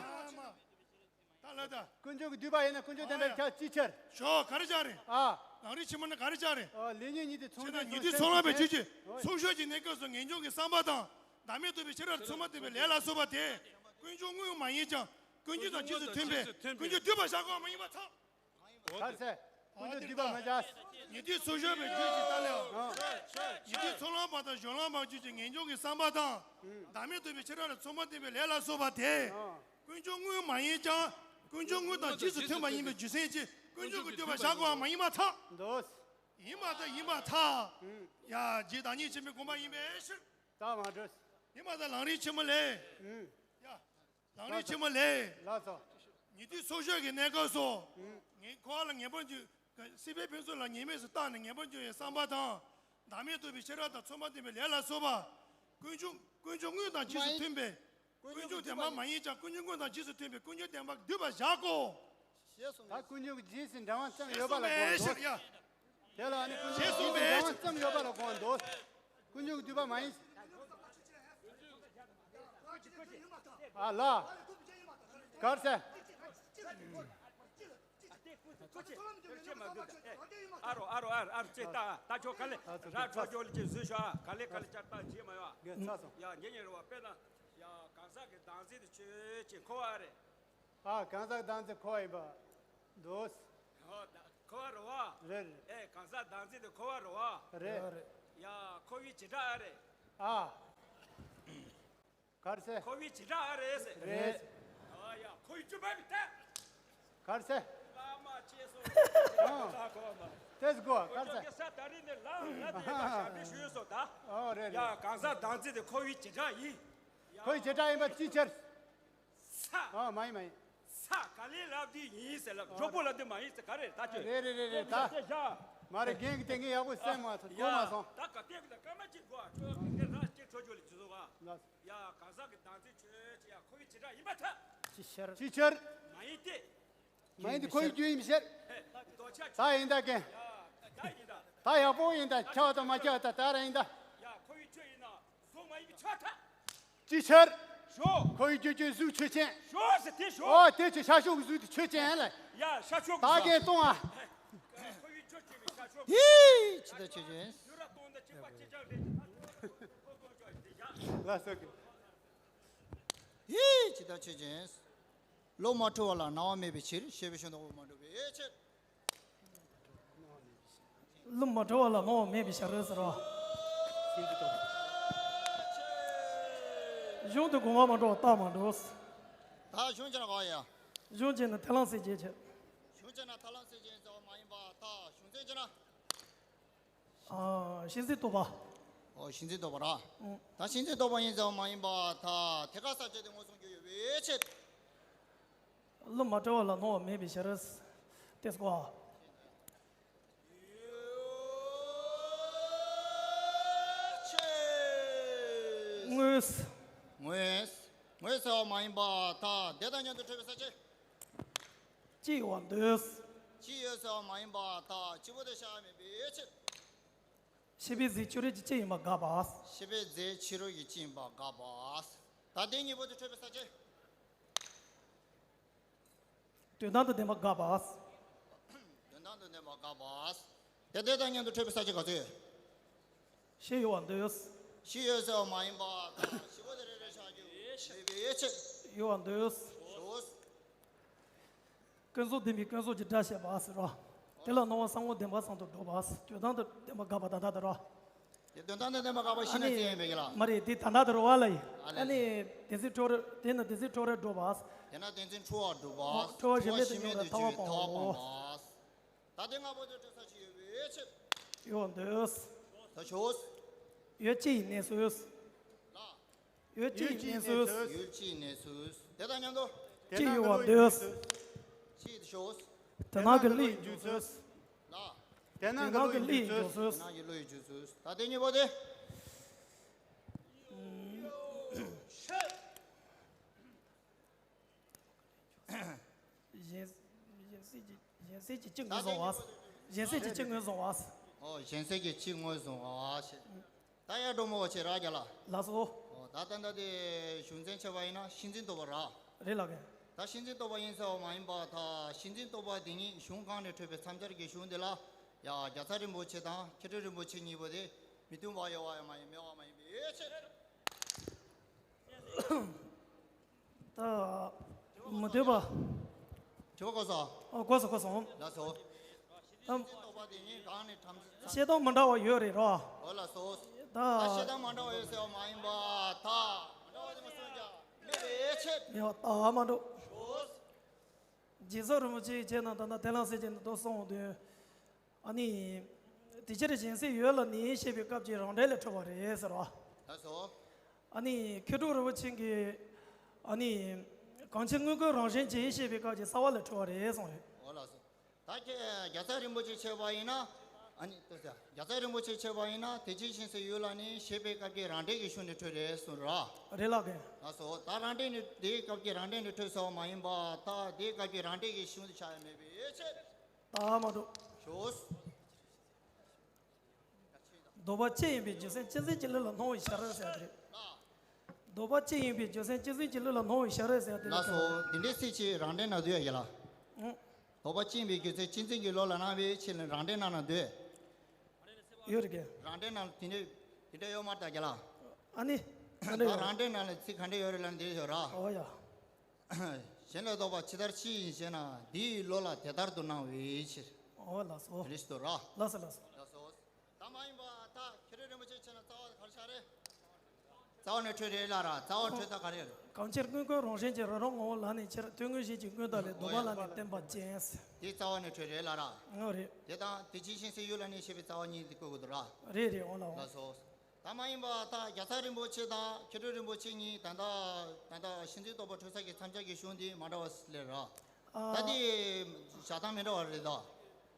ད་ལ་ད། ཀུན་འབྱུང་གི་འདུས་པ་ཡིན་ན་ཀུན་འབྱུང་བདེན་པའི་ཁྱབ་ཅིའི་ཕྱིར། ཞོག་ག་རེ་ཆགས་རེད། ཨ། ལམ་རིམ་ཆེན་མོ་ནི་ག་རེ་ཆགས་རེད། ཨ། ལས་ཉོན་གཉིས་ཏེ་ཚོགས་ཆེན་ནི་ཉན་ཐོས་ཚོར་སྣང་བ་བརྗོད་ཀྱི་ཚོགས་ཞུགས་ཀྱི་གནས་སྐབས་སུ་ངེས་འབྱུང་གི་བསམ་པ་དང་། བདག་མེད་རྟོགས་པའི་ཤེས་རབ་མཚུངས་པ་བསྟན་པའི་ལས་ལ་སོགས་པ་དེ། ཀུན་འབྱུང་དངོས་མ་ཡིན་ཀྱང་ཀུན་འབྱུང་དང་རྗེས་སུ་མཐུན་པའི་ཀུན་འབྱུང་འདུས་པར་བཞག་དགོས་པ་མ་ཡིན་པར་ཐལ། ག་རེ་ཟེར། ཀུན་འབྱུང་འདུས་པ་མ་བཞག་ཉན་ཐོས་ཚོགས་ཞུགས་པའི་རྒྱུད་ཀྱི་ལྟ་ལས། ཉན་ཐོས་ཚོར་སྣང་བ་དང་སྦྱོར་ལམ་པ་རྒྱུད་ཀྱི་ངེས་འབྱུང་གི་བསམ་པ་དང་། བདག་མེད་རྟོགས་པའི་ཤེས་རབ་ལ་མཚུངས་པ་བསྟན་པའི་ལས་ལ་སོགས་པ་དེ། ཀུན་འབྱུང་དངོས་མ་ཡིན་ཀྱང་། ཀུན་འབྱུང་དངོས་དང་རྗེས་སུ་མཐུན་པ་ཡིན་པའི་རྒྱུ་མཚན་གྱིས་ཀུན་འབྱུང་གི་འདུས་པ་བཞག་དགོས་པ་མ་ཡིན་པར་ཐལ། འདུག་ཡིན་པར་ཐལ། ཡིན་པར་ཐལ། ཡ། རྗེ་བདག་ཉིད་ཆེན་པོའི་དགོངས་པ་ཡིན་པའི་ཕྱིར། རྟགས་མ་གྲུབ། ཡིན་པར་ཐལ། ལམ་རིམ་ཆེན་མོ་ལས། ཡ། ལམ་རིམ་ཆེན་མོ་ལས། ལགས་སོ། ཉན་ཐོས་ཚོགས་ཞུགས་ཀྱི་གནས་སྐབས་སུ། ངེས་འཁོར་བ་ལ་ངེས་པར་འབྱུང་། སྲིད་པའི་ཕུན་ཚོགས་ལ་ཉེས་དམིགས་སུ་བརྟགས་ནས་ངེས་པར་འབྱུང་བའི་བསམ་པ་དང་། བདག་མེད་རྟོགས་པའི་ཤེས་རབ་དང་མཚུངས་པ་བསྟན་པའི་ལས་ལ་སོགས་པ། ཀུན་འབྱུང་ཀུན་འབྱུང་དངོས་དང་རྗེས་སུ་མཐུན་པའི། ཀུན་འབྱུང་བདེན་པ་མ་ཡིན་ཀྱང་ཀུན་འབྱུང་དངོས་དང་རྗེས་སུ་མཐུན་པའི་ཀུན་འབྱུང་བདེན་པ་འདུས་པར་བཞག་གོ། ཞེས་གསུངས། ད་ཀུན་འབྱུང་གི་རྗེས་སུ་འབྲང་བ་ཙམ་ཡོད་པ་ལ་གོ་འདུག། དེ་ལ་ནི་ཀུན་འབྱུང་གི་རྗེས་སུ་འབྲང་བ་ཙམ་ཡོད་པ་ལ་གོ་འདུག། ཀུན་འབྱུང་གི་འདུས་པ་མ་ཡིན། ཨ་ལ། གར་སེ། ཨ་རོ་ཨ་རོ་ཨ་རོ་ཨ་རོ་ཅེ་ཏ་ཏ་ཆོ་ག་ལེ་ར་ཆོ་ཇོ་ལི་ཅེ་བཟོས་ཤོ་ཨ་ག་ལེ་ག་ལེ་ཅར་ཏ་ཇི་མ་ཡོ་ཨ། ཡ་ཉེ་ཉེ་རོ་བ་དཔེར་ན་ཡ་གང་ཟག་གི་བདག་འཛིན་དུ་ཆོས་ཅེ་འཁོར་བ་རེད། ཨ་གང་ཟག་བདག་འཛིན་འཁོར་བ་ཡིན་པ་འདུག། ཧོ་ད་འཁོར་བ་རེད་བ། རེད་རེད། ཨེ་གང་ཟག་བདག་འཛིན་དུ་འཁོར་བ་རེད་བ། རེད་རེད། ཡ་འཁོར་བའི་བྱེ་བྲག་ཨ་རེད། ཨ། གར་སེ། འཁོར་བའི་བྱེ་བྲག་ཨ་རེད་ཟེར། རེད། ཨ་ཡ་འཁོར་བའི་བཅུ་པ་མི་ལྟ། གར་སེ། བླ་མ་ཅེས་སོ། ཨ། ལ་གོ་མ། ཏེས་གོ་གར་སེ། ཁོ་ཚོ་གི་ས་ད་རིང་ནས་ལ་ལ་དེ་ཡ་ཞབས་ཕྱི་ཞུས་སོ་ད། ཨོ་རེད་ཡ་རེད། གང་ཟག་བདག་འཛིན་དེ་འཁོར་བའི་བྱེ་བྲག་ཡིན། ཡ། འཁོར་བའི་བྱེ་བྲག་ཡིན་པ་ཅི་ཕྱིར། ས། ཨ་མ་ཡིན་མ་ཡིན། ས་ག་ལེ་ལབ་དེ་ཡིན་ཟེར་ལབ་ཨོ་མགྱོགས་པོ་ལབ་དེ་མ་ཡིན་ཟེར་ག་རེ་ད་ཁྱོད། རེད་རེད་རེད་རེད་ད། དེ་བཞག་མ་རེད་རྒན་གྱི་དེ་ངས་ཡག་པོ་གསན་མ་ཐུབ་གོ་མ་སོང་། ད་ག་བལྟས་གི་ད་སྐར་མ་གཅིག་གོ་ཨ་ཁྱོད་ངས་ར་གཅིག་ཁྲོ་ཆོ་ལ་ཇི་བཟོ་ག་ལ། ཡ་གང་ཟག་གི་བདག་འཛིན་ཆོས་ཅི་ཡ་འཁོར་བའི་བྱེ་བྲག་ཡིན་པར་ཐལ། ཅི་ཕྱིར། ཅི་ཕྱིར། མ་ཡིན་ཏེ། མ་ཡིན་ཏེ་འཁོར་བའི་རྒྱུ་ཡིན་ཕྱིར། ཧེ་ད་འདོད་ཆགས་ད་ཡིན་ད་ཀན། ཡ་ད་ཡིན་ད། ད་ཡག་པོ་ཡིན་ད་ཁྱབ་དང་མ་ཁྱབ་ད་ད་ར་ཡིན་ད། ཡ་འཁོར་བའི་ཆོས་ཡིན་ན་གཟུགས་མ་ཡིན་པའི་ཆོས་ཐལ། ཅི་ཕྱིར། ཞོ། འཁོར་བའི་རྒྱུ་ཅན་གཟུགས་ཆོས་ཅན། ཞོ་ཟེར་དེ་ཞོ། ཨོ་དེ་ཆོས་ཤ་ཤོག་གི་གཟུགས་དེ་ཆོས་ཅན་ལ། ཡ་ཤ་ཤོག་ད་གཟུགས་ཀན་གཏོང་ཨ། འཁོར་བའི་ཆོས་ཅན་གྱི་ཤ་ཤོག་ཡིས་ཇི་ལྟར་ཆོས་ཅན། ཡུ་ར་གཏོང་ད་ཅི་པ་ཅི་ཅག་རེད་ཅི་ད་ཁོ་ཁོ་ཅོ་ཡི་དེ་ཡ། ལ་སོགས་ཀྱི། ཡིས་ཇི་ལྟར་ཆོས་ཅན། བློ་མ་འཁྲུལ་བ་ལ་སྣང་བ་མེད་པའི་ཕྱིར་ཞེས་པའི་གཞུང་དང་དབུ་མ་འགྲོ་བའི་ཕྱིར། བློ་མ་འཁྲུལ་བ་ལ་སྣང་བ་མེད་པའི་ཕྱིར་ཟེར་རོ། གཞུང་དུ་དགོངས་པ་མ་འགྲོ་བ་རྟགས་མ་འགྲོ། ད་གཞུང་ཅན་ག་ཡ། གཞུང་ཅན་ནི་ཐལ་རླངས་སེལ་བྱེད་ཅེས། གཞུང་ཅན་ན་ཐལ་རླངས་སེལ་བྱེད་ཟེར་བ་མ་ཡིན་པ་ད་གཞུང་ཚན་ཅན་ན། ཨ། གཤིན་རྗེའི་རྟོག་པ། ཨོ་གཤིན་རྗེའི་རྟོག་པ་ར། ཨང་། ད་གཤིན་རྗེའི་རྟོག་པ་ཡིན་ཟེར་བ་མ་ཡིན་པ་ད་དེ་ག་ས་བཅད་དེ་མངོན་སུམ་རྒྱུ་ཡོད་པའི་ཕྱིར། བློ་མ་བྲལ་བ་ལ་སྣང་བ་མེད་པའི་ཕྱིར། ཏེས་གོ། དངོས། དངོས། དངོས་ཟེར་བ་མ་ཡིན་པ་ད་དེ་དང་མཉམ་དུ་འཕྲད་པའི་ས་བཅད། ཅི་ཡོད་པར་འདོད། ཅི་ཡོད་ཟེར་བ་མ་ཡིན་པ་ད་སྤྱི་བོ་དེ་བཞག་མེད་པའི་ཕྱིར། ཤེས་པའི་རྫས་ཕྱི་རོལ་གྱི་སྤྱི་ཡིན་པ་དགག་པ། ཤེས་པའི་རྫས་ཕྱི་རོལ་གྱི་སྤྱི་ཡིན་པ་དགག་པ། ད་དེ་གཉིས་པོ་དེ་འཕྲད་པའི་ས་བཅད། དོན་དམ་དུ་བདེན་པ་དགག་པ། དོན་དམ་དུ་བདེན་པ་དགག་པ། དེ་དེ་དང་མཉམ་དུ་འཕྲད་པའི་ས་བཅད་ག་ཚོད། ཤེས་ཡོད་པར་འདོད། ཤེས་ཡོད་ཟེར་བ་མ་ཡིན་པ་དང་ཤེས་པ་དེ་རེ་རེ་བཞག་རྒྱུ་མེད་པའི་ཕྱིར། ཡོད་པར་འདོད། ཞོག་ཀུན་རྫོབ་བདེན་པའི་ཀུན་རྫོབ་ཀྱི་སྒྲ་བཤད་པ་ཟེར་རོ། དེ་ལ་སྣང་བ་ས་བོན་བདེན་པ་ཙམ་དུ་སྒྲུབ་པ། དོན་དམ་དུ་བདེན་པ་དགག་པ་ད་ལྟ་དུ་རོ། དེ་དོན་དམ་དུ་བདེན་པ་དགག་པ་ཤེས་ན་ནི་ཟེར་ཡིན་པས་ཀྱི་ལ། མ་རེད་དེ་ད་ལྟ་དུ་རོ་བ་ལ་ཡིན། ཨ་ནི་བདེན་འཛིན་འཁྲུལ་བ་དེ་ནི་བདེན་འཛིན་འཁྲུལ་བ་སྒྲུབ་པ། དེ་ན་བདེན་འཛིན་འཁྲུལ་བ་སྒྲུབ་པ། འཁྲུལ་བ་གཞི་མེད་དུ་འགྱུར་བའི་ཐར་པ་སྤང་བའོ། ད་དེ་ལྔ་པོ་དེ་འཕྲད་ས་ཅི་ཡོད་པའི་ཕྱིར། ཡོད་པར་འདོད། ད་ཞོག་ཡུལ་སྤྱི་ཡི་གནས་སུ། ལ། ཡུལ་སྤྱི་ཡི་གནས་སུ། ཡུལ་སྤྱི་ཡི་གནས་སུ། དེ་དང་མཉམ་དུ། སྤྱི་ཡོད་པར་འདོད། སྤྱི་དེ་ཞོག་དེ་སྣང་གི་གླུ་ཡི་འཇུག་ཚུལ། ལ། དེ་སྣང་གི་གླུ་ཡི་འཇུག་ཚུལ། དེ་སྣང་གི་གླུ་ཡི་འཇུག་ཚུལ། ད་དེ་གཉིས་པོ་དེ། གཞན་གཞན་སེལ་གྱི་གཞན་སེལ་གྱི་སྤྱི་ངོས་བཟུང་བ། གཞན་སེལ་གྱི་སྤྱི་ངོས་བཟུང་བ། ཨོ་གཞན་སེལ་གྱི་སྤྱི་ངོས་བཟུང་བ་ཞེས། ད་ཡར་འགྲོ་མོ་བ་ཆེ་ར་རྒྱ་ལ། ལགས་སོ། ཨོ་ད་ལྟ་ད་དེ་གཞུང་ཚན་ཆེ་བ་ཡིན་ན་གཤིན་རྗེའི་རྟོག་པ་ར། རེད་ལགས་ཀྱི། ད་གཤིན་རྗེའི་རྟོག་པ་ཡིན་ཟེར་བ་མ་ཡིན་པ་ད་གཤིན་རྗེའི་རྟོག་པ་དེ་ཉིད་གཞུང་གང་ནས་འཕྲོས་པའི་མཚམས་སྦྱར་གྱི་གཞུང་དེ་ལ་ཡ་རྒྱལ་ཚབ་རིན་པོ་ཆེ་དང་མཁས་གྲུབ་རིན་པོ་ཆེ་གཉིས་པོ་དེ་མི་མཐུན་པ་ཡོད་པ་ཡང་མ་ཡིན་མེད་པ་མ་ཡིན་པའི་ཕྱིར། ད་མི་མཐུན་པ། དྲི་བ་གོ་སོང་། ཨོ་གོ་སོང་གོ་སོང་། ལགས་སོ། ད་རྟོག་པ་དེ་ཉིད་གང་ནས་ཐམས་ཅད་བཤད་སྟངས་མི་འདྲ་བ་ཡོད་རེད་རོ། ཨོ་ལགས་སོ། ད་ད་བཤད་སྟངས་མི་འདྲ་བ་ཡོད་ཟེར་བ་མ་ཡིན་པ་ད་མི་འདྲ་བ་དེ་མ་གསུངས་ཀྱང་མེད་པའི་ཕྱིར། མེད་པ་ད་མ་འགྲོ། ཞོག་རྗེ་བཙུན་རིན་པོ་ཆེའི་ཆེད་ན་ད་ལྟ་དེ་ལ་སེ་ཆེན་དུ་གསུངས་དོན། ཨ་ནི། དེ་ཕྱིར་གཞན་སེལ་ཡོད་ལ་ནི་ཞེས་པའི་སྐབས་ཀྱི་རང་འགྲེལ་ལས་འཕྲོས་པ་རེད་ཟེར་བ། ལགས་སོ། ཨ་ནི་མཁས་གྲུབ་རིན་པོ་ཆེ་གིས། ཨ་ནི། གང་ཕྱིར་དངོས་ཀུན་རང་བཞིན་གྱིས་ཞེས་པའི་སྐབས་ཀྱི་གསལ་བ་ལས་འཕྲོས་པ་རེད་གསུངས་རེད། འོ་ལགས་སོ། ད་ཁྱེད་རྒྱལ་ཚབ་རིན་པོ་ཆེ་བྱས་པ་ཡིན་ན། ཨ་ནི་ལྟོས་ཟེར། རྒྱལ་ཚབ་རིན་པོ་ཆེ་མཆོད་པ་ཡིན་ན་དེ་ཅིའི་ཕྱིར་ཟེར་ཡུལ་ལ་ནི་བཤད་པའི་སྐབས་ཀྱི་རང་འགྲེལ་གྱི་གཞུང་ནས་འཕྲོས་རེད་གསུངས་ར། རེད་ལགས་ཀྱི། ལགས་སོ། ད་རང་འགྲེལ་ནས་དེའི་སྐབས་ཀྱི་རང་འགྲེལ་ནས་འཕྲོས་ཟེར་བ་མ་ཡིན་པ། ད་དེའི་སྐབས་ཀྱི་རང་འགྲེལ་གྱི་གཞུང་དེ་ཆགས་ཡ་མེད་པའི་ཕྱིར། ད་མ་འདུག་ཞོག་ལྡོག་པ་གཅིག་ཡིན་པའི་རྒྱུ་མཚན་གཅིག་འཛིན་གྱི་ལུགས་ལ་སྣང་བའི་ཕྱིར་ཟེར་དེ་རེད། ལྡོག་པ་གཅིག་ཡིན་པའི་རྒྱུ་མཚན་གཅིག་འཛིན་གྱི་ལུགས་ལ་སྣང་བའི་ཕྱིར་ཟེར་དེ་རེད། ལགས་སོ། འདི་འདྲའི་ཚིག་ཅིག་རང་འགྲེལ་ནང་འདུག་ཡ་ཡ་ལ། ཨང་། ལྡོག་པ་གཅིག་ཡིན་པའི་རྒྱུ་མཚན་གཅིག་འཛིན་གྱི་ལུགས་ལ་སྣང་བའི་ཕྱིར་ལ་རང་འགྲེལ་ནང་ན་འདུག་ཡོད་རེད་ཀྱི། རང་འགྲེལ་ནང་དེ་འདྲ་དེ་འདྲ་ཡོད་མ་རེད་ད་རྒྱ་ལ། ཨ་ནི། ད་ག་འདྲ་ཡོད་རང་འགྲེལ་ནང་ལ་ཚིག་ག་འདྲ་ཡོད་རེད་ལབ་ན་འདི་ཡོད་ར། ཨོ་ཡ། གཞན་ལ་ལྡོག་པ་ཇི་ལྟར་སྤྱི་ཡིན་ཞེ་ན། འདི་ཡི་ལུགས་ལ་དེ་ལྟར་དུ་སྣང་བའི་ཕྱིར། ཨོ་ལགས་སོ། རེད་དོ་ར། ལགས་སོ་ལགས་སོ། ལགས་སོ། ད་མ་ཡིན་པ་ད་མཁས་གྲུབ་རིན་པོ་ཆེ་མཆོད་ན་རྩ་བ་ག་རེ་ཆགས་རེད། རྩ་བ་ནས་འཕྲོས་རེད་ལ་ར། རྩ་བ་འཕྲོས་ད་ག་རེ་རེད། གང་ཕྱིར་ཀུན་ཀུན་རང་བཞིན་གྱིས། རང་རང་ངོ་བོ་ལ་ནི་ཕྱིར། དོན་དངོས་གཞན་གྱི་ཀུན་བཏགས་ལས། ལྡོག་པ་ལ་ནི་བརྟེན་པ་ཅན། དེ་རྩ་བ་ནས་འཕྲོས་རེད་ལ་ར། ངོ་རེད། དེ་དང་དེ་ཅིའི་ཕྱིར་ཟེར་ཡུལ་ལ་ནི་བཤད་པའི་རྩ་བ་གཉིས་དེ་བཀོད་དགོས་འདུག་ར། རེད་རེད། འོང་ལ་འོང་། ལགས་སོ། ད་མ་ཡིན་པ་ད་རྒྱལ་ཚབ་རིན་པོ་ཆེ་དང་མཁས་གྲུབ་རིན་པོ་ཆེ་གཉིས་ད་ལྟ་ད་ལྟ་གཞི་འཛིན་རྟོགས་པ་འཕྲོས་ས་གི་མཚམས་སྦྱར་གྱི་གཞུང་འདི་མ་འདྲ་བ་ཞིག་ལས་ར། ཨ། ད་འདི་བཞག་སྟངས་མི་འདྲ་བ་རེད་ད།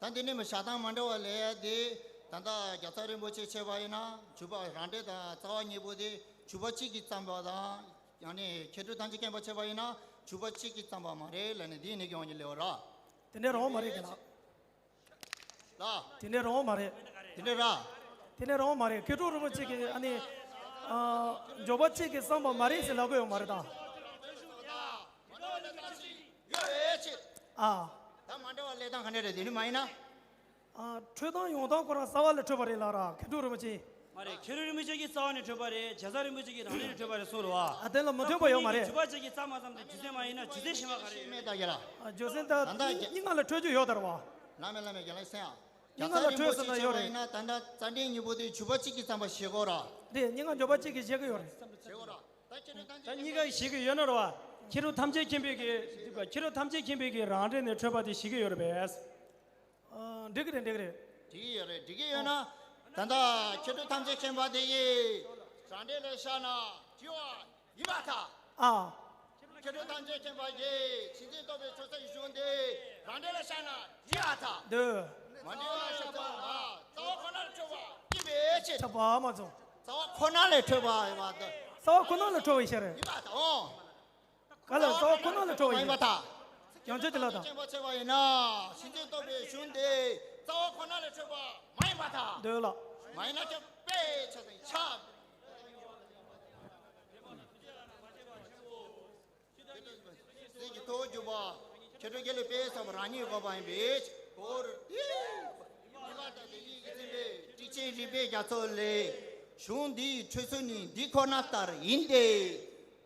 ད་འདི་ནི་མི་བཞག་སྟངས་མ་འདྲ་བ་ལས་ཡ་དེ། ད་ལྟ་རྒྱལ་ཚབ་རིན་པོ་ཆེ་མཆོད་པ་ཡིན་ན་འཇུག་པ་རང་འགྲེལ་དང་རྩ་བ་གཉིས་པོ་དེ་འཇུག་པ་གཅིག་གིས་བརྩམས་པ་དང་། ཡང་ནི་མཁས་གྲུབ་ཐམས་ཅད་མཁྱེན་པ་མཆོད་པ་ཡིན་ན་འཇུག་པ་གཅིག་གིས་བརྩམས་པ་མ་རེད་ལབ་ནས་འདི་ནི་ཡོང་གི་ལེའོ་ར། དེ་འདྲའི་རང་མ་རེད་ཀྱི་ལགས། ལ། དེ་འདྲའི་རང་མ་རེད། དེ་འདྲའི་ར། དེ་འདྲའི་རང་མ་རེད། མཁས་གྲུབ་རིན་པོ་ཆེ་གིས་ཨ་ནི། ཨ། འཇུག་པ་གཅིག་གིས་བརྩམས་པ་མ་རེད་ཟེར་ལབ་ཀྱི་ཡོད་མ་རེད་ད། ཡོད་ཆེ། ཨ། ད་མ་འདྲ་བ་ལས་སྟངས་ག་འདྲ་རེད། དེ་ནི་མ་ཡིན་ན། ཨ། འཕྲོས་སྟངས་ཡོང་སྟངས་ཁོ་རང་རྩ་བ་ལས་འཕྲོས་པ་རེད་ལ་ར། མཁས་གྲུབ་རིན་པོ་ཆེ། མ་རེད། མཁས་གྲུབ་རིན་པོ་ཆེ་གིས་རྩ་བ་ནས་འཕྲོས་པ་རེད། རྒྱལ་ཚབ་རིན་པོ་ཆེ་གིས་རང་འགྲེལ་ནས་འཕྲོས་པ་རེད་གསུངས་རེད་བ། ཨ། དེ་ལ་མི་མཐུན་པ་ཡོད་མ་རེད། འཇུག་པ་གཅིག་གིས་བརྩམས་མ་བརྩམས་དེ་རྒྱུ་མཚན་མ་ཡིན་ན་རྒྱུ་མཚན་གཞན་པ་ག་རེ་ཡོད། མེད་ད་རྒྱ་ལ། ཨ། རྒྱུ་མཚན་ད་ད་ལྟ་རྒྱ་སྙིང་ཁ་ལ་འཕྲོད་རྒྱུ་ཡོད་ད་རེད་བ། ལ་མེད་ལ་མེད་རྒྱ་ལ་སེང་ཨ། རྒྱ་སྙིང་ཁ་ལ་འཕྲོད་ཟེར་ན་ཡོད་རེད། ད་ལྟ་རྩ་འགྲེལ་གཉིས་པོ་དེ་འཇུག་པ་གཅིག་གིས་བརྩམས་པ་ཞིག་གོ་ར། རེད། སྙིང་ཁ་འཇུག་པ་གཅིག་གིས་བཞེད་ཀྱི་ཡོད་རེད། ཞིག་གོ་ར། ད་ཁྱེད་རང་ད་གཉིས་ཀ་ཞིག་གི་ཡོད་ན་རེད་བ། མཁས་གྲུབ་ཐམས་ཅད་མཁྱེན་པའི་གི་མཁས་གྲུབ་ཐམས་ཅད་མཁྱེན་པའི་གི་རང་འགྲེལ་ནས་འཕྲོས་པ་དེ་ཞིག་གི་ཡོད་རེད་པས། ཨ། འགྲིག་གི་རེད། འགྲིག་གི་རེད། འགྲིག་གི་ཡོད་རེད། འགྲིག་གི་ཡོད་ན། ད་ལྟ་མཁས་གྲུབ་ཐམས་ཅད་མཁྱེན་པ་དེ་ཡི་རང་འགྲེལ་ལ་བཞག་ན་འགྲིག་པ་ཡིན་པར་ཐལ། ཨ། མཁས་གྲུབ་ཐམས་ཅད་མཁྱེན་པ་ཡི་གཞི་འཛིན་རྟོགས་པའི་ཆོས་ཚན་གཞུང་དེ་རང་འགྲེལ་ལ་བཞག་ན་འགྲིག་པར་ཐལ། འདོད། མ་འགྲིག་པ་ཞིག་ཐལ་མ། རྩ་བ་ཁོ་ན་ལ་འཕྲོས་པ་ཡིན་པའི་ཕྱིར། ཁྱབ་པ་མ་བྱུང་། རྩ་བ་ཁོ་ན་ལས་འཕྲོས་པ་ཡིན་པར་ཐལ། རྩ་བ་ཁོ་ན་ལས་འཕྲོས་པའི་ཕྱིར། ཡིན་པར་ཐལ། འོང་། ག་ལ་རྩ་བ་ཁོ་ན་ལས་འཕྲོས་པ་ཡིན། མ་ཡིན་པར་ཐལ། ཡང་ཆོས་ཀྱི་ལ་དང་། མཁྱེན་པ་ཆེ་བ་ཡིན་ན་གཞི་འཛིན་རྟོགས་པའི་གཞུང་དེ་རྩ་བ་ཁོ་ན་ལས་འཕྲོས་པ་མ་ཡིན་པར་ཐལ། འདོད་ལ། མ་ཡིན་ན་ཁྱབ་པའི་ཕྱིར་ཏེ་ཁྱབ། སྲིད་ཀྱི་ཐོག་འཇུག་པ། མཁས་གྲུབ་དགེ་ལེགས་དཔལ་བཟང་པོ་རང་ཉིད་འགོག་པ་ཡིན་པའི་སྐོར་ཏེ། ཉི་མ་དང་དེ་ཉིད་ཀྱིས་ཟིན་པའི་ཊཱིཀ་ཆེན་རིགས་པའི་རྒྱ་མཚོ་ལས། གཞུང་འདིའི་འཕྲོས་ཚུལ་ནི་འདི་ཁོ་ན་ལྟར་ཡིན་ཏེ།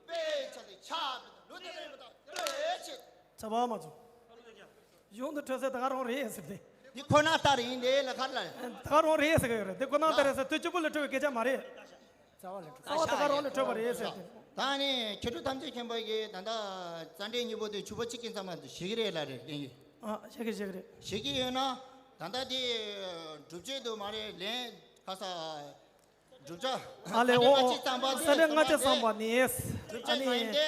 དཔེ་ཆ་དེ་ཆ་ལུགས་དེ་ལས་མི་དང་ལྟོས་ཆེ། ཚ་བ་མ་བྱུང་། གཞུང་དུ་འཕྲོས་ཚད་ད་ག་རང་རེད་ཟེར་ཏེ། འདི་ཁོ་ན་ལྟར་ཡིན་ཏེ་ལ་ཁར་ལ། ད་ག་རང་རེད་ཟེར་གི་ཡོད་རེད། འདི་ཁོ་ན་ལྟར་རེད་ཟེར་དུས་གཅིག་པུ་ལ་འཕྲོས་པའི་སྐད་ཆ་མ་རེད། རྩ་བ་ལས་འཕྲོས། རྩ་བ་ད་ག་རང་ལས་འཕྲོས་པ་རེད་ཟེར་ཏེ། ད་ནི་མཁས་གྲུབ་ཐམས་ཅད་མཁྱེན་པ་གིས་ད་ལྟ་རྩ་འགྲེལ་གཉིས་པོ་དེ་འཇུག་པ་གཅིག་གིས་བརྩམས་པ་ཞིག་གི་རེད་ལ་རེད་ཡིན་གྱི། ཨ། ཞིག་གི་ཞིག་གི་རེད། ཞིག་གི་ཡོད་ན། ད་ལྟ་དེ་སྒྲུབ་བྱེད་དུ་མ་རེད་ལན་ཁ་ས། བསྒྲུབ་བྱ། ཨ་ལས། འོ་འོ། ས་ནས་ལྔ་བཅུ་བརྩམས་པ་ནི། བསྒྲུབ་བྱ་མ་ཡིན་ཏེ།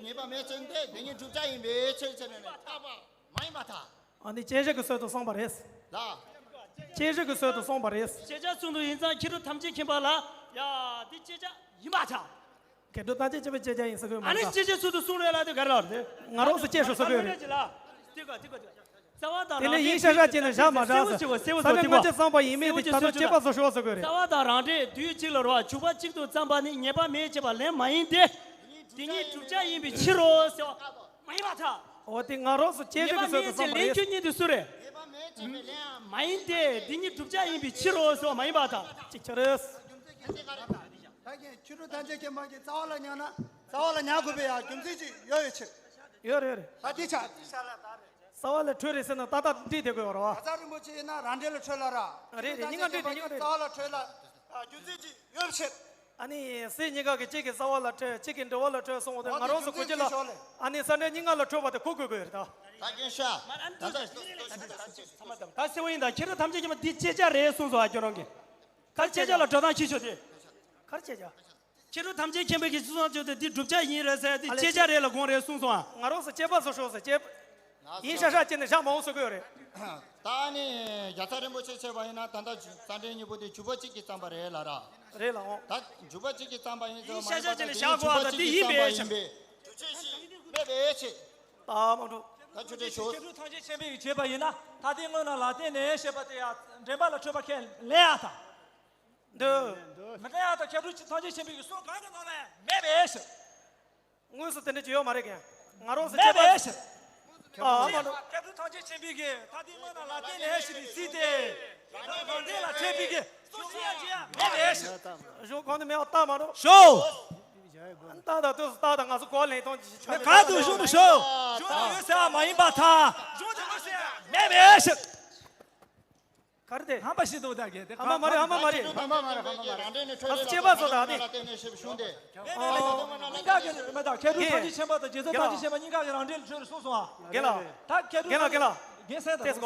ངེས་པ་མེད་ཅིང་དེ་དེ་ཉིད་བསྒྲུབ་བྱ་ཡིན་པའི་ཕྱིར་ཟེར་ནས་བཏགས་པ་མ་ཡིན་པར་ཐལ། ཨ་ནི་དཔྱད་བྱ་གི་ཚུལ་དུ་གསུངས་པ་རེད། ལ། དཔྱད་བྱ་གི་ཚུལ་དུ་གསུངས་པ་རེད། དཔྱད་བྱ་ཚུལ་དུ་ཡིན་ཙང་མཁས་གྲུབ་ཐམས་ཅད་མཁྱེན་པ་ལ་ཡ་འདི་དཔྱད་བྱ་ཡིན་པར་ཐལ། མཁས་གྲུབ་ཐམས་ཅད་མཁྱེན་པའི་དཔྱད་བྱ་ཡིན་ཟེར་གི་མ། ཨ་ནི་དཔྱད་བྱ་ཚུལ་དུ་གསུངས་རེད་ལ་དེ་ག་རེ་ལབ་རེད། ང་རང་ཚོ་དཔྱད་ཞུ་ཟེར་གི་རེད། ལ། དེ་ག་དེ་ག་དེ་ག་རྩ་བ་དང་། དེ་ནས་ཡིན་ཤག་ཤག་བྱས་ནས་བཞག་མ་བཞག་ས། ས་ནས་ལྔ་བཅུ་བརྩམས་པ་ཡིན་མིན་དེ་ད་དུང་དཔྱད་པ་ཚོ་ཞུ་བ་ཟེར་གི་རེད། རྩ་བ་དང་རང་འགྲེལ་དུས་གཅིག་ལ་རོ། འཇུག་པ་གཅིག་ཏུ་བརྩམས་པ་ནི་ངེས་པ་མེད་ཅེས་པ་ལན་མ་ཡིན་ཏེ། དེ་ཉིད་བསྒྲུབ་བྱ་ཡིན་པའི་ཕྱིར་རོ་ཟེར་བ་མ་ཡིན་པར་ཐལ། འོ་དེ་ང་རང་ཚོ་དཔྱད་བྱ་གི་ཚུལ་དུ་གསུངས་པ་རེད། ལན་རྒྱུ་གཉིས་དེ་སུ་རེད། མ་ཡིན་ཏེ་དེ་ཉིད་བསྒྲུབ་བྱ་ཡིན་པའི་ཕྱིར་རོ་ཟེར་བ་མ་ཡིན་པར་ཐལ། ཅིག་ཆ་རེད། ད་གིན་མཁས་གྲུབ་ཐམས་ཅད་མཁྱེན་པ་གིས་རྩ་བ་ལ་ཉར་ན་རྩ་བ་ལ་ཉར་དགོས་པའི་ཡང་རྒྱུ་མཚན་ཅིག་ཡོད་ཡོད་ཕྱིར། ཡོད་རེད་རེད། ད་འདི་ཆ། རྩ་བ་ལས་འཕྲོས་རེད་ཟེར་ན་ཏག་ཏག་འགྲིག་བསྡད་དགོས་ཡོད་རེད་བ། རྒྱལ་ཚབ་རིན་པོ་ཆེ་ཡིན་ན་རང་འགྲེལ་ལ་འཕྲོས་ལ་ར། རེད་རེད། སྙིང་ག་འགྲིག་རེད། སྙིང་ག་འགྲིག་རེད། རྩ་བ་ལ་འཕྲོས་ལ་རྒྱུ་མཚན་ཅིག་ཡོད་ཕྱིར། ཨ་ནི་སྲིད་གཉིས་ཀ་གི་གཅིག་གིས་རྩ་བ་ལ་འཕྲོས། གཅིག་གིས་འགྲེལ་པ་ལ་འཕྲོས་སོང་བ་དེ་ང་རང་ཚོ་གོ་རྒྱུ་ལ། ཨ་ནི་ས་འགྲེལ་གཉིས་ཀ་ལ་འཕྲོས་པ་དེ་གོ་དགོས་དགོས་རེད་ད། ད་གིན་ཤ། ད་གསལ་བོ་ཡིན་ད། མཁས་གྲུབ་ཐམས་ཅད་མཁྱེན་པ་འདི་དཔྱད་བྱ་རེད་གསུངས་སོང་ཨ་ཁྱོད་རང་གིས། ག་དཔྱད་བྱ་ལ་འགྲོ་སྟངས་ཤེས་ཆོག་དེ། ག་དཔྱད་བྱ། མཁས་གྲུབ་ཐམས་ཅད་མཁྱེན་པའི་གི་གསུང་སོང་ཆོག་དེ་འདི་བསྒྲུབ་བྱ་ཡིན་རེད་ཟེར་དེ་དཔྱད་བྱ་རེད་ལ་དགོངས་རེད་གསུངས་སོང་ཨ། ང་རང་ཚོ་དཔྱད་པ་ཚོ་ཤོག་ཟེར་དཔྱད། ཡིན་ཤག་ཤག་བྱས་ནས་བཞག་མ་འོང་ཟེར་གི་ཡོད་རེད། ད་ནི་རྒྱལ་ཚབ་རིན་པོ་ཆེ་བྱས་པ་ཡིན་ན་ད་ལྟ་རྩ་འགྲེལ་སྙིང་པོ་དེ་འཇུག་པ་གཅིག་གིས་བརྩམས་པ་རེད་ལ་ར། རེད་ལ་འོང་། ད་འཇུག་པ་གཅིག་གིས་བརྩམས་པ་ཡིན་ཙང་མ་ཡིན་པ་ད་དེ་ཡིན་འཇུག་པ་གཅིག་གིས་བརྩམས་པ་ཡིན་པས། འགྲུབ་བྱེད་ཤེས་མེད་པའི་ཕྱིར། ད་མ་འགྲོ། ད་ཆུ་ཁྲི་ཤོག་མཁས་གྲུབ་ཐམས་ཅད་མཁྱེན་པས་བྱས་པ་ཡིན་ན་ད་དེ་སྔོན་ན་ལ་བརྟེན་ནས་ཞེས་པ་དེ་ཡང་འདྲེན་པ་ལ་འཕྲོད་པ་ཁས་ལེན་ཡག་དང་། འདོད། མི་ལེན་ཡག་དང་མཁས་གྲུབ་ཐམས་ཅད་མཁྱེན་པའི་གསུང་གང་གི་ནང་ལ་མེད་པའི་ཕྱིར། དངོས་སུ་དེ་འདྲ་ཅིག་ཡོད་མ་རེད་ཀྱང་། ང་རང་ཚོ་མེད་པའི་ཕྱིར། ཨ་མ་འགྲོ། མཁས་གྲུབ་ཐམས་ཅད་མཁྱེན་པའི་གི་ད་དེ་སྔོན་ན་ལ་བརྟེན་ནས་ཞེས་པའི་ཚིག་དེ། རང་འདྲེན་ལ་འཕྲད་པའི་གི་གསུང་ཅི་ཡང་ཅི་ཡང་མེད་པའི་ཕྱིར། གཞུང་གང་དུ་མེད་པ་ལྟ་མ་འགྲོ། ཤོག་ལྟ་དང་དུས་སུ་ལྟ་དང་ང་ཚོ་གོ་ལེན་གཏོང་གི་ཆ་ནས་ག་དུས་གཞུང་དུ་ཤོག་གཞུང་དུ་ཡོད་ཟེར་བ་མ་ཡིན་པར་ཐལ། གཞུང་དུ་ཡོད་ཟེར་མེད་པའི་ཕྱིར། ག་རེ་དེ། ཧམ་པ་ཞིག་འདུག་ད་གེ་དེ། ཧམ་པ་མ་རེད། ཧམ་པ་མ་རེད། ཧམ་པ་མ་རེད། ཧམ་པ་མ་རེད། ང་ཚོ་སྐྱེས་པ་ཚོ་དང་དེ། མེད་མེད་མེད། མཁས་གྲུབ་ཐམས་ཅད་མཁྱེན་པ་དང་རྗེས་སུ་ཐམས་ཅད་མཁྱེན་པ་སྙིང་ཁ་གི་རང་འགྲེལ་ལ་འཕྲོས་ཏེ་གསུངས་སོང་ཨ། རྒན་ལགས། ད་མཁས་གྲུབ། རྒན་ལགས། རྒན་ལགས། དེ་གསན་དང་།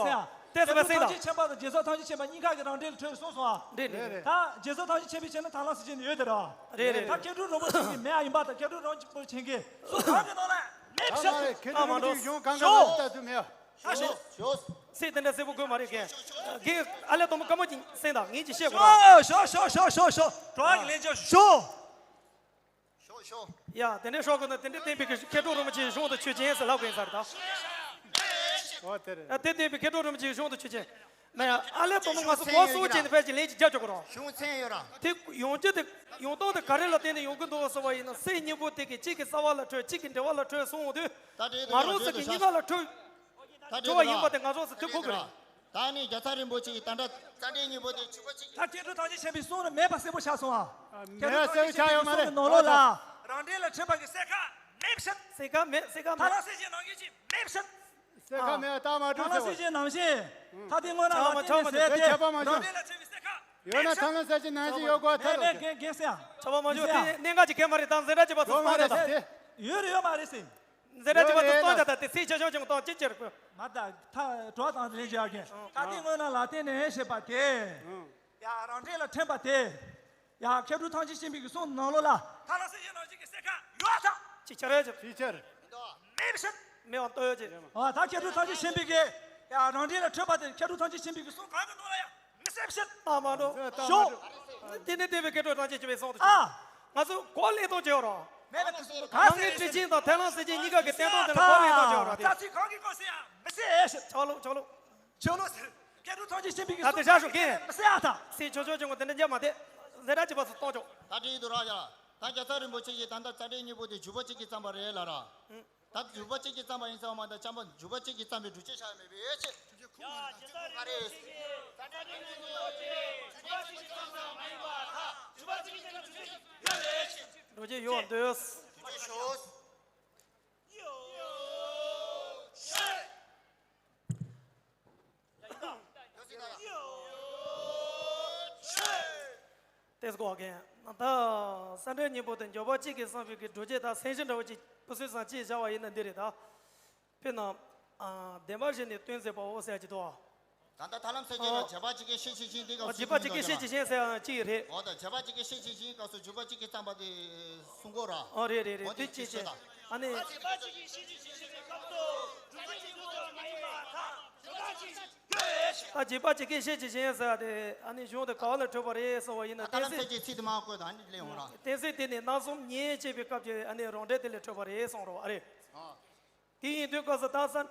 དེ་གསན་དང་། མཁས་གྲུབ་ཐམས་ཅད་མཁྱེན་པ་དང་རྗེས་སུ་ཐམས་ཅད་མཁྱེན་པ་སྙིང་ཁ་གི་རང་འགྲེལ་ལ་འཕྲོས་ཏེ་གསུངས་སོང་ཨ། རེད་རེད། ད་རྗེས་སུ་ཐམས་ཅད་མཁྱེན་པའི་ཕྱིར་ན་ཐར་ལམ་ཟེར་གྱི་ནི་ཡོད་དེ་ར། རེད་རེད། ད་མཁས་གྲུབ་རིན་པོ་ཆེ་གི་མེད་ཨ་ཡིན་པ་དང་མཁས་གྲུབ་རིན་པོ་ཆེ་གི་གསུང་གང་གི་ནང་ལ་མེད་ཤག་ཨ་མ་འགྲོ། གཞུང་གང་ག་ལ་ལྟ་ཚུལ་མེད། ཨ་ཤོག་ཤོག་ཚིག་དེ་འདྲ་གསལ་པོ་དགོས་མ་རེད་ཀན། རྒན་ཨ་ལས་དོ་མོ་དཀའ་མོ་ཅིག་གསན་དང་ངས་ཅིག་བཤད་དགོས་ར། ཤོག་ཤོག་ཤོག་ཤོག་གྲོགས་ཀྱི་ལན་ཆགས་ཤོག་ཤོག་ཤོག་ཡ་དེ་འདྲའི་ཤོག་གི་ན་དེ་འདྲའི་བསྟན་པའི་གི་མཁས་གྲུབ་རིན་པོ་ཆེའི་གཞུང་དུ་ཆོས་ཅན་ཟེར་ལབ་དགོས་ས་རེད་ད། ཨོ་དེ་རེད། ཡ་དེ་བསྟན་པའི་མཁས་གྲུབ་རིན་པོ་ཆེའི་གཞུང་དུ་ཆོས་ཅན། མ་ཡ་ཨ་ལས་དོ་མོ་ང་ཚོ་གོ་སོ་བྱས་ནས་ཕལ་ཆེར་ལན་ཅིག་རྒྱག་ཆོག་གི་ར། གཞུང་མཚན་ཡོད་ར། དེ་ཡོང་རྒྱུ་དེ་ཡོང་སྟངས་དེ་ག་རེ་ལ་བརྟེན་ནས་ཡོང་གི་འདུག་ཟེར་བ་ཡིན་ན་སེམས་གཉིས་པོ་དེ་གི་གཅིག་གི་རྩ་བ་ལ་འཕྲོད་གཅིག་གི་འབྲེལ་བ་ལ་འཕྲོད་སོང་དུས། ད་དེ་ང་རང་ཚོ་གི་གཉིས་ཀ་ལ་འཕྲོད། ད་འཕྲོད་པ་ཡིན་པ་དེ་ང་རང་ཚོ་ཐུག་གོ་གི་རེད། ད་ནི་རྒྱལ་ཚབ་རིན་པོ་ཆེ་ཡིས་ད་ལྟ་རྩ་འགྲེལ་སྙིང་པོ་དེ་འཇུག་པ་གཅིག་གིས། ད་མཁས་གྲུབ་ཐམས་ཅད་མཁྱེན་པའི་གསུང་ནི་མེད་པ་གསལ་པོ་ཆགས་སོང་ཨ། མཁས་གྲུབ་ཐམས་ཅད་མཁྱེན་པའི་གསུང་གི་ནང་ལོགས་ལ་རང་འགྲེལ་ལ་འཕྲོད་པ་གི་གསལ་ཁ་མེད་པ་ཞིག་གསལ་ཁ་མེད། གསལ་ཁ་མེད། ཐར་ལམ་གསལ་བྱེད་ནང་བཞིན་གྱི་མེད་པ་ཞིག་གསལ་ཁ་མེད་པ་ལྟ་མ་གྲུབ་ཟེར་བ། ཐར་ལམ་གསལ་བྱེད་ནང་བཞིན། ད་དེ་སྔོན་ན་ལ་བརྟེན་ནས་ཟེར་ཏེ་རང་འགྲེལ་ལ་འཕྲོད་པའི་གསལ་ཁ་ཡོད་ན་ཐར་ལམ་གསལ་བྱེད་ནང་བཞིན་ཡོད་དགོས་ཐལ་ལོ། མེད་མེད། རྒན་རྒན་གསལ་ཡ། ཆོག་པ་མ་བྱུང་། དེ་གནད་འགག་ཅིག་གལ་མ་རེད་ད་འཛིན་གྲྭ་བྱེད་པ་ཚོ་གསུང་ད་ད། ཡོད་རེད་ཡོད་མ་རེད་ཟེར། འཛིན་གྲྭ་བྱེད་པ་ཚོ་གསུང་ད་ད་དེ་སེམས་ཆེ་ཆུང་ཆུང་དང་ཅི་ཅི་རེད་གོ། མ་ད་ད་གྲོགས་དང་ལེན་བྱེད་ཡག་གི། ད་དེ་སྔོན་ན་ལ་བརྟེན་ནས་ཞེས་པ་དེ། ཡ་རང་འགྲེལ་ལ་འཕྲོད་པ་དེ། ཡ་མཁས་གྲུབ་ཐམས་ཅད་མཁྱེན་པའི་གི་གསུང་ནང་ལོགས་ལ་ཐར་ལམ་གསལ་བྱེད་ནང་བཞིན་གྱི་གསལ་ཁ་ཡོད་ད། ཅིག་ཆར་ཡོད་ཅིག་ཅིག་ཆར། མེད་པ་ཞིག་མེད་པ་ལྟོས་ཡོད་ཅིག་ཨ་ད་མཁས་གྲུབ་ཐམས་ཅད་མཁྱེན་པའི་གི། ཡ་རང་འགྲེལ་ལ་འཕྲོད་པ་དེ་མཁས་གྲུབ་ཐམས་ཅད་མཁྱེན་པའི་གི་གསུང་གང་གི་ནང་ལ་ཡང་མི་གསལ་ཞིག་ཨ་མ་འགྲོ། ཤོག་དེ་ནས་བསྟན་པའི་མཁས་གྲུབ་ཐམས་ཅད་མཁྱེན་པའི་གསུང་དུ་ཨ། ང་ཚོ་གོ་ལེན་གཏོང་བྱེད་ཡོད་རོགས། མེད་ན་ག་ང་ཚོའི་ཁྲིད་ཆེན་དང་ཐར་ལམ་གསལ་བྱེད་གཉིས་ཀ་གི་བསྟན་སྟངས་དེ་ལ་གོ་ལེན་གཏོང་བྱེད་ཡོད་རོགས་དེ། ད་ཚིག་གང་གི་སྐོར་ཟེར་ཡང་མི་གསལ་ཞིག་ཆོག་ལོ་ཆོག་ལོ། ཆོག་ལོ་ཟེར། མཁས་གྲུབ་ཐམས་ཅད་མཁྱེན་པའི་གི་ད་དེ་བཞག་ཤོག་གན། མི་གསལ་ཨ་ད། སེམས་ཆུང་ཆུང་ཆུང་ངུ་དེ་འདྲ་རྒྱབ་མ་དེ། ཟེར་ར་བྱེད་པ་ཚོ་གཏོང་ཆོག་ད་དྲིས་འདུག་ར་ཡ། ད་རྒྱལ་ཚབ་རིན་པོ་ཆེ་ཡིས་ད་ལྟ་རྩ་འགྲེལ་སྙིང་པོ་དེ་འཇུག་པ་གཅིག་གིས་བརྩམས་པ་རེད་ལ་ར། ད་འཇུག་པ་གཅིག་གིས་བརྩམས་པ་ཡིན་ཙང་མ་ད་ཅང་པ་འཇུག་པ་གཅིག་གིས་བརྩམས་པའི་སྒྲུབ་བྱེད་བྱ་མེད་པའི་ཕྱིར། སྒྲུབ་བྱེད་ཁུངས་མ་རེད། རྒྱལ་ཚབ་རིན་པོ་ཆེ་ཡིས་རྩ་འགྲེལ་སྙིང་པོ་དེ་འཇུག་པ་གཅིག་གིས་བརྩམས་པ་མ་ཡིན་པར་ཐལ། འཇུག་པ་གཅིག་གིས་བརྩམས་པའི་སྒྲུབ་བྱེད་ཡོད་ལས་ཕྱིར། སྒྲུབ་བྱེད་ཡོད་འདོད། སྒྲུབ་བྱེད་ཤོག་ཏེས་གོ་གན། ད་རྩ་འགྲེལ་སྙིང་པོ་དེ་འཇུག་པ་གཅིག་གིས་བརྩམས་པའི་གི་སྒྲུབ་བྱེད་དང་མཚན་གཞི་འདྲ་བོ་ཅིག་བུ་སུས་སང་ཅིག་བྱ་བ་ཡིན་ན་འདི་རེད་ད། དཔེར་ན། བདེན་པར་གཞིགས་ནས་སྟོན་མཛད་པའོ་ཟེར་གྱི་འདུག་ད་ལྟ་ཐར་ལམ་ཟེར་གྱི་ལ་རྗེས་དཔག་གཅིག་གིས་ཤེས་བྱེད་ཅན་དེ་སྐབས་སུ་རྗེས་དཔག་གཅིག་གིས་ཤེས་བྱེད་ཅན་ཟེར་ཡང་གཅིག་རེད། འོ་ད་རྗེས་དཔག་གཅིག་གིས་ཤེས་བྱེད་ཅན་སྐབས་སུ་འཇུག་པ་གཅིག་གིས་བརྩམས་པ་དེ་གསུང་གོ་ར། ཨོ་རེད་རེད་རེད། འོ་དེ་དེ་གཅིག་ཤོད་ད། ཨ་ནི། ད་རྗེས་དཔག་གཅིག་གིས་ཤེས་བྱེད་ཅན་ཟེར་ཡ་དེ་ཨ་ནི་གཞུང་དེ་ག་བ་ལ་འཕྲོད་པ་རེད་གསུང་བ་ཡིན་ན། ད་ལྟ་ཐར་ལམ་ཟེར་གྱི་ཚིག་དེ་མ་བཀོད་ད་ཨ་ནི་ལེན་འོང་ར། གཏན་ཚིགས་དེ་ནི་སྣང་གསུམ་ཉིད་ཅེས་པའི་སྐབས་ཀྱི་ཨ་ནི་རང་འགྲེལ་དེ་ལས་འཕྲོས་པ་རེད་གསུང་རོགས་ཨ་རེད། ཨ། དེ་ཡིན་དུས་སྐབས་སུ་ད་ས། ཨ།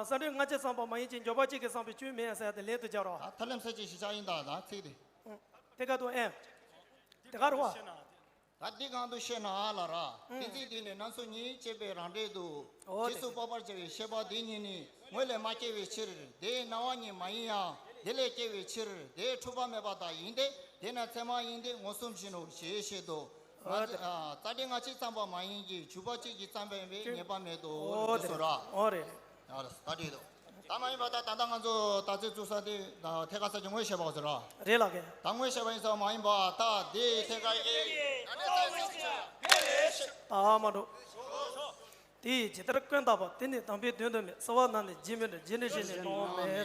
རྩ་འགྲེལ་སྔ་ཕྱི་བརྩམས་པ་མ་ཡིན་ཅིང་འཇུག་པ་གཅིག་གིས་བརྩམས་པའི་སྐྱོན་མེད་ཟེར་ཏེ་ལན་དུ་སྦྱར་རོ། ད་ཐར་ལམ་ཟེར་གྱི་གཞི་ཆགས་ཡིན་ད་ད་ཚིག་དེ། ཨང་། དེ་ག་དུ་ཨེ། དེ་ག་རུ་བ། ད་འདི་གང་དུ་ཤེ་ན་ལ་ར། ཨང་། དེ་ཚིག་དེ་ནི་སྣང་གསུམ་ཉིད་ཅེས་པའི་རང་འགྲེལ་དུ། འོ་རྗེས་སུ་དཔག་པར་བྱ་བའི་ཤེས་པ་དེ་ཉིད་ནི་ངོས་ལས་མ་སྐྱེ་བའི་ཕྱིར། དེའི་སྣང་བ་ཉིད་མ་ཡིན་ཡང་དེ་ལས་སྐྱེ་བའི་ཕྱིར། དེ་འཁྲུལ་པ་མེད་པ་དག་ཡིན་ཏེ། དེས་ན་ཚད་མ་ཡིན་ཏེ་མངོན་སུམ་བཞིན་ནོ་ཞེས་བཤད་དོ། ང་ཨོ་དེ། ཨ། རྩ་འགྲེལ་སྔ་ཕྱི་བརྩམས་པ་མ་ཡིན་གྱི་འཇུག་པ་གཅིག་གིས་བརྩམས་པའི་ངེས་པ་མེད་དོ། ཨོ་འདི་དེ་སོ་ར། ཨོ་རེད། ཨ་རེད་ད་འགྲིག་འདུག་ད་མ་ཡིན་པ་ད་ད་ལྟ་ང་ཚོ་ད་ཚིག་བཙུགས་ས་དེ་ད་ཐད་ཀར་ས་ཀྱི་དངོས་བཤད་པ་སོ་ར། རེད་ལགས་ཀྱི། ད་དངོས་བཤད་པ་ཡིན་ས་མ་ཡིན་པ་ད་དེ་ཐད་ཀར་གྱི། ད་མ་འགྲོ། དེ་ཡིས་ཇི་ལྟར་ཀུན་བརྟགས་པ། དེ་ནི་དམ་པའི་དོན་དུ་མེད། བསལ་བ་རྣམས་ནི་རྒྱུན་མི་འགྲོ། རྒྱུན་འགྲོ་ཞེས་ནི་སྨྲ་བ་མེད།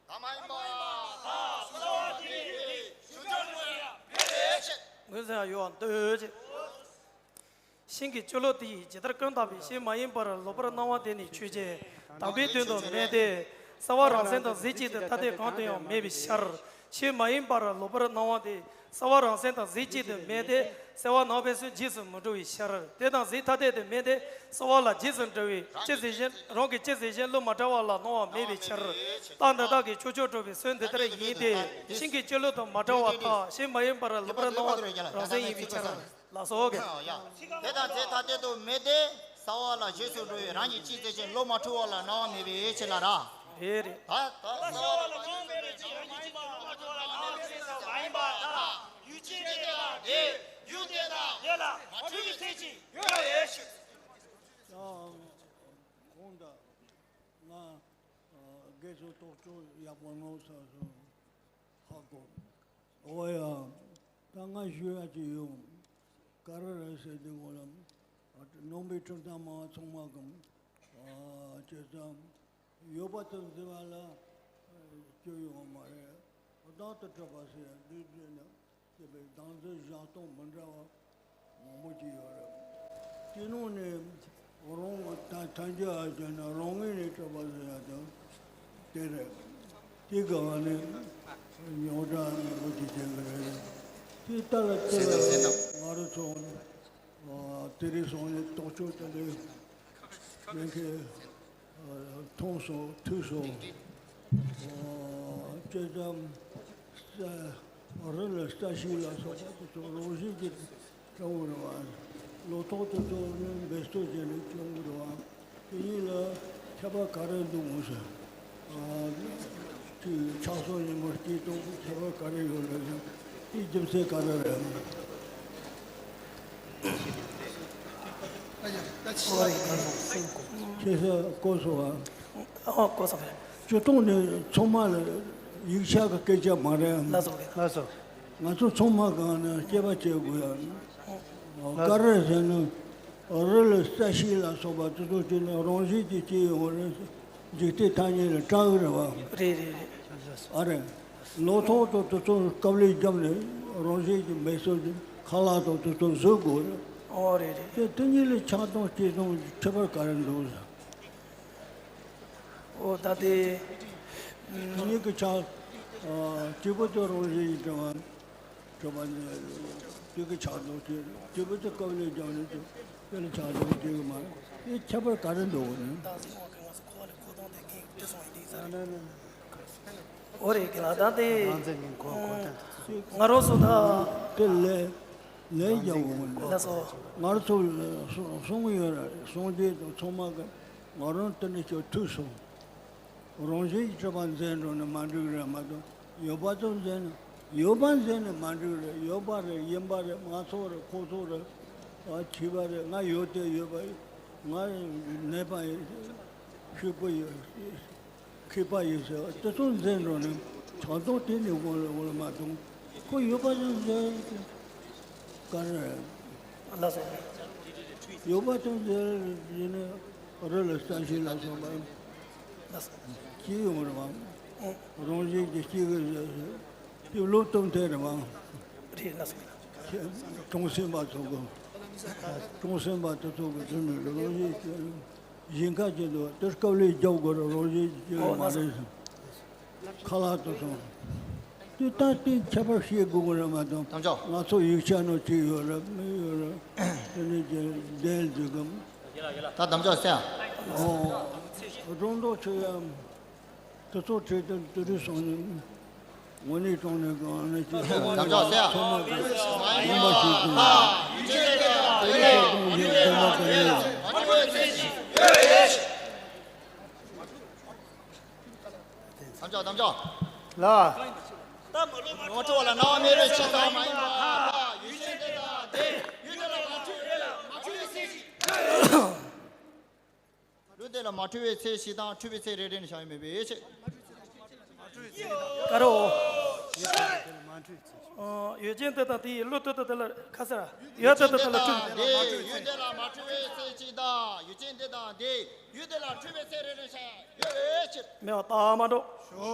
ད་མ་ཡིན་པ། ངོས་ཟིན་ཡང་ཡོད་པར་འདོད་ཅེས། ཤིང་གི་སྤྱི་ལོ་དེ་ཡིས་ཇི་ལྟར་ཀུན་བཏགས་པའི་ཤིང་མ་ཡིན་པར་ལོག་པར་སྣང་བ་དེ་ནི་ཆོས་ཅན། དམ་པའི་དོན་དུ་མེད་དེ། གསལ་བ་རང་མཚན་དང་གཟི་བརྗིད་དུ་ཐ་དད་གང་དུ་ཡང་མེད་པའི་ཕྱིར། ཤིང་མ་ཡིན་པར་ལོག་པར་སྣང་བ་དེ་གསལ་བ་རང་མཚན་དང་གཟི་བརྗིད་དུ་མེད་དེ། གསལ་བ་ནང་པའི་ཚུལ་རྗེས་སུ་མི་འགྲོ་བའི་ཕྱིར། དེ་དང་གཟི་ཐ་དད་དུ་མེད་དེ། གསལ་བ་ལ་རྗེས་སུ་འགྲོ་བའི་ཅི་ཟེར་བཞིན་རང་གི་ཅི་ཟེར་བཞིན་བློ་མ་བྲལ་བ་ལ་སྣང་བ་མེད་པའི་ཕྱིར། རྟགས་འདི་དག་གིས་ཕྱོགས་ཆོས་གྲུབ་པའི་ཚུལ་འདི་ལྟར་ཡིན་ཏེ། ཤིང་གི་སྤྱི་ལོ་དང་མ་བྲལ་བར་ཐལ། ཤིང་མ་ཡིན་པར་ལོག་པར་སྣང་བ་རང་མཚན་ཡིན་པའི་ཕྱིར། ལགས་སོ། དེ་དང་གཟི་ཐ་དད་དུ་མེད་དེ། གསལ་བ་ལ་རྗེས་སུ་འགྲོ་བའི་རང་གི་ཅི་ཟེར་བཞིན་བློ་མ་འཁྲུལ་བ་ལ་སྣང་བ་མེད་པའི་ཕྱིར་ལ་ར། རེད་རེད། ད་ད་གསལ་བ་ལ་རང་མཚན་མེད་ཅིང་རང་གི་ཅི་ཟེར་བ་ལ་སྣང་བ་མེད་པའི་ཕྱིར། མ་ཡིན་པར་ཐལ། ཡུལ་ཅན་དེ་དང་དེ། ཡུལ་དེ་དང་དེ་ལ་མ་འཁྲུལ་བའི་ཚུལ་གྱིས་ཡོད་པའི་ཕྱིར། ཡང་གོང་དུ་ང་དགེ་ཚུལ་རྟོགས་བརྗོད་ཡག་པོ་གནང་ས་སོ། ཧ་གོ། འོ་ཡ། ད་ང་ཞུ་ཡ་ཅིག་ཡོང་། ག་རེ་རེད་ཟེར་དུས་སྒང་ལ། ནང་པའི་ཁྲིམས་དང་མ་ཚང་མ་གམ། ཨ། བྱས་ཙང་ཡོད་པ་དང་འཛིན་པ་ལ་སྐྱོན་ཡོང་བ་མ་རེད། བདག་ཏུ་གྲུབ་པ་ཟེར་ཡ་འདི་འདྲ་ན། ཅེས་པའི་བདག་འཛིན་བཞག་སྟངས་མི་འདྲ་བ་མང་པོ་ཅིག་ཡོད་རེད། དེ་ནང་ནས་རང་ད་ཐལ་འགྱུར་ཨ་ཅེ་ན་རང་ངོས་ནས་གྲུབ་པ་ཟེར་ཡ་དང་དེ་རེད། དེ་ག་བ་ནས་རྙོག་དྲ་མང་པོ་ཅིག་བྱེད་ཀྱི་རེད། དེ་ལྟ་ལ་དེ་ལ་ང་རང་ཚོ་དེ་རིང་སང་ནས་རྟོགས་བརྗོད་དེ་འདྲའི་ལས་ཀའི་མཐོང་སོང་ཐོས་སོང་། ཨོ། ཅེ་ཙམ་ས་རི་ལ་ས་གཞི་ལ་སོགས་པ་དེ་ཚོ་རང་བཞིན་གྱིས་སྐྱོང་གི་རེད་བ། ལོ་ཏོག་དེ་ཚོ་ནི་འབད་རྩོལ་བྱས་ནས་སྐྱོང་གི་རེད་བ། དེ་གཉིས་ལ་ཁྱད་པར་ག་རེ་འདུག་མོ་ཟེར། ཨ། དེ་ཆགས་སོགས་ཉིན་མོ་སྐྱིད་གཏོང་གི་ཁྱད་པར་ག་རེ་ཡོད་རེད་ཟེར། དེའི་རྒྱུ་མཚན་ག་རེ་རེད། ཁྱེད་ཚོ་གོ་སོང་ཨ། ཨོ་གོ་སོང་། སྤྱིར་བཏང་ནི་ཚང་མ་ལ་ཡིག་ཆ་གི་སྐད་ཆ་མ་རེད། ལགས་སོ། ལགས་སོ། ང་ཚོ་ཚང་མ་གང་ན་དཔྱད་པ་བྱེད་དགོས་ཡ། ལགས་སོ། ག་རེ་ཟེར་ན། རི་ལ་ས་གཞི་ལ་སོགས་པ་དེ་ཚོ་སྐྱེས་ནས་རང་བཞིན་གྱིས་སྐྱེ་ཡོང་བ་རེད། འཇིག་རྟེན་ཐ་སྙད་ལ་གྲགས་ཀྱི་རེད་བ། རེད་རེད་རེད། ཨ་རེད། ལོ་ཏོག་དང་དེ་ཚོ་སྐབས་ལས་བརྒྱབ་ནས་རང་བཞིན་གྱིས་མེ་སོགས་ཀྱི་ཁ་ལག་དང་དེ་ཚོ་བཟོ་དགོས་རེད། ཨོ་རེད་རེད། དེ་དེ་གཉིས་ལ་ཆགས་སྡང་སྐྱེ་སྡང་ཁྱད་པར་ག་རེ་འདུག་ཟེར། ཨོ་ད་དེ། དེ་གཉིས་ཀྱི་ཆགས། ཨ། སྐྱེས་བུ་དང་རང་བཞིན་གྱི་དྲི་བ། གྲུབ་པ་ནི་དེ་གི་ཆགས་སྡང་སྐྱེ། སྐྱེས་བུ་དེ་སྐབས་ལས་བརྒྱབ་ནས་དེ་ལ་ཆགས་སྡང་སྐྱེ་གི་མ་རེད། དེ་ཁྱད་པར་ག་རེ་འདུག་ནི། ཨོ་རེད་གི་ལ་ད་དེ། ང་རང་ཚོ་ད། དེ་ལས་ལས་རྒྱག་དགོས་མ་རེད། ལགས་སོ། ང་རང་ཚོ་གསུང་གི་ཡོད་རེད། སངས་རྒྱས་དང་ཚང་མ་གི་ང་རང་དེ་འདྲ་ཞིག་ཐུག་སོང་། རང་བཞིན་གྱིས་གྲུབ་པ་འཛིན་འགྲོ་ནི་མ་འགྲིག་རེད་མ་གཏོགས་ཡོད་པ་དང་འཛིན་ནི་ཡོད་པ་འཛིན་ནི་མ་འགྲིག་རེད། ཡོད་པ་རེད། ཡིན་པ་རེད། ང་ཚོ་རེད། ཁོ་ཚོ་རེད། ཨ། བྱས་པ་རེད། ང་ཡོད་དེ་ཡོད་པ་ཡིན། ང་ནད་པ་ཡིན། ཕྱུག་པོ་ཡིན། མཁས་པ་ཡིན་ཟེར་དེ་ཚོ་འཛིན་འགྲོ་ནི་ཆགས་སྡང་དེ་ནི་འོང་ལ་འོང་ལ་མ་གཏོགས་ཁོ་ཡོད་པ་ཡང་འཛིན་ག་རེ། ལགས་སོ། ཡོད་པ་དང་འཛིན་ཡིན་ན་རི་ལ་ས་གཞི་ལ་སོགས་པ། ལགས་སོ། སྐྱེ་ཡོང་རེད་བ། རང་བཞིན་གྱིས་སྐྱེ་གི་རེད། དེ་བློ་གཏོང་ཐེངས་རེད་བ། རེད་ལགས་སོ། གྲོང་གསེབ་པ་ཚོ་གི། གྲོང་གསེབ་པ་དེ་ཚོ་གི་དེ་ནི་རང་བཞིན་གྱིས། ཞིང་ཁ་ཅན་དུ་དེར་སྐབས་ལས་རྒྱག་དགོས་རེད། རང་བཞིན་གྱིས་མ་རེད། ཁ་ལག་ཏུ་སོང་། དེ་ལྟ་སྟེ་ཁྱད་པར་ཤེས་དགོས་ཀྱི་རེད་མ་གཏོགས། དམ་བཅའ། ང་ཚོ་ཡིག་ཆ་ནང་ཅི་ཡོད་རེད་མི་ཡོད་རེད། དེ་ནས་ཀྱི་འདས་འདུག་གམ། ད་དམ་བཅའ་སེ། ཨོ། སྒྲོ་འདོགས་ཆོད་ཡ། དེ་ཚོ་ཁྲིད་དེ་དུས་རེ་སོང་ནས། དངོས་གནས་དྲང་གནས་གང་ནས་ཅི་ཐོག་མ་ནས་ཚང་མ་གི་སྟོན་པ་ཞིག་དང་། དེ་ཚོ་དང་ཡོད་དགོས་མ་དང་ཡོད། དམ་བཅའ་དམ་བཅའ། ལ། ངོ་སྤྲོད་ལ་སྣང་བ་མེད་པའི་ཕྱིར་དང་མ་ཡིན་པ། ཡུལ་ཅན་དེ་དང་དེ་ཡུལ་དེ་ལ་མ་འཁྲུལ་བའི་ལ་མ་འཁྲུལ་བའི་ཚེ་ཞིག་ལུས་དེ་ལ་མ་འཁྲུལ་བའི་ཚེ་ཞིག་དང་འཁྲུལ་བའི་ཚེ་རེ་རེ་ནས་བྱ་བའི་མེད་པའི་ཕྱིར། ཀ་རོ། ཡུལ་ཅན་དེ་དང་དེ་ཡི་ལུས་དེ་དང་དེ་ལ་ཁ་ཟེར། ཡུལ་དེ་དང་དེ་ལ་འཁྲུལ། དེ་ཡུལ་དེ་ལ་མ་འཁྲུལ་བའི་ཚེ་ཞིག་དང་ཡུལ་ཅན་དེ་དང་དེ་ཡུལ་དེ་ལ་འཁྲུལ་བའི་ཚེ་རེ་རེ་བྱ་ཡོད་པའི་ཕྱིར། མེད་པ་ལྟ་མ་འགྲོ།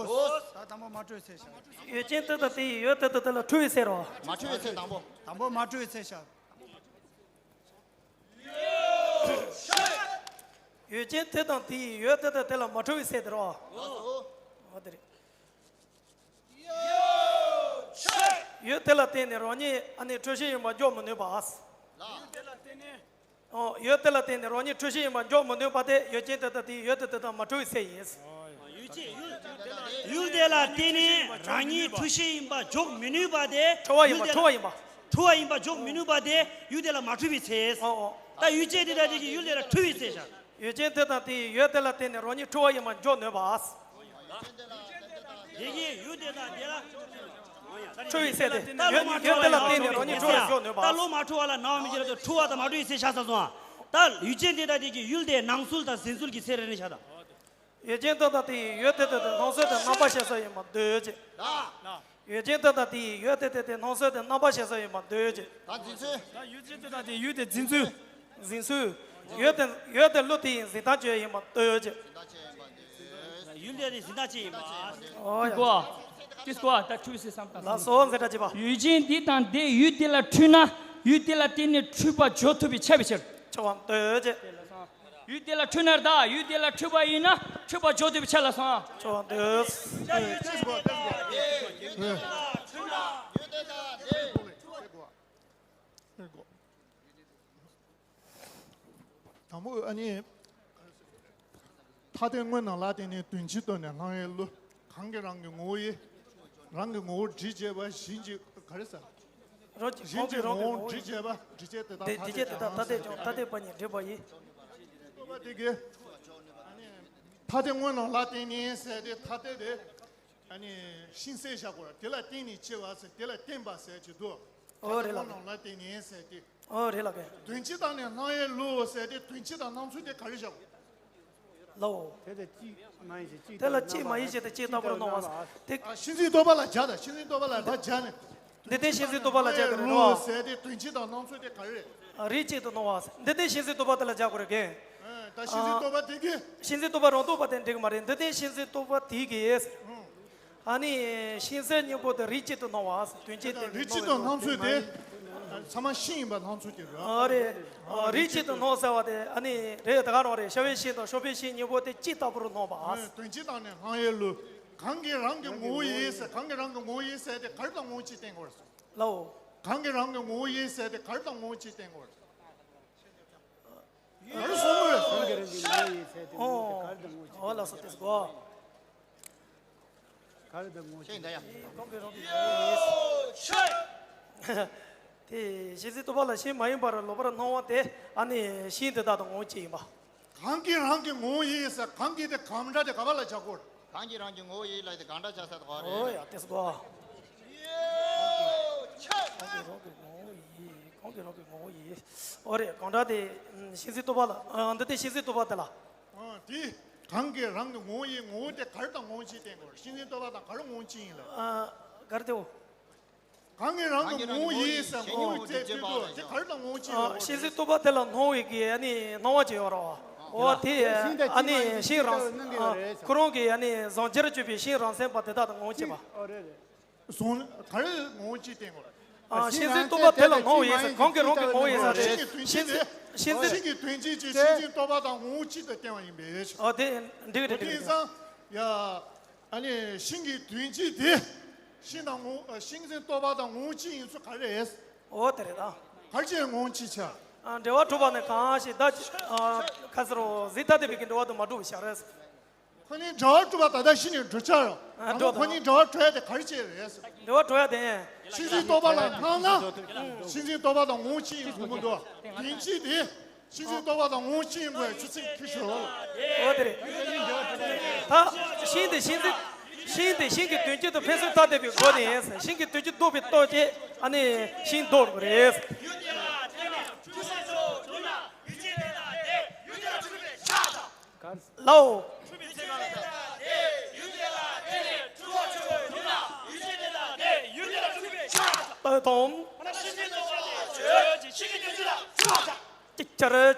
ད་དང་པོ་མ་འཁྲུལ་བའི་ཚེ་བྱ། ཡུལ་ཅན་དེ་དང་དེ་ཡི་ཡུལ་དེ་དང་དེ་ལ་འཁྲུལ་བའི་ཚེ་རོ། མ་འཁྲུལ་བའི་ཚེ་དང་པོ། དང་པོ་མ་འཁྲུལ་བའི་ཚེ་བྱ། ཡུལ་ཅན་དེ་དང་དེ་ཡི་ཡུལ་དེ་དང་དེ་ལ་མ་འཁྲུལ་བའི་ཚེ་དེ་རེད་བ། འོ་དེ་རེད། ཡུལ་དེ་ལ་བརྟེན་ནས་རང་ཉིད་ཨ་ནི་འཁྲུལ་ཤེས་ཡིན་པ་འཇོག་མི་ནུས་པ། ཡུལ་དེ་ལ་བརྟེན་ནས། ཨོ། ཡུལ་དེ་ལ་བརྟེན་ནས་རང་ཉིད་འཁྲུལ་ཤེས་ཡིན་པ་འཇོག་མི་ནུས་པ་དེ་ཡུལ་ཅན་དེ་དང་དེའི་ཡུལ་དེ་དེ་དང་མ་འཁྲུལ་བའི་ཚེ་ཡིན། ཡུལ་ཅན་ཡུལ་ཡུལ་དེ་ལ་བརྟེན་ནས་རང་ཉིད་འཁྲུལ་ཤེས་ཡིན་པ་འཇོག་མི་ནུས་པ་དེ། འཁྲུལ་བ་ཡིན་པ། ཡུལ་དེ་ལ་འཁྲུལ་བ་ཡིན་པ། འཁྲུལ་བ་ཡིན་པ་འཇོག་མི་ནུས་པ་དེ་ཡུལ་དེ་ལ་མ་འཁྲུལ་བའི་ཚེ། ཨོ་ཨོ། ད་ཡུལ་ཅན་དེ་དང་དེ་གི་ཡུལ་དེ་ལ་འཁྲུལ་བའི་ཚེ་བཞག་ཡུལ་ཅན་དེ་དང་དེའི་ཡུལ་དེ་ལ་བརྟེན་ནས་རང་ཉིད་འཁྲུལ་བ་ཡིན་པ་འཇོག་ནུས་པ། དེ་གི་ཡུལ་དེ་དང་དེ་ལ། འཁྲུལ་བའི་ཚེ་དེ། ད་ལོ་མ་ཡུལ་ཡུལ་དེ་ལ་བརྟེན་ནས་རང་ཉིད་འཁྲུལ་བ་འཇོག་ནུས་པ། ད་ལོ་མ་འཁྲུལ་བ་ལ་སྣང་བ་མི་འགྱུར་ལ་འཁྲུལ་བ་དང་མ་འཁྲུལ་བའི་ཚེ་བཞག་ས་སོང་ཨ། ད་ཡུལ་ཅན་དེ་དང་དེ་གི་ཡུལ་དེ་སྣང་ཚུལ་དང་ཟིན་ཚུལ་གྱི་ཚེ་རེ་རེ་བཞག་དང་། ཡུལ་ཅན་དེ་དང་དེའི་ཡུལ་དེ་དེ་དེ་སྣང་ཚུལ་དེ་རྣམ་པར་ཤེས་ས་ཡིན་པར་འདོད་ཅེས། ཡུལ་ཅན་དེ་དང་དེའི་ཡུལ་དེ་དེ་དེ་སྣང་ཚུལ་དེ་རྣམ་པར་ཤེས་ས་ཡིན་པར་འདོད་ཅེས། ད་འཛིན་ཚུལ། ད་ཡུལ་ཅན་དེ་དང་དེའི་ཡུལ་དེ་འཛིན་ཚུལ། འཛིན་ཚུལ། ཡུལ་དེ་ཡུལ་དེ་གླུ་དེ་ཡི་འཛིན་སྟངས་བཅས་ཡིན་པར་འདོད་ཅེས། ཡུལ་དེ་དེ་འཛིན་སྟངས་བཅས་ཡིན་པ། ཨོ་ཡ། ཀོ། ཏིས་ཀོ་ད་འཁྲུལ་སེ་བསམ་དང་། ལགས་སོ། འཛིན་གྲྭ་བཅས་པ། ཡུལ་ཅན་འདི་དང་འདི་ཡུལ་དེ་ལ་འཁྲུལ་ན་ཡུལ་དེ་ལ་བརྟེན་ནས་འཁྲུལ་པ་འཇོག་ཐུབ་པའི་ཆ་བའི་ཕྱིར། ཆ་བ་འདོད་ཅེས། ཡུལ་དེ་ལ་འཁྲུལ་ན་ད་ཡུལ་དེ་ལ་འཁྲུལ་པ་ཡིན་ན་འཁྲུལ་པ་འཇོག་ཐུབ་པའི་ཆ་ལ་སོང་། ཆ་བ་འདོད། དང་པོ་ཨ་ནི། ཐ་དད་དངོས་རྣམས་ལ་བརྟེན་ནས་དོན་སྤྱི་ལྟོས་ནས་སྣང་བའི་བློ། གང་གིས་རང་གི་ངོ་བོ་ཡིན། རང་གི་ངོ་བོར་སྒྲིབ་བྱེད་པ་གཞན་གྱི་ག་རེ་ཟེར། རང་གི་གཞན་གྱི་ངོ་བོར་སྒྲིབ་བྱེད་པ་སྒྲིབ་བྱེད་དེ་དག་དེ་ཐ་དད་དེ་དག་ཐ་དད་ཀྱང་ཐ་དད་པ་ཉིད་སྒྲིབ་པ་ཡིན། ཐ་དད་དངོས་རྣམས་ལ་བརྟེན་ནས་ཟེར་ཏེ་ཐ་དད་དེ། ཨ་ནི་ཤིང་གསལ་བཞག་གོ། དེ་ལ་བརྟེན་ནས་སྐྱེ་བ་ཟེར། དེ་ལ་བརྟེན་པ་ཟེར་གྱི་འདུག་ཨོ་རེད་ལགས། ཐ་དད་དངོས་རྣམས་ལ་བརྟེན་ནས་ཟེར་ཏེ། ཨོ་རེད་ལགས། དོན་སྤྱི་དང་ནི་སྣང་བའི་བློ་ཟེར་ཏེ་དོན་སྤྱི་དང་སྣང་ཚུལ་དེ་ག་རེ་བཞག་གོ། ལའོ། དེ་ལ་གཅིག་མ་ཡིན་ཞེས་གཅིག་དེ་ལ་གཅིག་མ་ཡིན་ཞེས་དེ་གཅིག་ལྟ་བུར་སྣང་བ། དེ། ཨ། ཤིང་འཛིན་རྟོག་པ་ལ་སྦྱར་དང་། ཤིང་འཛིན་རྟོག་པ་ལ་ཕར་སྦྱར་ནས། འདི་ལྟའི་ཤིང་འཛིན་རྟོག་པ་ལ་སྦྱར་དགོས་རེད་བ། ཟེར་ཏེ་དོན་སྤྱི་དང་སྣང་ཚུལ་དེ་ག་རེ་རེད། རིགས་གཅིག་ཏུ་སྣང་བ། འདི་ལྟའི་ཤིང་འཛིན་རྟོག་པ་དེ་ལ་སྦྱར་དགོས་རེད་གན། ཨ། ད་ཤིང་འཛིན་རྟོག་པ་དེ་གིས། ཤིང་འཛིན་རྟོག་པ་རང་རྟོག་པ་དེ་འགྲིག་གི་མ་རེད། འདི་ལྟའི་ཤིང་འཛིན་རྟོག་པ་དེ་གིས། ཨ་ནི་ཤིང་གསལ་གཉིས་པོ་དེ་རིགས་གཅིག་ཏུ་སྣང་བ། དོན་སྤྱི་དེ་རིགས་གཅིག་ཏུ་སྣང་ཚུལ་དེ། ཚང་མ་ཤིང་ཡིན་པ་སྣང་ཚུལ་དེ་རེད། ཨ་རེད། རིགས་གཅིག་ཏུ་སྣང་ཟེར་བ་དེ་ཨ་ནི་རེད། ད་ག་རང་རེད། ཤ་བའི་ཤིང་དང་གཤོག་པའི་ཤིང་གཉིས་པོ་དེ་གཅིག་ལྟ་བུར་སྣང་བ། དོན་སྤྱི་དང་ནི་སྣང་བའི་བློ། གང་གིས་རང་གི་ངོ་བོ་ཡིན་ཟེར། གང་གིས་རང་གི་ངོ་བོ་ཡིན་ཟེར་དེ་ག་རེ་དང་ངོ་བོ་གཅིག་བསྟན་དགོས་རེད། ལའོ། གང་གིས་རང་གི་ངོ་བོ་ཡིན་ཟེར་དེ་ག་རེ་དང་ངོ་བོ་གཅིག་བསྟན་དགོས་རེད། ག་རེ་གསུངས་པ་རེད། གང་གིས་རང་གི་ངོ་བོ་ཡིན་ཟེར་དེ་ཨོ། ག་རེ་དང་ངོ་བོ་གཅིག་ཨོ་ལགས་སོ། དེ་གོ། ག་རེ་དང་ངོ་བོ་གཅིག་ད་ཡ། གང་གིས་རང་གི་ངོ་བོ་ཡིན། དེ་ཤིང་འཛིན་རྟོག་པ་ལ་ཤིང་མ་ཡིན་པར་ལོག་པར་སྣང་བ་དེ་ཨ་ནི་ཤིང་དེ་དག་དང་ངོ་བོ་གཅིག་ཡིན་པ། གང་གིས་རང་གི་ངོ་བོ་ཡིན་ཟེར། གང་གིས་དེ་གང་འདྲ་དེ་ག་པ་ལ་བྱ་དགོས། གང་གིས་རང་གི་ངོ་བོ་ཡིན་ལ་དེ་གང་འདྲ་བྱ་ས་དེ་ག་རེད། ཨོ་ཡ། དེ་སྒོ། གང་གིས་རང་གི་ངོ་བོ་ཡིན། གང་གིས་རང་གི་ངོ་བོ་ཡིན། ཨོ་རེད། གང་འདྲ་དེ་ཤིང་འཛིན་རྟོག་པ་ལ། ཨ། འདི་ལྟའི་ཤིང་འཛིན་རྟོག་པ་དེ་ལ། ཨ། དེ་གང་གིས་རང་གི་ངོ་བོ་ཡིན། ངོ་བོ་དེ་ག་རེ་དང་ངོ་བོ་གཅིག་བསྟན་དགོས། ཤིང་འཛིན་རྟོག་པ་དང་ག་རེ་ངོ་བོ་གཅིག་ཡིན་ལ། ཨ། ག་རེ་དེའོ། གང་གིས་རང་གི་ངོ་བོ་ཡིན་ཟེར་ངོ་བོ་བཅད་དུས་དེ་ག་རེ་དང་ངོ་བོ་གཅིག་ཡིན་ལ། ཤིང་འཛིན་རྟོག་པ་དེ་ལ་སྣང་བའི་གི་ཨ་ནི་སྣང་བ་ཅིག་ཡོད་རེད་བ། འོ་དེ་ཨ་ནི་ཤིང་རང་ཁོ་རང་གི་ཨ་ནི་གཟུང་འགྱུར་བཅོས་པའི་ཤིང་རང་མཚན་པ་དེ་དག་དང་ངོ་བོ་གཅིག་པ། གཟུང་ག་རེ་ངོ་བོ་གཅིག་བསྟན་དགོས། ཨ། ཤིང་འཛིན་རྟོག་པ་དེ་ལ་སྣང་བ་ཡིན་ཟེར། གང་གིས་རང་གི་ངོ་བོ་ཡིན་ཟེར་ཏེ། ཤིང་འཛིན་ཤིང་འཛིན་ཤིང་གི་དོན་སྤྱི་གཅིག་ཤིང་འཛིན་རྟོག་པ་དང་ངོ་བོ་གཅིག་ཏུ་བསྟན་པ་ཡིན་པས། ཨ། དེ་འགྲིག་རེད། འགྲིག་རེད། དེང་སང་ཡ། ཨ་ནི་ཤིང་གི་དོན་སྤྱི་དེ། ཤིང་དང་ངོ་། ཤིང་འཛིན་རྟོག་པ་དང་ངོ་བོ་གཅིག་ཡིན་ཚུལ་ག་རེ་རེད། འོ་དེ་རེད་ད། ག་རེ་བྱས་ངོ་བོ་གཅིག་བྱ། ཨ། འབྲེལ་བ་གྲུབ་པ་ནི་གང་ཞིག་ད། ཨ། ག་ཟེར་རོ། གཟུགས་ཐ་དད་པའི་གི་འབྲེལ་བ་དང་མ་གྲུབ་པ་ཞིག་རེད། ཁོ་གཉིས་འབྲེལ་བ་གྲུབ་པ་ད་ལྟ་གཞི་ནས་འགྲོ་ཆགས་རོ། ཨ། འགྲོ་དང་། ཁོ་གཉིས་འབྲེལ་བ་གྲུབ་ཡ་དེ་ག་རེ་བྱས་རེད། འབྲེལ་བ་གྲུབ་ཡ་དེ། ཤིང་འཛིན་རྟོག་པ་ལ་སྣང་ན། ཤིང་འཛིན་རྟོག་པ་དང་ངོ་བོ་གཅིག་ཡིན་དགོས་མི་འདུག་དོན་སྤྱི་དེ། ཤིང་འཛིན་རྟོག་པ་དང་ངོ་བོ་གཅིག་ཡིན་དགོས་ཆུ་ཚད་ཁྱི་ཤོར་བ། འོ་དེ་རེད། ད་ཤིང་དེ་ཤིང་འཛིན། ཤིང་དེ་ཤིང་གི་དོན་སྤྱི་དང་ཕན་ཚུན་ཐ་དད་པའི་སྒོ་ནས་ཡིན། ཤིང་གི་དོན་སྤྱི་ལྡོག་པའི་སྟོབས་ཀྱིས་ཨ་ནི་ཤིང་ལྡོག་དགོས་རེད། ལའོ། ལྟོས་དང་། ཅིག་ཅར།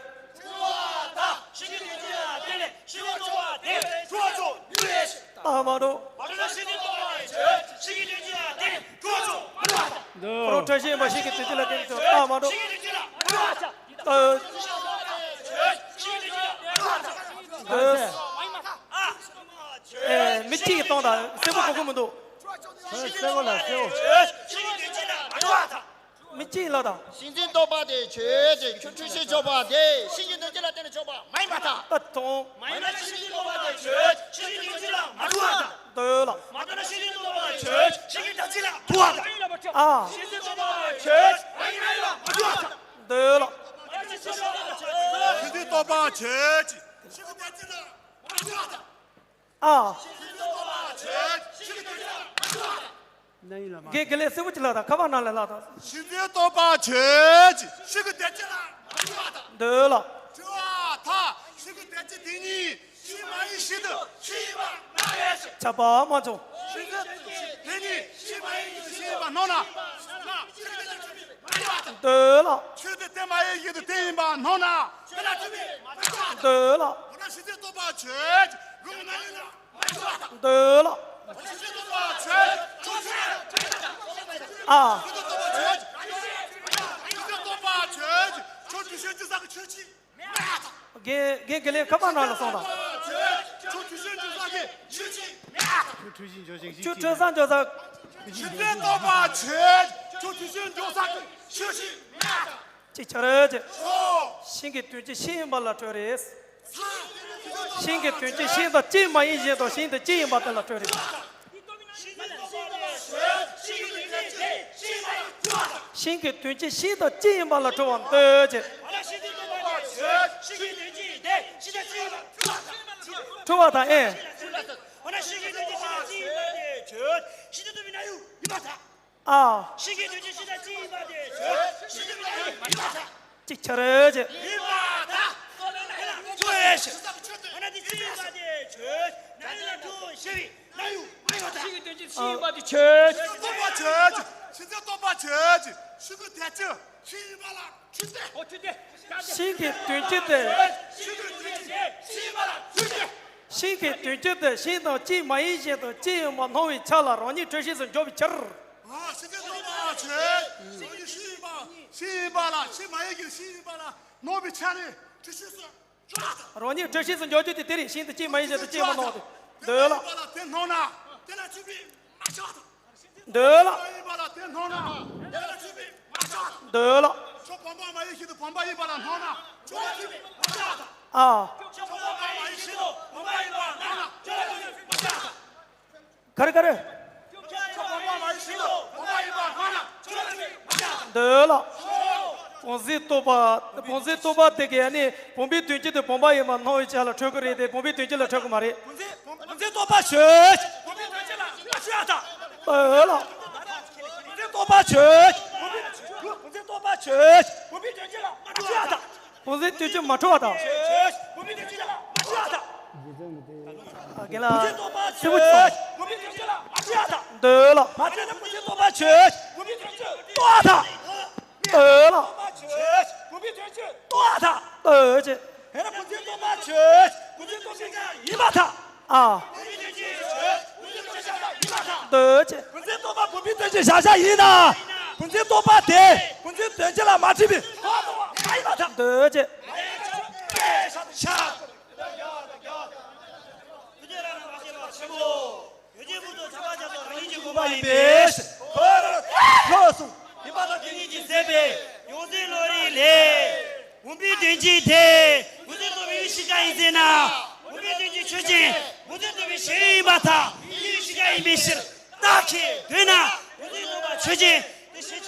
ལྟ་མ་འགྲོ། ཁོ་རང་འཕྲོད་བཞིན་པ་ཤིང་གི་དོན་སྤྱི་ལ་བརྟེན་ཏེ་ལྟ་མ་འགྲོ། ལྟོས། ཨེ། མི་གཅིག་གིས་གཏོང་དང་། སེར་པོ་གོ་གི་མི་འདུག། ཁྱོད་སེར་པོ་ལ་སེར་པོ། མི་གཅིག་ལ་དང་། ཤིང་འཛིན་རྟོག་པ་དེ་ཆོས་ཅན། ཁྱོད་འཁྲུལ་ཤེས་ཆོས་པ་དེ་ཤིང་གི་དོན་སྤྱི་ལ་བརྟེན་ནས་ཆོས་པ་མ་ཡིན་པར་ཐལ། ད་དང་། མ་ཡིན་ན་ཤིང་འཛིན་རྟོག་པ་དེ་ཆོས་ཅན། ཤིང་གི་དོན་སྤྱི་ལ་མ་གྲུབ་པར་ཐལ། འདོད་ལ། མ་གྲུབ་ན་ཤིང་འཛིན་རྟོག་པ་ཆོས་ཅན། ཤིང་གི་དོན་སྤྱི་ལ་གྲུབ་པར་ཐལ། ཨ། ཤིང་འཛིན་རྟོག་པ་ཆོས་ཅན། མ་ཡིན་ན་ཡིན་ལ་མ་གྲུབ་པར་ཐལ། འདོད་ལ། མ་གྲུབ་ན་ཤིང་འཛིན་རྟོག་པ་ཆོས་ཅན། ཤིང་གི་དོན་སྤྱི་ལ་མ་གྲུབ་པར་ཐལ། ཨ། ཤིང་འཛིན་རྟོག་པ་ཆོས་ཅན། ཤིང་གི་དོན་སྤྱི་ལ་མ་གྲུབ་པར་ཐལ། ན་ཡིན་ལ་མ། དགེ་དགེ་ལེགས་སེར་པོ་ཅིག་ལ་དང་། ཁ་པར་ནང་ལ་ལ་དང་། ཤིང་འཛིན་རྟོག་པ་ཆོས་ཅན། ཤིང་གི་དོན་སྤྱི་ལ་མ་གྲུབ་པར་ཐལ། འདོད་ལ། གྲུབ་པར་ཐལ། ཤིང་གི་དོན་སྤྱི་དེ་ཉིད་ཤིང་མ་ཡིན་བཞིན་དུ་ཤིང་ཡིན་པར་སྣང་བས་ཤིང་། ཁྱབ་པ་མ་བྱུང་། ཤིང་འཛིན་དེ་ཉིད་ཤིང་མ་ཡིན་བཞིན་དུ་ཤིང་ཡིན་པར་སྣང་ན། འདོད་ལ། ཆོས་དེ་དེ་མ་ཡིན་བཞིན་དུ་དེ་ཡིན་པར་སྣང་ན། འདོད་ལ། འོ་ན་ཤིང་འཛིན་རྟོག་པ་ཆོས་ཅན། རུང་ན་ཡིན་ལ། འདོད་ལ། ཨ། དགེ་དགེ་དགེ་ལེགས་ཁ་པར་ནང་ལ་སོང་དང་། ཁྱོད་འཁྲུལ་ཤེས་འཇོག་ཤེས་ཤིག། ཤིང་འཛིན་རྟོག་པ་ཆོས་ཅན། ཁྱོད་འཁྲུལ་ཤེས་འཇོག་ཤེས་ཤིག། ཅིག་ཆ་རེ་ཅིག། ཤིང་གི་དོན་སྤྱི་ཤིང་ཡིན་པ་ལ་འཕྲོད་རེད། ཤིང་གི་དོན་སྤྱི་ཤིང་དང་གཅིག་མ་ཡིན་བཞིན་དུ་ཤིང་དེ་གཅིག་ཡིན་པ་དེ་ལ་འཕྲོད་རེད། ཤིང་གི་དོན་སྤྱི་ཤིང་དང་གཅིག་ཡིན་པ་ལ་འཕྲོད་པར་འདོད་ཅེས། འཕྲོད་པ་དང་ཨེ། ཨ། ཤིང་གི་དོན་སྤྱི་ཤིང་དང་གཅིག་ཡིན་པ་དེ་ཆོས་ཅན། ཤིང་གི་དོན་སྤྱི་མ་ཡིན་པར་ཐལ། གཅིག་ཆ་རེ་ཅེས། ཡིན་པར་ཐལ། ཐོས་ཤིག། འོ་ན་དེ་གཅིག་ཡིན་པ་དེ་ཆོས་ཅན། ན་ཡིན་ལ་འགྲོ་ཞེས་པའི་ན་ཡུ་མ་ཡིན་པར་ཐལ། ཤིང་གི་དོན་སྤྱི་ཤིང་ཡིན་པ་དེ་ཆོས་ཅན། རྟོག་པ་ཆོས་ཅན། ཤིང་འཛིན་རྟོག་པ་ཆོས་ཅན། ཤིང་གི་དོན་སྤྱི་ཤིང་ཡིན་པ་ལ་འཁྲུལ་ཏེ། འོ་འཁྲུལ་ཏེ། ཤིང་གི་དོན་སྤྱི་དེ། ཤིང་གི་དོན་སྤྱི་ཤིང་ཡིན་པ་ལ་འཁྲུལ་ཏེ། ཤིང་གི་དོན་སྤྱི་དེ་ཤིང་དང་གཅིག་མ་ཡིན་བཞིན་དུ་གཅིག་ཡིན་པར་སྣང་བའི་ཆ་ལ་རང་ཉིད་འཁྲུལ་ཤེས་སུ་འཇོག་པའི་ཕྱིར། ཨ། ཤིང་འཛིན་རྟོག་པ་ཆོས་ཅན། ཤིང་ཡིན་པ་ལ་ཤིང་མ་ཡིན་གྱི་ཤིང་ཡིན་པ་ལ་སྣང་བའི་ཆ་ནས་འཁྲུལ་ཤེས་སུ་འཇོག་པར་ཐལ། རང་ཉིད་འཁྲུལ་ཤེས་སུ་འཇོག་རྒྱུ་དེ་དེ་རེད། ཤིང་དེ་གཅིག་མ་ཡིན་བཞིན་དུ་གཅིག་ཡིན་པར་སྣང་བ་དེ། འདོད་ལ། ཤིང་ཡིན་པ་ལ་དེ་སྣང་ན་དེ་ལ་འཁྲུལ་པའི་མ་ཆགས་ཐལ། འདོད་ལ། འདོད་ལ། ཨ། ག་རེ་ག་རེ། འདོད་ལ། བུམ་འཛིན་རྟོག་པ། བུམ་འཛིན་རྟོག་པ་དེ་གས་ནི་བུམ་པའི་དོན་སྤྱི་དེ་བུམ་པ་ཡིན་པར་སྣང་བའི་ཆ་ལ་འཁྲུལ་གི་རེད་དེ་བུམ་པའི་དོན་སྤྱི་ལ་འཁྲུལ་གི་མ་རེད། བུམ་འཛིན་རྟོག་པ་ཆོས་ཅན། བུམ་པའི་དོན་སྤྱི་ལ་མ་ཆགས་ཐལ། འདོད་ལ། བུམ་འཛིན་རྟོག་པ་ཆོས་ཅན། བུམ་འཛིན་རྟོག་པ་ཆོས་ཅན། བུམ་པའི་དོན་སྤྱི་ལ་མ་ཆགས་ཐལ། བུམ་འཛིན་དོན་སྤྱི་མ་འཁྲུལ་བ་དང་། ཆོས་ཅན། བུམ་པའི་དོན་སྤྱི་ལ་མ་ཆགས་ཐལ། རྒན་ལགས། བུམ་འཛིན་རྟོག་པ་ཆོས་ཅན། བུམ་པའི་དོན་སྤྱི་ལ་མ་ཆགས་ཐལ། འདོད་ལ། མ་ཆགས་ན་བུམ་འཛིན་རྟོག་པ་ཆོས་ཅན། བུམ་པའི་དོན་སྤྱི་རྟོགས་ཐལ། འདོད་ལ། རྟོག་པ་ཆོས་ཅན། བུམ་པའི་དོན་སྤྱི་རྟོགས་ཐལ། འདོད་ཅན། དེ་ནས་བུམ་འཛིན་རྟོག་པ་ཆོས་ཅན། བུམ་འཛིན་རྟོག་པ་ཡིན་པར་ཐལ། ཨ། བུམ་འཛིན་རྟོག་པ་བུམ་པའི་དོན་སྤྱི་བཞག་བཞག་ཡིན་ན། བུམ་འཛིན་རྟོག་པ་དེ་བུམ་འཛིན་དོན་སྤྱི་ལ་མ་འཁྲུལ་བའི་ཐོག་ཏུ་མ་ཡིན་པར་ཐལ། འདོད་ཅན། ཡིན་པ་དང་དེ་ཉིད་ཀྱིས་ཟད་པའི་ཡོངས་འཛིན་བློ་རིག་ལས། བུམ་པའི་དོན་སྤྱི་དེ་བུམ་འཛིན་རྟོག་པའི་ཤེས་བྱ་ཡིན་ཟེར་ན། བུམ་པའི་དོན་སྤྱི་ཆོས་ཅན། བུམ་འཛིན་རྟོག་པའི་ཤེས་ཡོན་ཡིན་པར་ཐལ། ཤེས་ཡོན་ཤེས་བྱ་ཡིན་པའི་ཕྱིར། རྟགས་ཁས་འདོད་ན། བུམ་འཛིན་རྟོག་པ་ཆོས་ཅན། དེ་ཤེས་བྱ་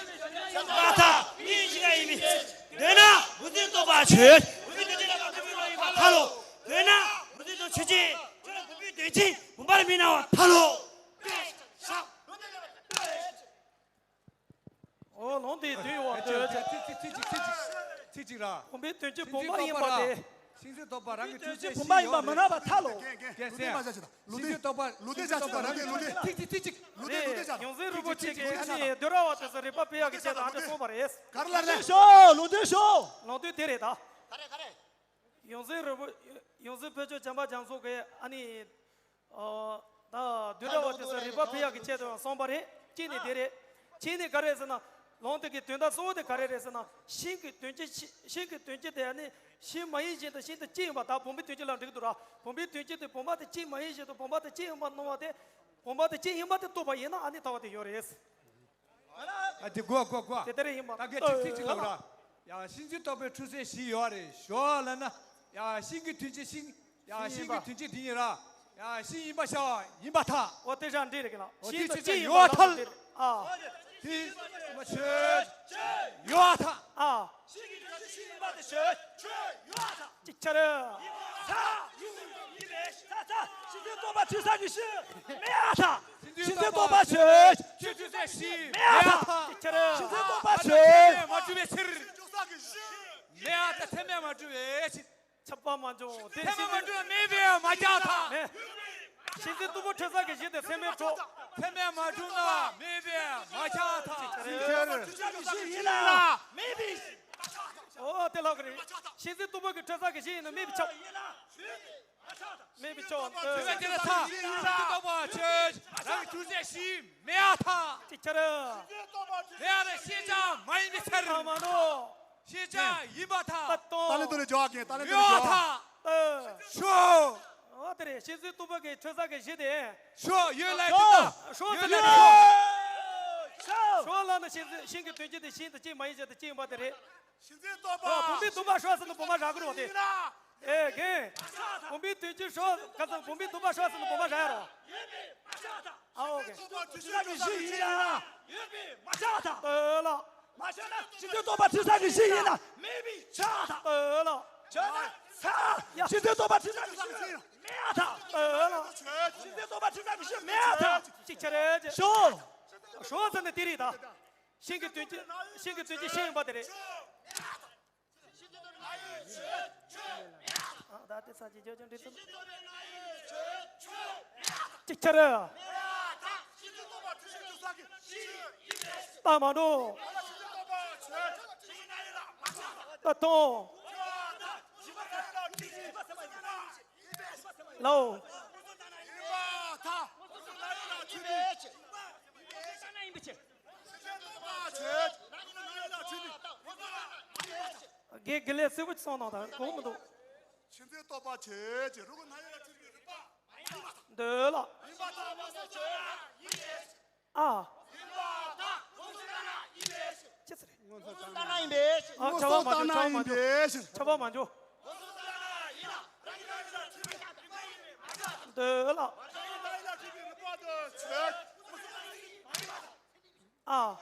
ཡིན་པར་ཐལ། ཤེས་ཡོན་ཤེས་བྱ་ཡིན་པའི་ཕྱིར། འདོད་ན་བུམ་འཛིན་རྟོག་པ་ཆོས། བུམ་པའི་དོན་སྤྱི་ལ་མ་འཁྲུལ་བའི་བློ་ཡིན་པར་ཐལ་ལོ། འདོད་ན་བུམ་འཛིན་རྟོག་ཆོས་ཅན། ཁྱོད་ལ་བུམ་པའི་དོན་སྤྱི་བུམ་པར་མི་སྣང་བར་ཐལ་ལོ། འོ་ལོང་དེའི་དོན་ཡོད་པ་འདོད་ཅན། ཚིག་ཚིག་ཚིག་ཚིག་ཚིག་ཚིག་ཚིག་ཚིག་ཚིག་ར། བུམ་པའི་དོན་སྤྱི་བུམ་པ་ཡིན་པ་དེ། ཤིང་འཛིན་རྟོག་པ་རང་གི་ཆོས་ཅན་བུམ་པ་ཡིན་པ་མི་སྣང་བར་ཐལ་ལོ། རྒན་ཟེར། ཤིང་འཛིན་རྟོག་པ་ལུགས་འདི་བྱ་ཆེ་ལུགས་འདི་བྱ་ཆེ་ལུགས་འདི་ལུགས་འདི་བྱ་ཆེ། ཡོངས་འཛིན་རིན་པོ་ཆེ་གིས་ཨ་ནི་འདོད་ར་བ་དེ་ཚོ་རིག་པ་སྤེལ་ཡག་གི་ཆེད་དུ་ཨ་འདྲ་གསུངས་པ་རེད། ག་རེ་ལ་རེད། ལུགས་འདི་ཤོ་ལུགས་འདི་ཤོ། ལུགས་འདི་དེ་རེད་ད། ག་རེ་ག་རེ། ཡོངས་འཛིན་རིན་པོ་ཡོངས་འཛིན་དཔལ་མཆོག་བྱམས་པ་རྒྱ་མཚོ་གིས་ཨ་ནི། ཨོ། ད་འདོད་ར་བ་དེ་ཚོ་རིག་པ་སྤེལ་ཡག་གི་ཆེད་དུ་གསུངས་པ་རེད། གཅིག་ནི་དེ་རེད། གཅིག་ནི་ག་རེ་ཟེར་ན། ལུང་དེ་གི་དོན་དག་གཙོ་བོ་དེ་ག་རེ་རེད་ཟེར་ན། ཤིང་གི་དོན་སྤྱི། ཤིང་གི་དོན་སྤྱི་དེ་ནི་ཤིང་མ་ཡིན་གཞན་དང་ཤིང་དང་གཅིག་ཡིན་པ་དང་བུམ་པའི་དོན་སྤྱི་ལ་འགྲིག་འདུག་ར། བུམ་པའི་དོན་སྤྱི་དེ་བུམ་པ་དང་གཅིག་མ་ཡིན་གཞན་དང་བུམ་པ་དང་གཅིག་ཡིན་པ་སྣང་བ་དེ། བུམ་པ་དང་གཅིག་ཡིན་པ་དེ་རྟོགས་པ་ཡིན་ན་ཨ་ནི་ཐར་པ་དེ་ཡོད་རེད། ཨ་དེ་གོ་གོ་གོ། དེ་ལྟར་ཡིན་པ། ད་གལ་ཆེ་ཚིག་གཅིག་ལབ་ར། ཡ་ཤིང་རྩི་རྟོགས་པའི་འཁྲུལ་ཚད་བཞི་ཡོད་རེད་ཞོག་ལབ་ན། ཡ་ཤིང་གི་དོན་སྤྱི་ཤིང་། ཡ་ཤིང་གི་དོན་སྤྱི་དེ་ཡིན་ར། ཡ་ཤིང་ཡིན་པ་ཤ་ཡིན་པ་ཐལ། འོ་དེ་ཤ་འདྲེ་རེད་གི་ལ། འོ་ཤིང་དེ་དང་ཅི་ཅི་ཡིན་ཡོད་པ་ཐལ། ལ་དེ་རེད། ཨ། དེ་མ་ཆོད་ཡོད་ཐལ། ཨ། ཤིང་གི་དོན་སྤྱི་ཤིང་ཡིན་པ་དེ་ཆོད་ཆོད་ཡོད་ཐལ། ཅིག་ཆ་རེད། ཚ། ཡིན་པས་ཚ་ཚ། ཤིང་རྩི་རྟོགས་པ་འཁྲུལ་ས་གི་ཤིང་མེད་ཐལ། ཤིང་རྩི་རྟོགས་པ་ཆོད། ཆོད་ཆོད་ཚད་ཤིང་མེད་ཐལ། ཅིག་ཆ་རེད། ཤིང་རྩི་རྟོགས་པ་ཆོད། མ་གྲུབ་པའི་ཕྱིར། མེད་ཐལ། ཚད་མས་མ་གྲུབ་པའི་ཕྱིར། ཁྱབ་པ་མ་བྱུང་། དེ་ཚད་མས་མ་གྲུབ་ན་མེད་པས་མ་ཁྱབ་ཐལ། མེད། ཤིང་རྩི་སྟུག་པོ་འཁྲུལ་ས་གི་གཞི་དེ་ཚད་མས་གྲུབ། ཚད་མས་མ་གྲུབ་ན་མེད་པས་མ་ཁྱབ་ཐལ། ཅིག་ཆ་རེད། འཁྲུལ་ས་གི་གཞི་ཡིན་ན་མེད་པས། ཨོ་དེ་ལབ་གི་རེད། ཤིང་རྩི་སྟུག་པོ་གི་འཁྲུལ་ས་གི་གཞི་ཡིན་ན་མེད་པས་ཁྱབ། མེད་པས་ཁྱབ། དེ་བས་དེ་ལ་ཐལ། ཤིང་རྩི་རྟོགས་པ་ཆོད། རང་གི་འཁྲུལ་ས་གི་གཞི་མེད་ཐལ། ཅིག་ཆ་རེད། མེད་ཐལ། ཤེས་བྱ་མ་ཡིན་པའི་ཕྱིར། ཨ་མ་ནོ། ཤེས་བྱ་ཡིན་པར་ཐལ། ད་ལན་དུ་ལས་འཇོག་གིན། ད་ལན་དུ་ལས་ཡོད་འཇོག་ཐལ། ཨ། ཤོ། ཨོ་དེ་རེད། ཤིང་རྩི་སྟུག་པོ་གི་འཁྲུལ་ས་གི་གཞི་དེ། ཤོ་ཡོད་ལབ་ཤོ། དེ་ད། ཤོ་ཡོད་ཟེར་ལབ་ནས་དེ། ཤོ། ཤོ་ལབ་ན་ཤིང་རྩི། ཤིང་གི་དོན་སྤྱི་དེ་ཤིང་དང་གཅིག་མ་ཡིན་གཞན་དང་གཅིག་ཡིན་པ་དེ་རེད། ཤིང་རྩི་རྟོགས་པ། ཨོ་བུམ་པའི་སྟུག་པ་ཤོ་ཟེར་ན་བུམ་པ་རག་གི་རེད་དེ། ཨེ་རྒན། བུམ་པའི་དོན་སྤྱི་ཤོ་ག་ཚོད། བུམ་པའི་སྟུག་པ་ཤོ་ཟེར་ན་བུམ་པ་རག་ཡ་རོ། ཨ་ཨོ་ཀེ། ཤིང་རྩི་རྟོགས་པ་འཁྲུལ་ས་གི་གཞི་ཡིན་ན། ཡོད་པས་མ་ཁྱབ་ཐལ། ལྟོས་ལ། མ་ཁྱབ་ན། ཤིང་རྩི་རྟོགས་པ་འཁྲུལ་ས་གི་གཞི་ཡིན་ན། མེད་པས་ཁྱབ་ཐལ། ལྟོས་ལ། ཁྱབ་ན་ཚ། ཡ། ཤིང་རྩི་རྟོགས་པ་འཁྲུལ་ས་གི་གཞི་མེད་ཐལ། ལྟོས་ལ། ཤིང་རྩི་རྟོགས་པ་འཁྲུལ་ས་གི་གཞི་མེད་ཐལ། ཅིག་ཆ་རེད། ཤོ། ཤོ་ཟེར་ན་དེ་རེད་ད། ཤིང་གི་དོན་སྤྱི། ཤིང་གི་དོན་སྤྱི་ཤིང་ཡིན་པ་དེ་རེད། ཨ། ད་དེ་ས་ཅིག་ཅོ་ཅོ་འདྲི་ཐུབ། ཅིག་ཆ་རེད། ད་མ་འགྲོ། ད་ཐོང་། ལའོ། དགེ་དགེ་ལས་གསལ་པོ་ཅིག་གསུངས་གནང་དང་གོ་མི་འདུག་ཤིང་རྩི་རྟོགས་པ་ཆོས་ཅན། རུ་གུ་ན་ཡ་ལ་ཆོས་ཀྱི་རིག་པ། འདོད་ལ། ཡིན་པ་དང་མངོན་སུམ་ཆོས་ཡིན་པས། ཨ། ཡིན་པ་དང་མངོན་སུམ་རྟོགས་ན་ཡིན་པས། ཅི་ཟེར། མངོན་སུམ་རྟོགས་ན་ཡིན་པས། ཨ། ཁྱབ་པ་མ་འཇོག་ཁྱབ་པ་མ་འཇོག་ཁྱབ་པ་མ་འཇོག་འདོད་ལ། ཨ།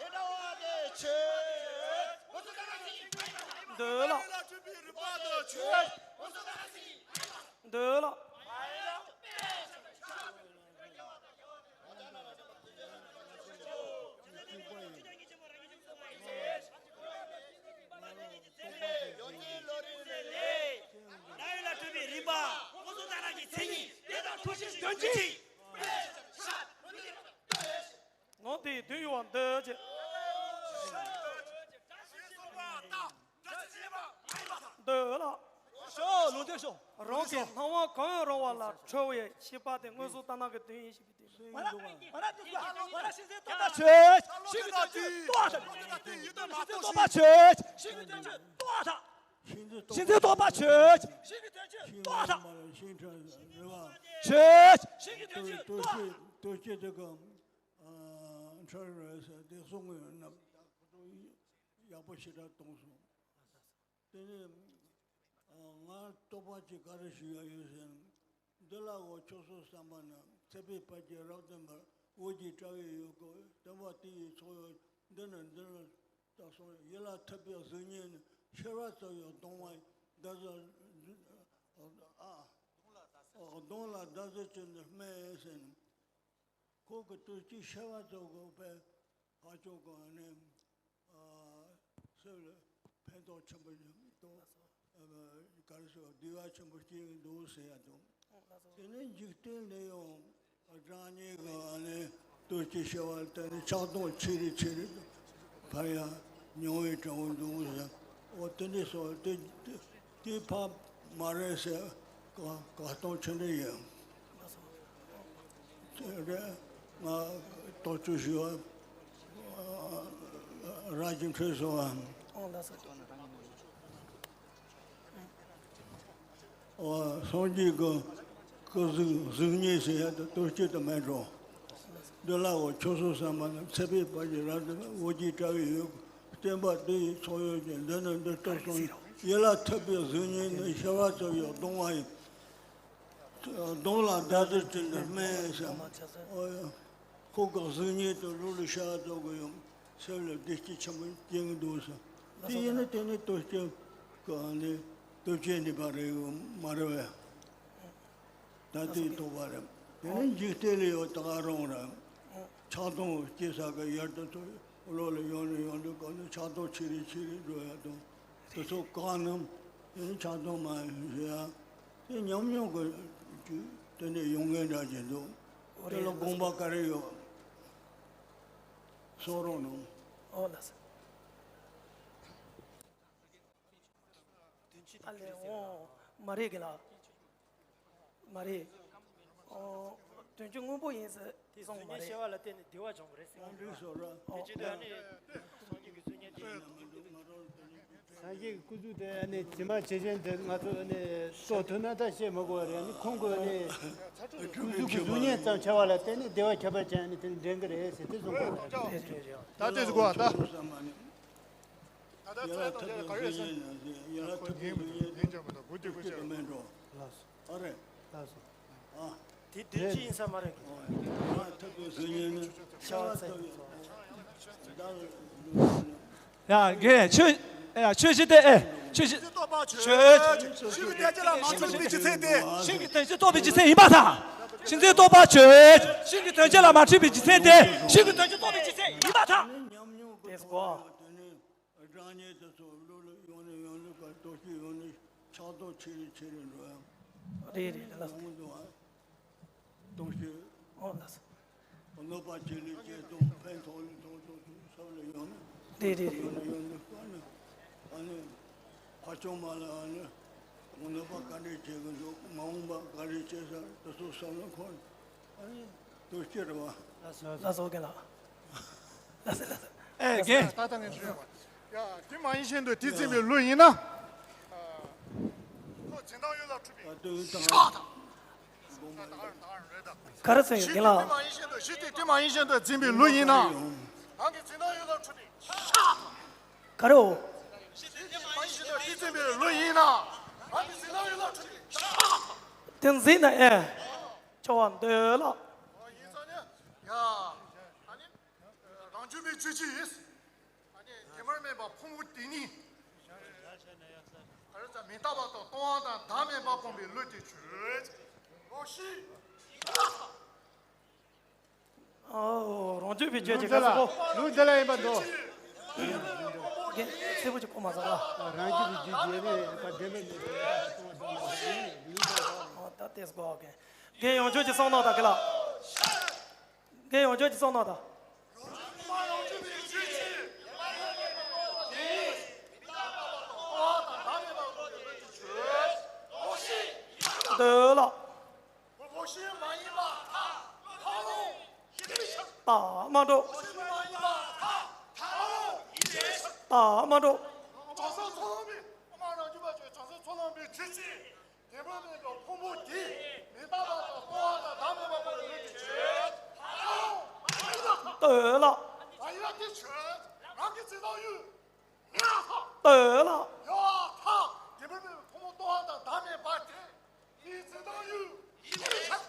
འདོད་ལ། འདོད་ལ། ནང་དེའི་དོན་ཡོད་པ་འདོད་ཅེས། འདོད་ལ། ཤོ་ལུང་སྟོན་ཤོ། རང་གི་སྣང་བ་གང་ཡང་རུང་བ་ལ་ཁྲོ་བའི་ཤེས་པ་དེ་མངོན་སུམ་ལྟར་སྣང་གི་དོན་ཡིན་ཞེས་པའི་དོན། ཤིང་རྩི་རྟོགས་པ་ཆོས། ཤིང་གི་དོན་སྤྱི་རྟོགས་པ་ཆོས། ཤིང་གི་དོན་སྤྱི་རྟོགས་པ་ཆོས། ཤིང་གི་དོན་སྤྱི་རྟོགས་པ་ཆོས། ཤིང་གི་དོན་སྤྱི་རྟོགས་པ་ཆོས། ཤིང་གི་དོན་སྤྱི་རྟོགས། དོན་སྤྱི་དེ་ག་ཁྲ་རེད་ཟེར་དེ་གསུང་གི་ཡོད་ན། ཡག་པོ་ཞེ་དྲག་གཏོང་སོང་། དེ་ནས་ང་རྟོགས་པ་ཅིག་ག་རེ་ཞུ་ཡ་ཡོད་ཟེར་ན། འདི་ལ་འོ་ཆོས་སོ་བསམ་པ་ན་ཚེ་འཕོས་བར་གྱི་རབ་བརྟན་པར་འོད་ཀྱི་དྲ་བས་ཡོད་དགོས། བརྟན་པ་དེ་ཡི་ཚོགས་ཡོད། འདི་ནི་འདི་ལ་བརྟགས་སོང་། ཡིད་ལ་ཐིམ་པའི་གཟུགས་བརྙན་ནི་ཤེས་རབ་ཙམ་ཡང་གདོང་བ་འདི་ཚོ། ཨ། གདོང་ལ་འདི་ཚོ་ཅི་འདི་སྨྲས་ཟེར་ན། ཁོ་གི་དུས་ཀྱི་ཤེས་པ་ཚོ་གི་དཔེ་ཧ་ཅང་གི་ནི་ཨ་སེམས་ལ་ཕན་ཐོགས་ཆེན་པོ་དང་། ཨ་ག་རེ་ཟེར་བདེ་བ་ཆེན་པོ་སྐྱེ་གི་འདུག་ཟེར་ཡ་དང་། དེ་ནས་འཇིག་རྟེན་ལས་ཡང་བགྲང་ཉེས་གི་ནི་དུས་ཀྱི་ཤེས་པ་དེ་ནི་ཆགས་སྡང་ཆེ་རུ་ཆེ་རུ་འཕར་ཡ་མྱོང་བའི་དྲན་པ་འདུག་ཟེར། འོ་དེ་འདྲ་སོགས་དེ་དེ་ཕར་མ་རེད་ཟེར་བཀའ་བཀའ་གཏོང་ཆེན་པོ་ཡིན། དེ་རེད། ང་རྟོགས་བཅུག་ཞུ་བ། རབ་ཀྱི་འཕྲོས་སོ། ཨོ་ལགས་སོ། ཨོ་སངས་རྒྱས་ཀྱི་སྐུ་གཟུགས་གཟུགས་བརྙན་ཟེར་ཡ་དེ་དོན་གཅིག་ཏུ་མེད་འགྲོ། འདི་ལ་འོ་ཁྱོད་སོ་བསམ་པ་ན་ཚེ་འཕེལ་ཕ་གི་རབ་ཏུ་འོ་བརྒྱལ་དྲ་བའི་ཡུལ་བསྟན་པ་དེ་ཡི་ཚོགས་ཡོད་ཀྱི་འདི་ནི་འདི་ལྟར་གསུངས། ཡིད་ལ་ཐུབ་པའི་གཟུགས་བརྙན་ནི་ཤ་བ་ཙམ་ཡང་གདུང་བ་ཡིན། གདོང་ལ་ཟླ་ཟེར་དྲི་འདི་སྨན་ཟེར། ཨོ་ཡ། ཁོ་གི་གཟུགས་བརྙན་དུ་ལུག་ལ་ཤ་བ་ཙམ་གི་ཡོང་སེམས་ལ་བདེ་སྐྱིད་ཆེན་པོ་སྐྱེ་གི་འདུག་ཟེར། དེ་ཡིན་ན་དེ་ནི་སྟོབས་ཆེན་གི་ནི་སྟོབས་ཆེན་ནི་པ་རེད་མ་རེད་བས། ད་དེའི་རྟོགས་པ་རེད། དེ་ནི་འཇིག་རྟེན་ལ་ཡང་ད་ག་རང་རེད། ཆགས་སྡང་སྐྱེ་ས་གི་ཡར་དུ་ཚུར་ལོག་ལ་ཡོང་ནས་ཡོང་དུས་གང་ནས་ཆགས་སྡང་ཆེ་རེ་ཆེ་རེ་འགྲོ་ཡ་དང་། དེ་ཚོ་བཀག་ནམ་ཡང་ཆགས་སྡང་མ་ཡིན་ཟེར་ཡ། དེ་ཉམས་མྱོང་གི་དེ་འདྲ་ཡོང་མཁན་འདྲ་ཅིག་འདུག། དེ་ལ་དགོངས་པ་ག་རེ་ཡོད། གསུང་རོགས་གནང་། ཨོ་ལགས་སོ། ཨ་ལས་འོང་། མ་རེད་གི་ལ། མ་རེད། ཨོ། དོན་གཅོད་དངོས་པོ་ཡིན་ཟེར་དེ་གསུངས་མ་རེད། ཤེས་པ་ལ་བརྟེན་ནས་བདེ་བ་བྱུང་བ་རེད་ཟེར། དངོས་འབྲེལ་སོགས་ར། དེ་བྱེད་དུས་ཨ་ནི་སངས་རྒྱས་ཀྱི་གཟུགས་བརྙན་དེ། སངས་རྒྱས་ཀྱི་སྐུ་གཟུགས་དེ་ཨ་ནི་ཇི་མ་ཇི་བཞིན་དེ་ང་ཚོ་ཨ་ནི་སྲོག་ཐུན་ན་ད་བཤད་མི་དགོས་པ་རེད། ཨ་ནི་ཁོང་གི་ཨ་ནི་སྐུ་གཟུགས་ཀྱི་གཟུགས་བརྙན་ཙམ་ཆ་བ་ལ་བརྟེན་ནས་བདེ་བ་ཁྱད་པར་ཅན་ཨ་ནི་དེ་ནི་འདྲེན་གི་རེད་ཟེར་དེ་གསུངས་པ་རེད། ད་དེ་ཟེར་གོ་ད། ད་ལྟ་ཚོད་དང་བཅས་ག་རེ་ཟེར། ཡ་ཐུབ་པའི་གཟུགས་བརྙན་དེ་དོན་གཅིག་ཏུ་མེད་འགྲོ། ལགས་སོ། ཨ་རེད། ལགས་སོ། ཨ། དེ་དོན་གཅིག་ཡིན་ས་མ་རེད། ཨ། ཐུབ་པའི་གཟུགས་བརྙན་ནི་ཤ་བ་ཙམ་ཡང་། ཡ་རྒན་ཆོས། ཡ་ཆོས་བཞི་དེ་ཨེ་ཆོས་བཞི། ཆོས། ཤིང་གི་དོན་གཅིག་ལ་མ་འཁྲུལ་བའི་རྒྱུ་མཚན་དེ། ཤིང་གི་དོན་གཅིག་རྟོགས་པའི་རྒྱུ་མཚན་ཡིན་པར་ཐལ། ཤིང་རྟའི་རྟོགས་པ་ཆོས། ཤིང་གི་དོན་གཅིག་ལ་མ་འཁྲུལ་བའི་རྒྱུ་མཚན་དེ། ཤིང་གི་དོན་གཅིག་རྟོགས་པའི་རྒྱུ་མཚན་ཡིན་པར་ཐལ། དེ་སྒོ། སྒྲ་སྙན་དེ་ཚོ་ལུག་ལུག་ཡོང་ནས་ཡོང་ནས་ག་སྟོབས་ཤུགས་ཡོང་ནས་ཆགས་སྡང་ཆེ་རུ་ཆེ་རུ་འགྲོ་ཡ། རེད་རེད་ལགས། ཡོང་འདུག་ཨ། སྟོབས་ཤུགས། ཨོ་ལགས་སོ། གནོད་པ་ཆེ་ལས་ཆེ་སོང་ཕན་ཐོགས་ལས་ཐོགས་སོང་སོང་ས་ལ་ཡོང་ནས། རེད་རེད་རེད། ཡོང་ནས་ཡོང་ནས་ཀ་ནས་ཨ་ནི་ཕ་ཆུང་མ་ལ་ཨ་ནི་གནོད་པ་ག་འདྲས་བྱེད་གི་འདུག། མ་འོངས་པ་ག་རེ་བྱེད་ས་དེ་ཚོ་བསམ་བློ་འཁོར་ནས། ཨ་ནི་དོ་སྐྱེ་རེད་བ། ལགས་སོ་རྒན་ལགས། ལགས་སོ་ལགས་སོ། ཨེ་རྒན། ད་ལྟ་ངས་ཞུས་པ། ཡ་དེ་མ་ཡིན་བཞིན་དུ་དེ་འཛིན་པའི་ལུས་ཡིན་ན། ཁོ་འཛིན་སྟངས་ཡོད་ལ་འཁྲུལ་པའི་ཤ་དང་། ག་རེ་ཟེར་ཡོད་རྒན་ལགས། གཞི་དེ་མ་ཡིན་བཞིན་དུ་གཞི་དེ་དེ་མ་ཡིན་བཞིན་དུ་འཛིན་པའི་ལུས་ཡིན་ན། རང་གི་འཛིན་སྟངས་ཡོད་ལ་འཁྲུལ་པའི་ཤ་དང་། ག་རེའོ། གཞི་དེ་དེ་མ་ཡིན་བཞིན་དུ་དེ་འཛིན་པའི་ལུས་ཡིན་ན། རང་གི་འཛིན་སྟངས་ཡོད་ལ་འཁྲུལ་པའི་ཤ་དང་། དེ་འཛིན་ན་ཨེ། ཆོག་པ་འདོད་ལགས། ཡིན་ཙང་ནི། ཡ། ཨ་ནི། རང་རྒྱུད་པའི་རྒྱུད་ཀྱི་ཡིན། ཨ་ནི་བདེན་པར་གནས་པ་ཕུང་པོ་དེ་ཉིད། ཨ་རེ་ཙ་མི་རྟག་པ་དང་སྟོང་པ་དང་བདག་མེད་པ་སྤངས་པའི་ལུས་དེ་ཆོས་ཅན། ལོག་ཤེས། ཨོ། རང་རྒྱུད་པའི་རྒྱུད་ཀྱི་ལུགས་འདི་ལ་ཁ་སང་ལུགས་འདི་ལ་ཡིན་པ་འདུག། རྒན་གསལ་པོ་ཅིག་གོ་མ་སོང་ཨ། རང་རྒྱུད་པའི་རྒྱུད་ཀྱི་ནི་བདེན་པའི་གནས་པའི་ཨོ་ད་དེ་སྒོ་རྒན། རྒན་ཡང་བསྐྱར་གྱིས་གསུང་གནང་དང་གི་ལགས། རྒན་ཡང་བསྐྱར་གྱིས་གསུང་གནང་དང་། འདོད་ལགས། རྟགས་མ་འགྲོ། རྟགས་མ་འགྲོ། བདེན་པ་མེད་པའི་ཕུང་པོ་འདི། མི་རྟག་པ་དང་སྟོང་པ་དང་བདག་མེད་པ་སྤངས་པའི་ལུས་ཀྱི་ཆོས། འདོད་ལགས། རང་ཡུལ་དེ་ཆོས། རང་གི་འཛིན་སྟངས་ཡུལ། ངེས་ཐག། འདོད་ལགས། ཡོད་ཐག། བདེན་པ་མེད་པའི་ཕུང་པོ་སྟོང་པ་དང་བདག་མེད་པ་དེ། ངའི་འཛིན་སྟངས་ཡུལ། ཡིན་པའི་ཕྱིར།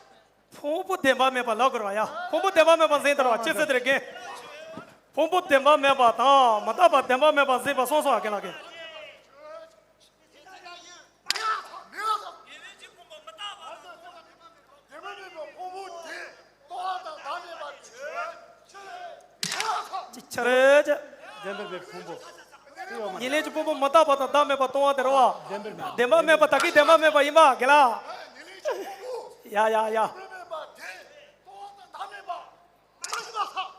ཕུང་པོ་བདེན་པ་མེད་པ་ལབ་དགོས་རེད་བ་ཡ། ཕུང་པོ་བདེན་པ་མེད་པ་འཛིན་དེ་རེད་བ། ཅི་ཟེར་དེ་རེད་རྒན། ཕུང་པོ་བདེན་པ་མེད་པ་དང་མི་རྟག་པ་བདེན་པ་མེད་པ་འཛིན་པ་སོང་སོང་ཨ་རྒན་ལགས་རྒན། ཅི་ཆ་རེད་ཅེ། བདེན་པར་མེད་ཕུང་པོ། ཉེར་ལེན་གྱི་ཕུང་པོ་མི་རྟག་པ་དང་བདག་མེད་པ་སྟོང་པ་དེ་རེད་བ། བདེན་པར་མེད། བདེན་པ་མེད་པ་ད་གིན་བདེན་པ་མེད་པ་ཡིན་པ་རྒན་ལགས། ཡ་ཡ་ཡ།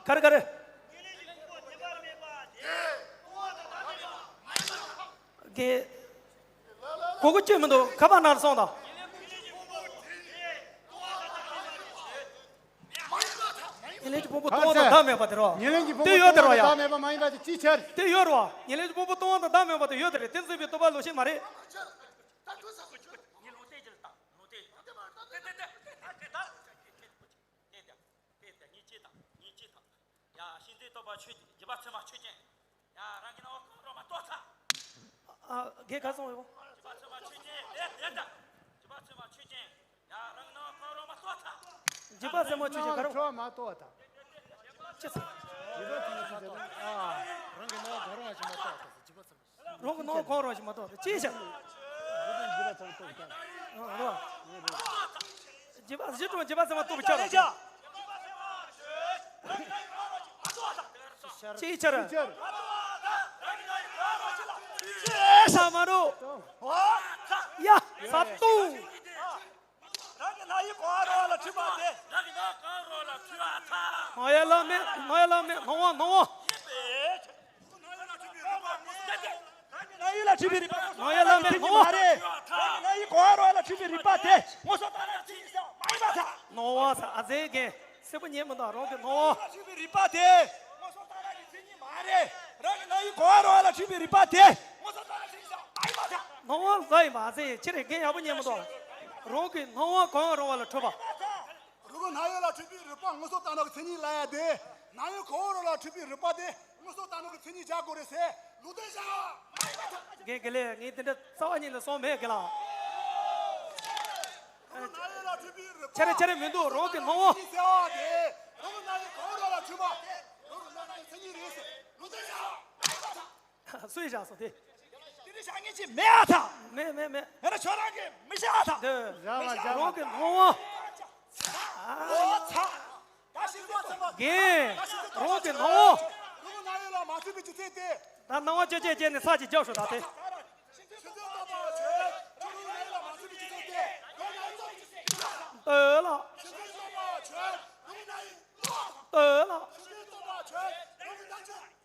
ག་རེ་ག་རེ། རྒན། གོ་གི་ཅི་མི་འདུག། ཁ་པར་ནང་སོང་དང་། ཉེར་ལེན་གྱི་ཕུང་པོ་སྟོང་པ་དང་བདག་མེད་པ་དེ་རོ། ཉེར་ལེན་གྱི་ཕུང་དེ་པོ་ཡོད་དེ་སྟོང་པ་རོ་ཡ། དང་བདག་མེད་པ་མ་ཡིན་པ་དེ་ཅིའི་ཕྱིར། དེ་ཡོད་རོ། ཉེར་ལེན་གྱི་ཕུང་པོ་སྟོང་པ་དང་བདག་མེད་པ་དེ་ཡོད་དེ་རེད། དེ་འཛིན་པའི་རྟོག་པ་ལོག་ཤེས་མ་རེད། ཡ། ཤིང་རྟའི་རྟོག་པ་ཆོས་ཅན། རྒྱུད་པ་ཚད་མ་ཆོས་ཅན། ཡ། རང་གི་སྣང་བ་གང་རུང་མ་རྟོགས་ཐལ། ཨ། རྒན་ག་སོང་ཡོད། རྒྱུད་པ་ཚད་མ་ཆོས་ཅན། རྒྱུད་པ་ཚད་མ་ཆོས་ཅན། ཡ། རང་གི་སྣང་བ་གང་རུང་མ་རྟོགས་ཐལ། རྒྱུད་པ་ཚད་མ་ཆོས་ཅན། ག་རུང་མ་རྟོགས་ཐལ། ཅི་ཟེར། རྒྱུད་པ་ཚད་མ་ཆོས་ཅན། ཨ། རང་གི་སྣང་བ་གང་རུང་ཞིག་མ་རྟོགས་ཐལ། རང་གི་སྣང་བ་གང་རུང་ཞིག་མ་རྟོགས་ཐལ། ཅི་བྱ། རྒྱུད་པ་ཚད་མ་རྟོགས་ཐལ། ཨ། རོ། རྒྱུད་པ་གཞི་གྲོང་རྒྱུད་པ་ཚད་མ་རྟོགས་པའི་ཆ་རོ། ཅིའི་ཕྱིར། ས་མ་རུ། ཡ། ས་ཏུ། རང་གི་སྣང་ཡུལ་གང་རུང་བ་ལ་འཁྲུལ་པ་དེ། རང་གི་སྣང་གང་རུང་ལ་འཁྲུལ་པ་དང་། སྣང་ཡུལ་ལ་མེད། སྣང་ཡུལ་ལ་མེད། སྣང་བ་སྣང་བ། སྣང་ཡུལ་ལ་འཁྲུལ་པའི་རིག་པ། སྣང་ཡུལ་ལ་མེད། སྣང་བ་མ་རེད། རང་གི་སྣང་ཡུལ་གང་རུང་བ་ལ་འཁྲུལ་པའི་རིག་པ་དེ་སྔོ་སོགས་ལྟར་སྣང་གི་མཚན་ཉིད་མ་ཡིན་པར་ཐལ། སྣང་བ་ས་ཨ་ཙེ་རྒན། གསལ་པོ་ཉན་མི་འདུག་རང་གི་སྣང་བ། འཁྲུལ་པའི་རིག་པ་དེ། སྔོ་སོགས་ལྟར་སྣང་གི་མཚན་ཉིད་མ་རེད། རང་གི་སྣང་ཡུལ་གང་རུང་བ་ལ་འཁྲུལ་པའི་རིག་པ་དེ། སྔོ་སོགས་ལྟར་སྣང་གི་མཚན་ཉིད་མ་ཡིན་པར་ཐལ། སྣང་བ་ས་ཡིན་པ་ཨ་ཙེ། ཁྱེད་རང་རྒན་ཡག་པོ་ཉན་མི་འདུག་རང་གི་སྣང་བ་གང་རུང་བ་ལ་འཁྲུལ་པ། རང་གི་སྣང་ཡུལ་ལ་འཁྲུལ་པའི་རིག་པ་སྔོ་སོགས་ལྟར་སྣང་གི་མཚན་ཉིད་ལབ་ཡ་དེ། སྣང་ཡུལ་གང་རུང་ལ་འཁྲུལ་པའི་རིག་པ་དེ་སྔོ་སོགས་ལྟར་སྣང་གི་མཚན་ཉིད་བྱ་དགོས་རེད་ཟེར་ལུང་བསྟན་བཞག་མ་ཡིན་པར་ཐལ། རྒན་རྒན་ལགས། ངས་དེ་འདྲ་རྩ་བ་ཉིད་ནས་གསུངས་མེད་རྒན་ལགས། རང་གི་སྣང་ཡུལ་ལ་འཁྲུལ་པའི་རིག་པ། ཁྱེད་རང་ཁྱེད་རང་མི་འདུག་རང་གི་སྣང་བ། ཟེར་བ་དེ། རང་གི་སྣང་ཡུལ་གང་རུང་ལ་འཁྲུལ་པ། རང་གི་སྣང་ཡུལ་མཚན་ཉིད་རེད་ཟེར་ལུང་བསྟན་བཞག་མ་ཡིན་པར་ཐལ། སུས་བཞག་སོང་དེ། དེ་འདྲ་བཞག་མཁན་ཅིག་མེད་ཨ་ཐག་མེད་མེད་མེད། ཡང་ན་ཁྱོད་རང་གིས་མི་བཞག་ཨ་ཐག་འདི། བཞག་མ་བཞག་མ། རང་གི་སྣང་བ། ཨོ་ཚ། ད་ཤི་ཚེ་ཚོགས་པ་རྒན། རང་གི་སྣང་བ། རང་གི་སྣང་ཡུལ་ལ་མ་ཚུད་པའི་རྒྱུ་མཚན་དེ། ད་སྣང་བ་ཅོ་ཅོ་བྱས་ནས་ཚར་གཅིག་རྒྱོབ་ཤོག་ད་དེ། ཤི་ཚེ་ཚོགས་པ་ཆོས། རང་གི་སྣང་ཡུལ་ལ་མ་ཚུད་པའི་རྒྱུ་མཚན་དེ། རང་གི་སྣང་ཡུལ་ལ། ཤི་ཚེ་ཚོགས་པ་ཆོས། རང་གི་སྣང་ཡུལ། ལྟོས་ལ། ཤི་ཚེ་ཚོགས་པ་ཆོས། རང་གི་སྣང་ཡུལ།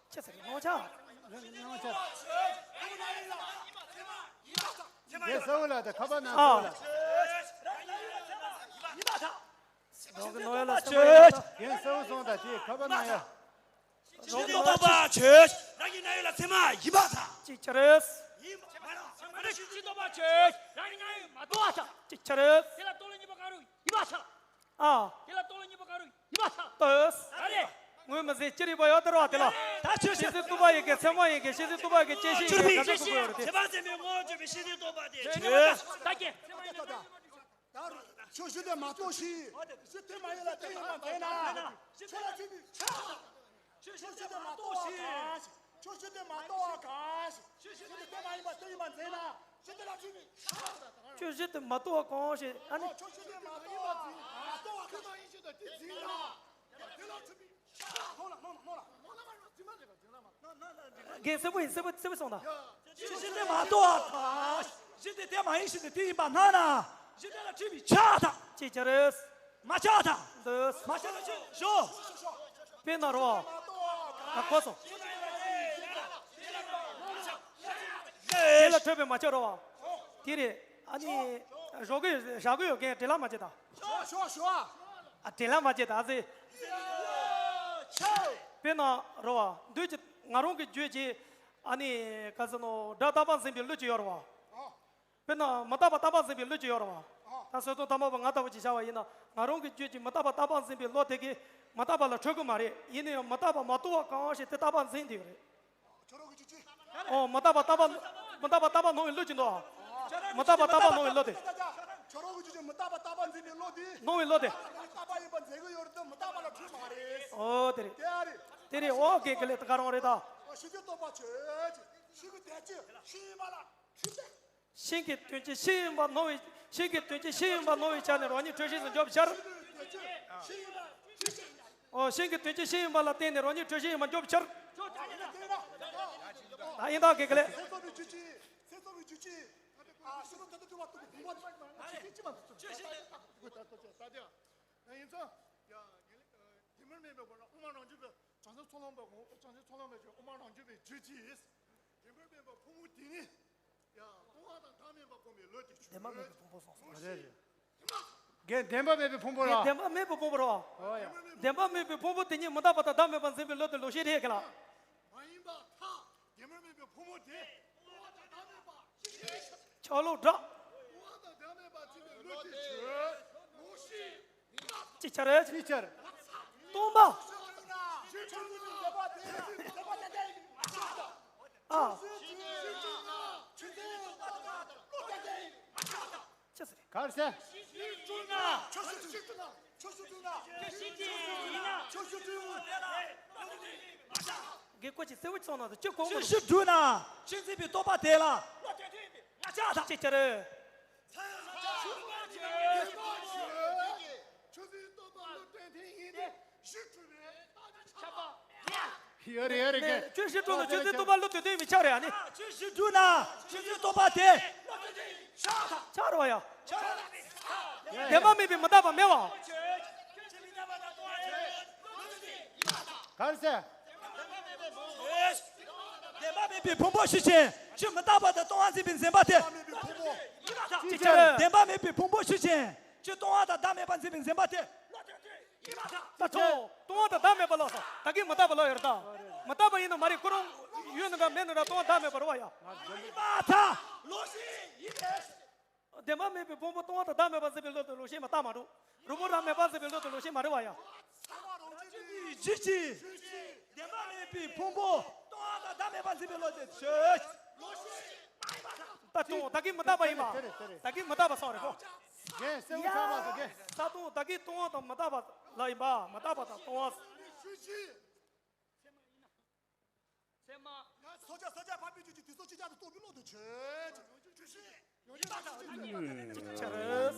ཅི་ཟེར་གི་སྣང་ཆ། སྣང་ཆ། རྒན་གསལ་བོ་ལ་དང་ཁ་པར་ནང་གསལ་བོ་ལ། རང་གི་སྣང་ཡུལ་ལ་སེམས་པ་ཡིན་པ་དང་། རྒན་གསལ་བོ་སོང་དང་དེའི་ཁ་པར་ནང་ཡ། ཤི་ཚེ་ཚོགས་པ་ཆོས། རང་གི་སྣང་ཡུལ་ལ་མཚན་མ་ཡིན་པར་ཐལ། ཅིག་ཅར། ཡིན་པ་མ་རེད། ཤི་ཚེ་ཚོགས་པ་ཆོས། རང་གི་སྣང་ཡུལ་མ་རྟོགས་པར་ཐལ། ཅིག་ཅར། དེ་ལ་རྟོགས་ལ་གཉིས་པོ་གང་རུང་ཡིན་པར་ཐལ། ཨ། དེ་ལ་རྟོགས་ལ་གཉིས་པོ་གང་རུང་ཡིན་པར་ཐལ། ལྟོས། མ་རེད། ངོས་མི་ཟིན་ཅི་རིགས་པ་ཡོད་དེ་རོ་དེ་ལ། ད་ཆོས་ཤེས་ཤེས་ཚེ་སྟོང་པ་ཡིན་གྱི་མཚན་མ་ཡིན་གྱི་ཤེས་ཚེ་སྟོང་པ་ཡིན་གྱི་བསྐྱེད་ཤིང་ཡིན་གྱི་ག་ཚོད་ཁུར་དགོས་ཡོད་རེད་དེ། བྱེད་པ་ཚད་མས་དངོས་པོར་གྱུར་པའི་ཤེས་ཚེ་སྟོང་པ་དེ་ཆོས། ད་ཀྱེ། ད་ཆོས་ཞི་དེ་མ་རྟོགས་ཤིང་། ཞི་དེ་མ་ཡིན་ལ་དེ་ཡིན་པ་མཛད་ན། ཆོས་ལ་ཚུད་པའི་ཆ། ཆོས་ཞི་དེ་མ་རྟོགས་ཤིང་། ཆོས་ཞི་དེ་མ་རྟོགས་པ་གང་ཞིག་ཆོས་ཞི་དེ་དེ་མ་ཡིན་པ་དེ་ཡིན་པ་མཛད་ན། ཞི་དེ་ལ་ཚུད་པའི་ཆ། ཆོས་ཞི་དེ་མ་རྟོགས་པ་གང་ཞིག་ཨ་ནི། ཆོས་ཞི་དེ་མ་རྟོགས་པ་མ་རྟོགས་པ་གང་ཞིག་དེ་འཛིན་ན། དེ་ལ་ཚུད་པའི་ཆ། ལྷོང་ལ་ལྷོང་ལ་ལྷོང་ལ། རྒན་གསལ་པོ་ཡིན། གསལ་པོ་གསལ་པོ་སོང་ད། ཞི་དེ་མ་རྟོགས་པ་དང་། ཞི་དེ་དེ་མ་ཡིན་ཞི་དེ་དེ་ཡིན་པ་སྣང་ན། ཞི་དེ་ལ་འཁྲུལ་པའི་ཆ་དང་། ཅིག་ཅར། མ་ཆགས་དང་། འདོད། མ་ཆགས་ལ་ཅི་ཞོ། དཔེར་ན་རོ། ད་གོ་སོང་། དེ་ལ་འཕྲོད་པའི་མ་ཆགས་རོ། དེ་རེད། ཨ་ནི། ཞོག་གི་ཞག་གི་ཡོད་མཁན་དྲི་ལ་མ་བྱེད་ད། ཞོ་ཞོ་ཞོ། ཨ་དྲི་ལ་མ་བྱེད་ད་ཟེ། དཔེར་ན་རོ་བ། འདོད་ཀྱི་ང་རང་གི་རྒྱུད་ཀྱི་ཨ་ནི་ག་ཟེར་ནོ་སྒྲ་རྟག་པར་འཛིན་པའི་བློ་ཅིག་ཡོད་རེད་བ། དཔེར་ན་མི་རྟག་པ་རྟག་པར་འཛིན་པའི་བློ་ཅིག་ཡོད་རེད་བ། ད་སོ་སོ་ཐ་མ་བ་ང་ལྟ་བུ་ཅིག་བྱ་བ་ཡིན་ན་ང་རང་གི་རྒྱུད་ཀྱི་མི་རྟག་པ་རྟག་པར་འཛིན་པའི་བློ་དེ་གིས་མི་རྟག་པ་ལ་འཕྲོད་ཀྱི་མ་རེད། ཡིན་ན་ཡང་མི་རྟག་པ་མ་རྟོགས་པ་གང་ཞིག་དེ་རྟག་པར་འཛིན་དེ་ཡོད་རེད། ཁྱོད་རང་གི་རྒྱུད་ཀྱི། ཨོ་མི་རྟག་པ་རྟག་པ། མི་རྟག་པ་རྟག་པར་སྣང་བའི་བློ་ཅིག་འདུག་མི་རྟག་པ་རྟག་པར་སྣང་བའི་བློ་དེ། ཁྱོད་རང་གི་རྒྱུད་ཀྱི་མི་རྟག་པ་རྟག་པར་འཛིན་པའི་བློ་དེ། སྣང་བའི་བློ་དེ། རྟག་པ་ཡིན་པར་འཛིན་གྱི་ཡོད་རེད་དེ་མི་རྟག་པ་ལ་འཕྲོད་མ་རེད། ཨོ་དེ་རེད། དེ་ཨ་རེད། དེ་རེད། ཨོ་དགེ་དགེ་ལེགས་ད་ག་རང་རེད་ད། ཞི་དེ་རྟོགས་པ་ཆོས་ཅན། ཤིང་གི་དོན་སྤྱི་ཤིང་ཡིན་པ་ལ་འཁྲུལ་ཏེ། ཤིང་གི་དོན་སྤྱི་ཤིང་ཡིན་པ་སྣང་བའི། ཤིང་གི་དོན་སྤྱི་ཤིང་ཡིན་པ་སྣང་བའི་ཆ་ནས་རང་ཉིད་འཁྲུལ་ཤེས་སུ་འཇོག་པའི་ཕྱིར། ཨོ་ཤིང་གི་དོན་སྤྱི་ཤིང་ཡིན་པ་ལ་བརྟེན་ནས་རང་ཉིད་འཁྲུལ་ཤེས་ཡིན་པ་འཇོག་པའི་ཕྱིར། ད་ཡིན་ད་དགེ་དགེ་ལེགས། ཚེ་སྲོག་གི་རྒྱུད་ཅིག་ཚེ་སྲོག་གི་རྒྱུད་ཅིག་ཨ་ཤི་ལོ་ད་ལྟ་དུ་བ་ཏུ་བུ་བུ་བ་ཅི་ཅི་མ་ཏུ་ཏུ་ད་ད་ད་ད་ད་ད་ད་ཡིན་ཙང་། ཡ་ངེས་ལེགས། རྒྱུན་མར་སྨྲས་པའི་སྒོ་ནས་དབུ་མ་རང་རྒྱུད་པའི་བྱང་སེམས་ཚོགས་ལམ་པ་གོང་། བྱང་སེམས་ཚོགས་ལམ་པའི་རྒྱུད་དབུ་མ་རང་རྒྱུད་པའི་རྒྱུད་ཀྱིས། རྒྱུན་མར་སྨྲས་པ་ཕུང་པོ་འདི་ནི། ཡ་སྟོང་པ་དང་བདག་མེད་པ་སྒོམ་པའི་བློ་དེ་ཆོས་བདེན་པ་མེད་པའི་ཕུང་པོ་སོགས་སོ། རེད་རེད། དེ་མ་ རྒན་བདེན་པ་མེད་པའི་ཕུང་པོ་ར། རྒན་བདེན་པ་མེད་པའི་ཕུང་པོ་ར། ཨོ་ཡ། བདེན་པ་མེད་པའི་ཕུང་པོ་དེ་ཉིད་མི་རྟག་པ་དང་བདག་མེད་པར་འཛིན་པའི་བློ་དེ་ལོག་ཤེས་རེད་ག་ལ། མ་ཡིན་པར་ཐལ། བདེན་པ་མེད་པའི་ཕུང་པོ་དེ། ཆ་ལུགས་འདྲ། ཅི་ཆ་རེད། ཅི་ཆ་རེད། སྟོང་པ། ཨ། ཅི་ཟེར། གར་ཟེར། ཆོས་སུ་གྲུབ་ན། ཆོས་སུ་གྲུབ་ན། ཆོས་སུ་གྲུབ་ན། ཆོས་སུ་གྲུབ་ན། དགེ་བསྐོས་ཀྱི་གསལ་བོ་ཅིག་གསུངས་ན་ད་ཅི་གོ་མོ། ཆོས་སུ་གྲུབ་ན། ཆོས་འཛིན་པའི་རྟོག་པ་དེ་ལ། ཅི་ཆ་རེད། ཆོས་འཛིན་རྟོག་པ་བློ་གཏད་མཁན་ཡིན་ཏེ། ཡོད་རེད་ཡོད་རེད་ག་ཆོས་ཞི་ཁྲོ་ན་ཆོས་འཛིན་རྟོག་པ་བློ་དོན་དོན་མི་ཆགས་རེད་ཨ་ནི། ཆོས་ཞི་ཁྲོ་ན་ཆོས་འཛིན་རྟོག་པ་དེ། ཆགས་རོ་ཡ། བདེན་པ་མེད་པའི་མི་རྟག་པ་མེད་པ། གར་ཟེར། བདེན་པ་མེད་པའི་ཕུང་པོ་ཤེས་བཞིན་ཆོས་མི་རྟག་པ་དང་སྟོང་པ་འཛིན་པའི་འཛིན་པ་དེ། ཅི་ཆ་རེད། བདེན་པ་མེད་པའི་ཕུང་པོ་ཤེས་བཞིན་ཆོས་སྟོང་པ་དང་བདག་མེད་པར་འཛིན་པའི་འཛིན་པ་དེ། ད་ཁྱོད་སྟོང་པ་དང་བདག་མེད་པ་ལ་སོགས་ད་གིན་མི་རྟག་པ་ལ་ཡོད་རེད་ད། མི་རྟག་པ་ཡིན་ན་མ་རེད། ཁོ་རང་ཡོད་ན་འདྲ་མེད་ན་འདྲ་སྟོང་པ་བདག་མེད་པ་རེད་བ་ཡ། ཡིན་པར་ཐལ། ལོག་ཤེས་ཡིན་ཏེ། བདེན་པ་མེད་པའི་ཕུང་པོ་སྟོང་པ་དང་བདག་མེད་པར་འཛིན་པའི་བློ་དེ་ལོག་ཤེས་མི་རྟག་མ་རེད། རུ་མོ་རང་མེད་པར་འཛིན་པའི་བློ་དེ་ལོག་ཤེས་མ་རེད་བ་ཡ། ཇི་ཅི། བདེན་པ་མེད་པའི་ཕུང་པོ་སྟོང་པ་དང་བདག་མེད་པར་འཛིན་པའི་བློ་དེ་ཆོས། ད་སྟོང་ད་གིན་མི་རྟག་པ་ཡིན་པ། དེ་རེད་དེ་རེད། ད་གིན་མི་རྟག་པ་སོགས་རེད་གོ། རྒན་གསལ་བོ་ཆགས་མ་སོང་རྒན། ད་སྟོང་ད་གིན་སྟོང་པ་དང་མི་རྟག་པ་ལ་ཡིན་པ་མི་རྟག་པ་དང་སྟོང་པ། ཚད་མ། ཚད་མ། ཡང་སོ་སྐྱ་ས་སྐྱ་ཕ་མི་ཆོས་ཀྱི་དུས་སོ་ཅི་ཅག་ཏུ་རྟོགས་པའི་བློ་དང་ཆོས་ཅན། ཆོས་ཅན། ཡོངས་གྲུབ་ཅན། ཅི་ཆ་རེད།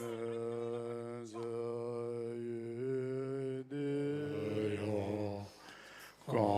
གང་